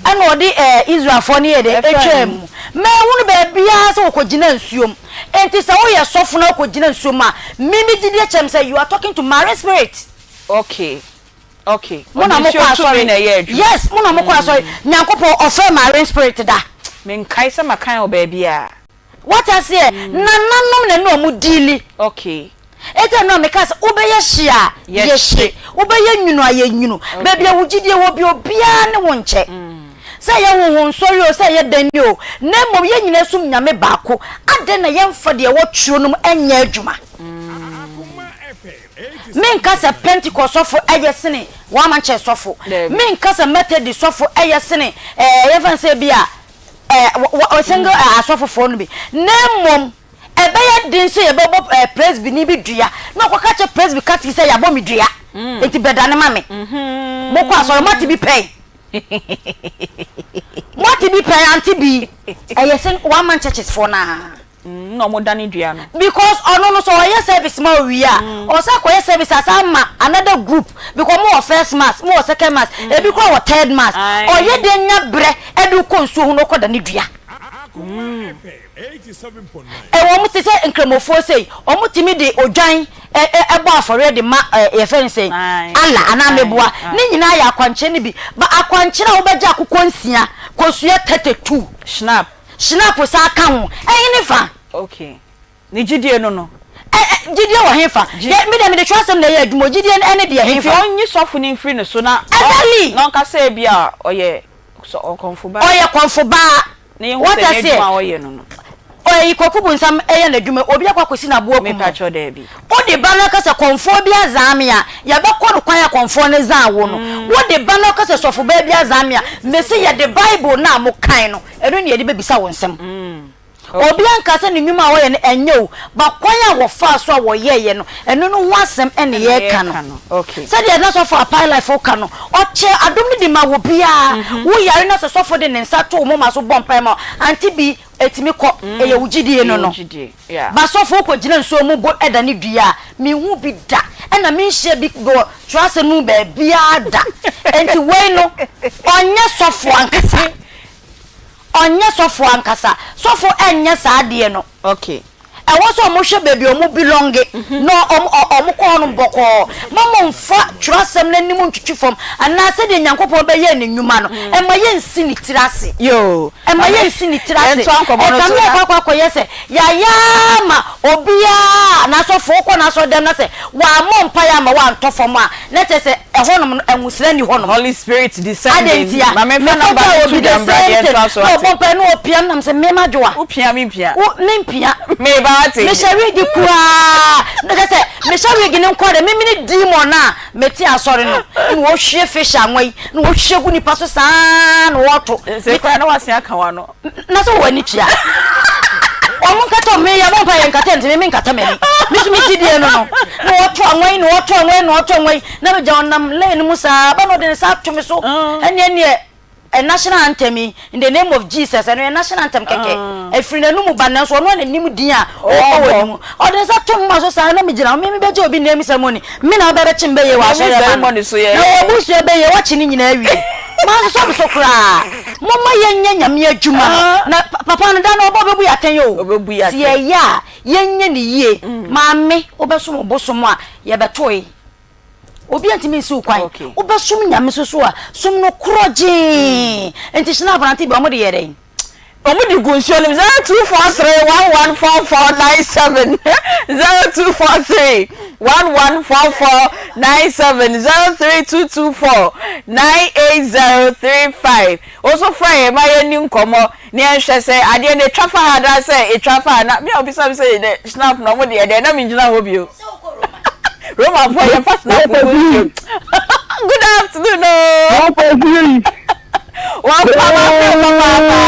Ɛnna ɔde ɛɛ Israelfoɔ no yɛɛ dɛn? Ɛtwaa mu. Manhunu baabiara sɛ wɔkɔgyina nsuo mu. Enti sɛ woyɛ sɔfo na wokɔgyina nsuo mu a, me me gyidie kyerɛ me sɛ you are talking to marine spirit. Okay, okay. Mo na Ɔde mokɔ nsuo tumi asɔre. na ɛyɛ adwuma. Yes, mo na mokɔ asɔre. Nyankopɔn ɔfrɛ marine spirit da? Menkae sɛ makan wɔ baabiara. Wate aseɛ? Nananom na ɛne wɔn diili. Okay. Enti ɛno a mekaa sɛ, wobɛyɛ hye a, yɛ hye. Wobɛyɛ nwunu a, yɛ nwunu. Baabi a wo gyidie wɔ bi, obiara ne wo nkyɛ. Sɛ ɛyɛ honhom nsɔre o, sɛ ɛyɛ dɛn o, na mmom yɛn nyinaa som Nyame baako. Adɛn na yɛmfa deɛ ɛwɔ twerɛ no mu nyɛ adwuma? Menka sɛ Pentecost sɔfo yɛ sene One Man Church sɔfo. Menka sɛ Methodist sɔfo yɛ sene ɛɛ yɛmfa no sɛ ebia ɛɛ wɔ wɔ single ɛɛ asɔfofoɔ no bi. Na mmom ɛbɛyɛ den sɛ yɛbɛbɔ ɛɛ presbyni bi dua na ɔkɔka kyerɛ presby katiki sɛ yɛabɔ me dua enti bɛdane ma me. Mokɔ asɔre moate bi pɛn? Moate bi pɛn ante bi? Ɛyɛ sing one man churches foɔ no ara. Mm, na ɔmo dane dua no. Because ɔno no sɛ ɔyɛ service ma owie a, ɔsan kɔyɛ service asan ma another group because ɔmo wɔ first mass, mo wɔ second mass, ebi koraa wɔ third mass. Ɔyɛ dɛn nya brɛ ɛde wo kɔ nsuo ho na ɔkɔ dane dua? Ɛwɔ mo te sɛ nkramofoɔ sei, ɔmo tumi de odwan ɛbɔ afɔreɛ de ma yɛfrɛ no sɛn, Allah anaa meboa. Ne nyinaa yɛ akwankyerɛ no bi. But akwankyerɛ a wobɛgye akokɔ nsia, kosua 32. Schnapp. Schnapp saa ka ho. Ɛhe ne fa? Okay. Ne gyidie no no. Ɛ ɛ gyidie wɔ he fa? Deɛ me deɛ mede twerɛsɛm na ɛyɛ adwuma o, gyidie no ɛne deɛ he Nti fa? ɔnyi sɔfo no mfiri ne so na ɔ Exactly! na ɔnka sɛ ebia ɔyɛ sɔ ɔkɔmfobaa. Ɔyɛ kɔmfobaa. Na yɛhu Wate sɛ aseɛ? n'adwuma a ɔyɛ no no. Ɔyi Kwaku Bonsam yɛ n'adwuma, obi akɔ akɔsi no aboɔ akum no. Mepakyɛw daabi. Wode ba no ka sɛ kɔmfoɔ bi azaa me a, yɛbɛkɔ no kwan a kɔmfoɔ no zaa wo no. Wode ba no ka sɛ sɔfobaa bi azaa me a, mese yɛde Bible no a mokan no, ɛno na yɛde bɛbisa wo nsɛm. Obi anka sɛ ne nnwuma a ɔyɛ no ɛnyɛ o, but kwan a wɔfaa so a wɔyɛeɛ no, ɛno no ho asɛm na yɛreka no. Sɛdeɛ na sɔfo Apai Life reka no, ɔkyɛ adom no de ma obiara. Woyare na sɛ sɔfo de ne nsa to wo moma so bɔ mpaeɛ ma wo, Auntie Bi, Ɛtumi kɔ, ɛyɛ wo gyidie no no. Ba sɔfo wokɔ gyina nsuo mu bo da ne dua a, menhu bi da, ɛna menhyia bi wɔ twerɛasɛm no mu baabiara da. Enti wei no, ɔnyɛ sɔfo ankasa. Ɔnyɛ sɔfo ankasa. Sɔfo ɛnyɛ saa adeɛ no. Okay. Ɛwɔ sɛ ɔmo hwɛ baabi a ɔmo belonge na ɔmo kɔ hɔnom bɔkɔɔ. Mma mo nfa twerɛsɛm no anim ntwitwi fam anaa sɛdeɛ Nyankopɔn bɛyɛɛ ne nnwuma no. Ɛmma yɛnsi ne tiri ase. Ɛmma yɛnsi ne tiri ase. Ɛkame akɔ akɔ akɔyɛ sɛ yɛayɛ ara ma obiara anaa sɔfo wokɔ n'asɔredɛm na sɛ wammɔ mpaeɛ amma woantɔ fam a, na kyerɛ sɛ ɛhɔnom no nwosra nni hɔnom. Holy Spirit Adɛn descending. ntia? Ma memfa Mekɔgyaa number no obi to the dwa mbra same deɛ thing ɛntoa so na ate. ɔbɔ mpaeɛ na ɔpia me na mesɛ me madwoa. Wopia me mpia. Wo mempia. Meba ate. Mehyɛ wig koraa na kyerɛ sɛ mehyɛ wig no nko de memene demon a mete asɔre no na wɔhwie fish anwa yi na wɔhwie gu nipa so saa na wɔto. Sɛ koraa na wasen aka w'ano. Na sɛ wɔn ani tua. Wɔn nkata wɔn yɛ bɔ mpa yɛ nkata nti me nkata m'ani. Me so me gyidie no no. Na wɔto anwa yi na wɔto anwa yi na wɔto anwa yi na megya ɔnam lane no mu saa ba na ɔde ne nsa ato me so. Ɛneɛ neɛ ɛ national anthem yi in the name of Jesus ɛno yɛ national anthem kɛkɛ. Ɛfiri n'anum ba nanso ɔno a n'anim din a ɔbɔ wɔ ne mu. Ɔde ne nsa to me moma so saa na megyina hɔ me mebɛgye obi name ceremony me na wobɛbɛkye me bɛyɛ wɔ asɔre ma no. Na wɔn abusua bɛyɛ wɔakye ne nyinaa awie. Mansosɔ me so koraa. Momma yɛnyɛ Nyame adwuma no. Na papa no da no ɔba ɔbɛbu yɛ atɛn o. Sɛ yɛyɛ a yɛnyɛ no yie. Maame wobɛsom ɔbosom a yɛbɛtoe. Obi antumi nsi wo kwan. Wobɛsom Nyame so so a som no korɔgyee. Nti hyena aberante bi wɔde yɛ dɛn? Wɔn de gu nsuo no mu 0243 114497 0243 114497 03224 98035 Wo nso frɛ yɛn ma yɛnni nkɔmmɔ na yɛnhwɛ sɛ adeɛ no ɛtwa fa ha anaasɛ ɛtwa fa ha na me a wobisa me sɛ dɛ schnapp na wɔn deɛ dɛn na mengyina hɔ bio Romanfoɔ yɛmfa schnapp ngu nsuo mu Good afternoon oo. Wɔmfa m'afew papaapa.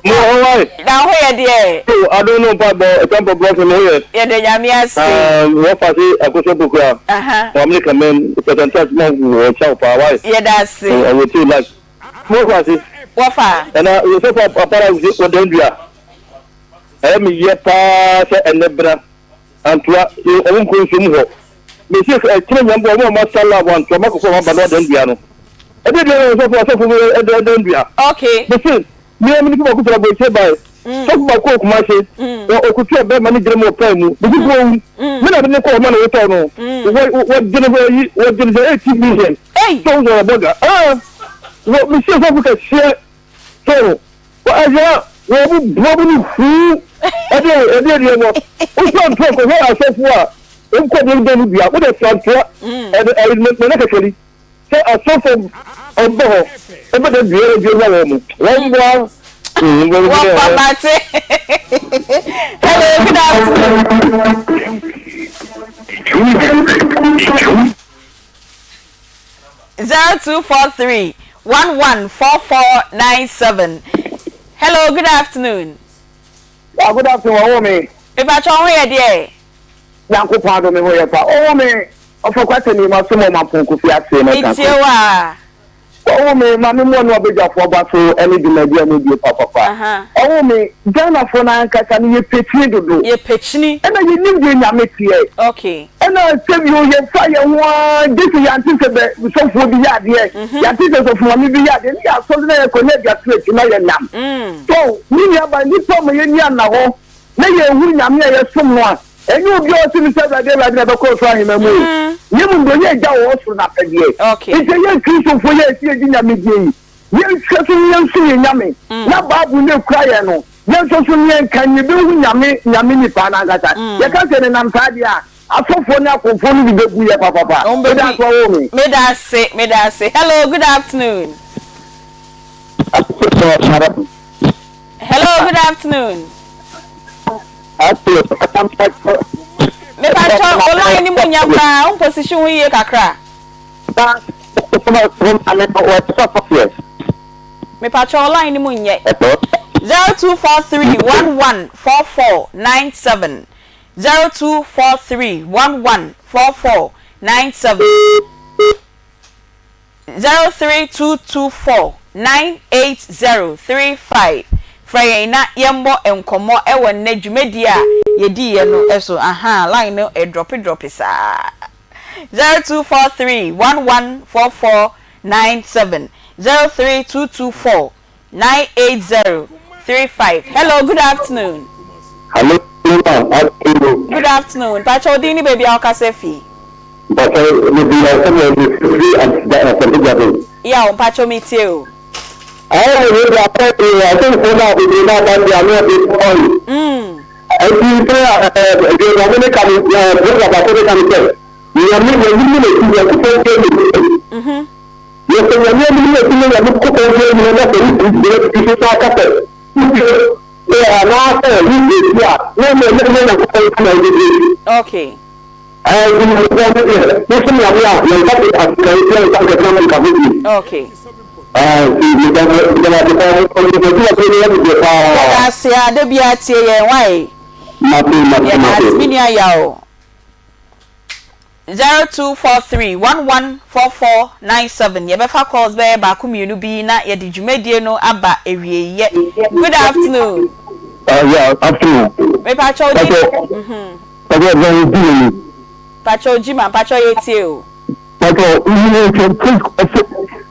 Mo wɔ hɔ wae. Na ho yɛ deɛ. Oh adom no mpaebɔ ɛtɛmpɔ brɔfo mo ho yɛ. Yɛda Nyame ase. Wɔ fa se akosua pokua. Wɔ America mɛm pɛsɛntɛs mo wɔ kyɛw paa wae. Yɛda ase. Wɔ tie live. Mo fa se. Wɔ fa. Ɛna sɔfo apara wɔ dan dua. Ɛyɛ me yɛ paa sɛ ɛnɛ bra. Antoa, ye ɔmo nkɔ nsuo mu hɔ. Mese ɛkyerɛ nyame bɔ ɔmo a ɔmo asa love antoa makɔkɔ ɔmo aba no adan dua no. Ɛdeɛ dua no ɔsɔfo asɔfo mo yɛ ɛdan dua. Okay. Mese me a me nipa baako firi aburokyire bae. Sɔfo baako wɔ Kumase. Wɔ ɔkutu a bɛɛma no gyina mu wɔ pan mu. Mese kɔ owu. Me na de ne kɔ hɔ ma na wotɔɔ no. Wɔ wɔ gyene hɔ ayi wɔ gyene sɛ 18 million. Ei. Sɛ wosɔ ɔbɔ ga. Ah. Wɔ mese sɔfo kɛseɛ. So wɔ ɛhwɛ a wɔn mu boa mu no huu ɛde ɛde ɛdeɛ wɔ wosɔ ntoa kɔhwɛ asɔfo a wɔn kɔ deɛ dɛm dua wode fra ntoa ɛde ɛde nana kɛkɛli sɛ asɔfo ɔbɔ hɔ ɛbɛ dɛ dua dua ma wɔn mu wɔn boa. Wɔfa mate. Hello, good afternoon. 0243 114497 Hello, good afternoon. Ah, good afternoon, ɔwɔ me. Mepakyɛ wo ho yɛ deɛ? Nyankopɔn adom me ho yɛ pa. Ɔwɔ me, ɔfɔ kwata ni ma som ɔma pɔn kofi ase na Metie wo a. Ɔwɔ me, ma me mmoa no abadwafoɔ aba so ɛne dwumadi a modie papapa. Ɔwɔ me, Ghanafoɔ no ankasa no yɛpɛ kyini dodo. Yɛpɛ kyini. Ɛna yɛnim deɛ Nyame teɛ. Okay. Ɛna sɛbio yɛfa yɛn ho ara gye sɛ yɛante sɛ bɛ sɔfoɔ bi yɛ adeɛ, yɛante sɛ sɔfo maame bi yɛ adeɛ, ne yɛasɔre na yɛkɔ na yɛde ato akyi na yɛnam. So me nua ba, nnipa ma yɛn ani anna hɔ na yɛnhu Nyame a yɛsom no a, ɛnyɛ obi a ɔse me sɛ Awurade, Awurade na ɛbɛkɔ ɔsoro ahemman mu o, na mmom deɛ ɔyɛ Agya a ɔwɔ soro no apɛdeɛ. Nti ɛyɛ Kristofoɔ yi a yɛse yɛgye Nyame die yi, yɛnhwɛ so na yɛnsom yɛn Nyame, na Bible no ɛkura yɛn no, Yɛn nso so neɛ nka yɛbɛhu Nyame, Nyame nipa no ankasa. Yɛka sɛ nenam saa deɛ a, asɔfoɔ ne akɔmfoɔ no bi bɛbu yɛ papapa. Wɔn Meda bɛbu ase wɔwoo me. Meda ase, meda ase. Hello, good afternoon. Hello, good afternoon. Mepakyɛ wo line no mu nya koraa, wo position ho yie kakra. Mepakyɛw line no mu nyɛ. 0243 11 44 97 0243 11 44 97 03224 98035. Frɛ yɛn na yɛmmɔ nkɔmmɔ wɔ nnɛ dwumadie a yɛdiiɛ no so. Ahaa, line no ɛdrɔpe drɔpe saa. 0243 1144 97 03224 98035 Hello, good afternoon. Hello, ma, afternoon. Good afternoon. Mpakyɛ wo din ne baabi a wokasa fi? Mpakyɛ, me din asɛm a me firi Asante Dwaben. Yaw, mpakyɛ me tie o. Ɛɛ, me de asɛ de asɛmfo no a bebree no aba de ano ɔde kɔe. Ɛnti sɛ ɛɛ deɛ nyame ne ka no ɛɛ brɔda baako ne ka no sɛ nyame nyame mu na ti nyankopɔn deɛ na ti. Na sɛ nyame anim na ti ne nyame kopɔn deɛ nyina na sɛ wo gyina bi so saa ka sɛ wo sɛ anaasɛ wo gyina a na ɛnyɛ ɛnyɛ nyankopɔn nti na wode gyina. Okay. Ɛɛ nti nyankopɔn no deɛ wosom nyame a yɛnka de aseda nti yɛnka nkɛtena mo nka ho bio. Okay. Ɛɛ nti meda mo meda mo ase paa mo mo dwuma kuo no yɛ me dɛ paa. Yɛda ase a da biara tie yɛn wai. Mate mate Yɛda mate. ase me nua Yaw. 0243 114497 yɛbɛfa calls bɛyɛ baako mmienu bi na yɛde dwumadie no aba awieɛ. Good afternoon. Uh, yeah, afternoon. Mepakyɛw di. Pakyɛ, Mhm. pakyɛ ɛbɛn di ni. Pakyɛw Jima, pakyɛw yɛtie o. Pakyɛ, yi sɛ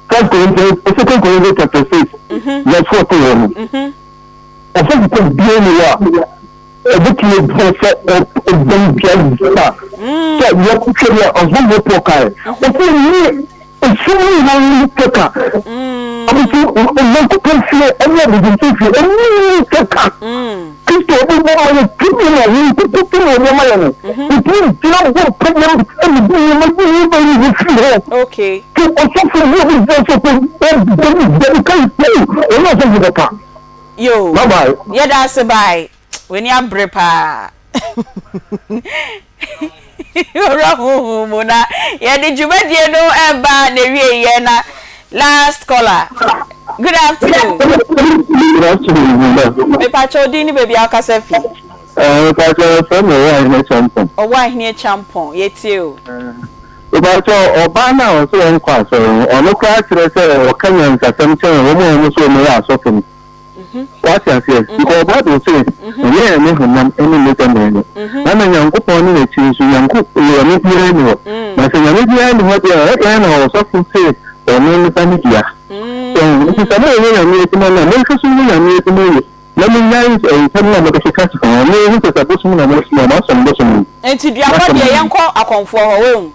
First Corinthians, Second Corinthians chapter 6, verse 14 wɔ no. Ɔsɛ sɛ bie ni hɔ a, ɛbɛtumi agyina sɛ ɔbɛn dua da sɛ yɛhwɛ deɛ ɔsomfoɔ Paul kae. Ɔsɛ ne esum nyinaa ne kɛka. Ɔbɛsi Onyankopɔn fie ɛne abosomsom fie ɛne ne kɛka. Kristo ɔde bɔ ma yɛ tumi na wɔn nkuku tumi ɔde ma yɛ no. Ɛtumi gyina bɔ mpaeɛ ɛne bu nneɛma bi nneɛma yi wɔ firi hɔ. Okay. Ti ɔsɔfo bi obi gyina sɛ ɔpɛ ɔbɛn dɛbi ka yi ɔne ɔsɔfo bɛka. Yo. Bye bye. Yɛda ase bye. W'ani abere paa. Owura honhom mu na yɛde dwumadie no ɛba n'awieɛ na last caller. Good afternoon. Good afternoon, madam. Mepakyɛ wo din ne baabi a wokasa fi. Mepakyɛ wɔfrɛ me Ɔwɔ Ahene Kyampɔn. Ɔwɔ Ahene Kyampɔn, yɛtie o. Mepakyɛ ɔbaa no a ɔse ɔnkɔ asɔre no, ɔno koraa kyerɛ sɛ ɔka nyansasɛm kyɛn wɔn a wɔn se wɔyɛ asɔfo no. Wate aseɛ? Because Bible se, ɛnyɛ yɛn ne honam ne mogya na ɛyɛ. Na na Nyankopɔn ne n'akyi nso, Nyanko, Nyame biara nni hɔ. Na sɛ Nyame biara nni hɔ deɛ a, ɛdeɛn na ɔsɔfo se ɔno ne ba ne dua? So ahu? Nti sɛ moreyɛ Nyame adwuma no a, monhwɛ so nyɛ Nyame adwuma yie, na monnyae nsɛm no a mode keka keka ho, na yɛhu sɛ sɛ bosom na mosom a, moasom bosom no. Nti duabɔ deɛ yɛnkɔ akɔmfoɔ hɔ, woahu?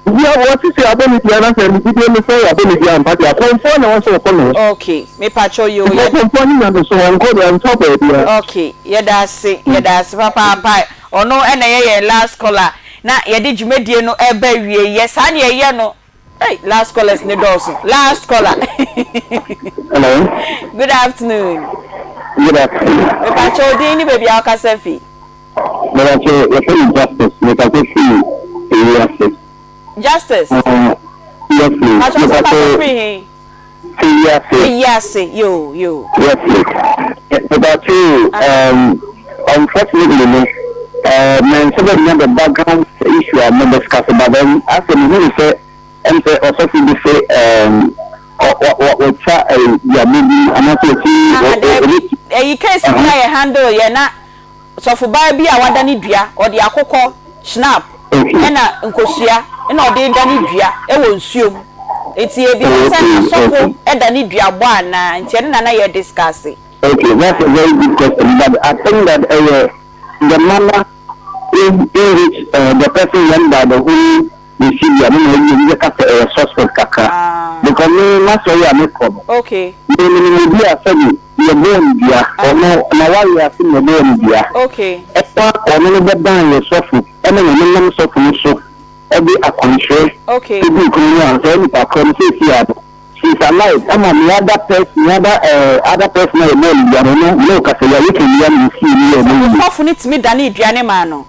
Dua wɔ sisi abɔ ne dua na sɛ ne gyidie ne sɛ wabɔ ne dua ampa deɛ akɔmfoɔ na ɛwɔ sɛ ɔkɔ ne hɔ. Ok mepakyɛw yoo Because yɛ. akɔmfoɔ ne nyamesom ɔnkɔ deɛ ɔntɔ baabiara. Ok yɛda ase yɛda ase papaapa ɔno na ɛyɛ yɛn last caller na yɛde dwumadie no ɛreba awieɛ saa na yɛyɛ no ei last callers no dɔɔso last caller Hello. Good afternoon. Good afternoon. Mepakyɛw din ne baabi a wokasa fi. Mepakyɛw yɛfrɛ me Justice mekasa firi ewiase. Justice. Uh, yes please. Pakyɛw sɛ kasa firi he? Ewiase. Ewiase yoo yoo. Yes please. Mepakyɛw um, unfortunately no, uh, mɛnsɛ dɛ menya the background issue a mo discuss but then asɛ mehu ne sɛ ɛm sɛ ɔsɔfo bi se um, wɔtwa duabɔ bi anaasɛ ɔti. Ah, daabi. Ɛyi case bi a yɛ handle yɛ na Sɔfobaa bi a wadane dua, ɔde akokɔ, schnapp, ɛna nkosua na ɔde redane dua wɔ nsuo mu. Nti yɛbisa sɛ asɔfo dane dua bɔ anaa? Nti ɛno na na yɛ discuss. Okay, that's a very good question, but I think that ɛyɛ the manner in in which uh, the person went by the whole procedure no na ɛyɛ obi bɛka sɛ ɛyɛ suspect kakra. Because me m'asɔre a mekɔ no, Okay. me menim obi a sɛbi yɛbɔɔ no dua, ɔno n'awareɛ ase na yɛbɔɔ no dua. Okay. Ɛfa ɔno no bɛdan yɛ sɔfo ɛna Nyame nam sɔfo no so ɛde akwankyerɛ Okay. ɛguu kwan mu a saa nipa korɔ no seesei a no she is alive ɛma me other person me other eh, other person a yɛbɔɔ no dua no ɔno me ne wo kasa yi a weekend yi a na yɛsii no yɛɛ Sɛ no yie. ɔsɔfo no tumi danee dua no maa no.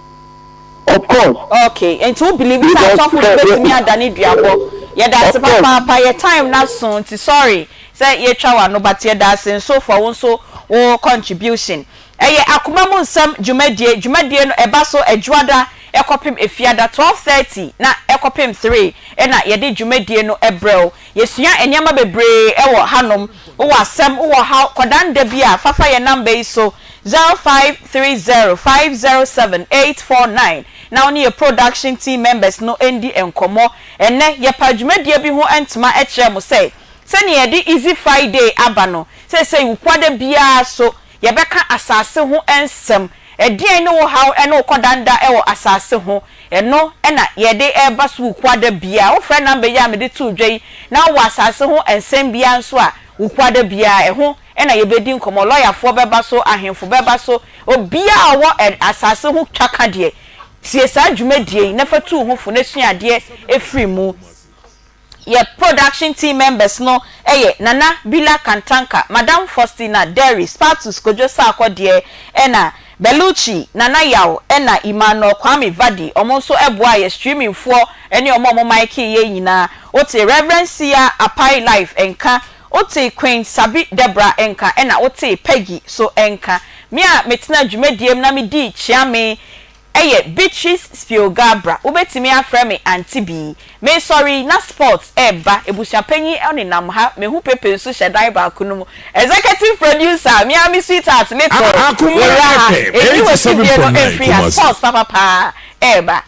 Of course. Okay, nti wo believe sɛ Because asɔfo no sɛ bɛtumi adane duabɔ? Yɛda ase Of course. papaapa, yɛ time no aso nti sorry sɛ yɛtwa w'ano but yɛda ase nso for wo nso wo contribution. Ɛyɛ Akoma mu Nsɛm dwumadie, dwumadie no ɛba so Adwuada kɔpem Efiada 12:30 na ɛkɔ. kɔpem 3 na yɛde dwumadie no brɛ wo. Yɛsua nneɛma bebree wɔ hanom. Wowɔ asɛm, wowɔ haw, kɔdan da bi a, fa fa yɛn number yi so, 0530 507 849 na wo ne yɛn production team members no ndi nkɔmmɔ. Ɛnnɛ, yɛpaa dwumadie bi ho ntoma kyerɛɛ mo sɛ, sɛdeɛ yɛde Easy Friday aba no, seesei Wukuada biara so, Yɛbɛka asase ho nsɛm. Ɛdeɛn ne wo haw ne wo kɔdanda wɔ asase ho? Ɛno na yɛde reba so Wukuada biara. Wofrɛ number yi a mede too dwa yi na wowɔ asase ho nsɛm biara nso a, Wukuada biara ɛho na yɛbɛdi nkɔmmɔ. Lɔyafoɔ bɛba so, ahemfo bɛba so, obiara a ɔwɔ asase ho twaka deɛ, tie saa dwumadie yi na fa tu wo ho fo na sua adeɛ firi mu. Yɛ production team members no yɛ Nana Bila Kantanka, Madam Faustina Derry, Spatus Kojo Sarkor deɛ ɛna Bellucci, Nana Yaw ɛna Emmanuel Kwame Vadi ɔmo nso boaa yɛ streaming foɔ ɛne ɔmo a ɔmo micee yɛn nyinaa. Wote Rev Sia Apai Life nka, wote Queen Sabi Deborah nka ɛna wotee Peggy so nka. Me a metena dwumadie mu na medii kyeame Ɛyɛ Beatrice Spiogabra, wobɛtumi afrɛ me Auntie Bee. Mesɔre yi, na sports reba, abusua panyin nenam ha, mehu Pepe nso hyɛ dan baako no mu. Executive producer, me ara me sweetheart Little, Akoma wura ha, FM ɛnyi w'afidie no 87.9 mfiri ha, Kumasi. sports papapaa reba.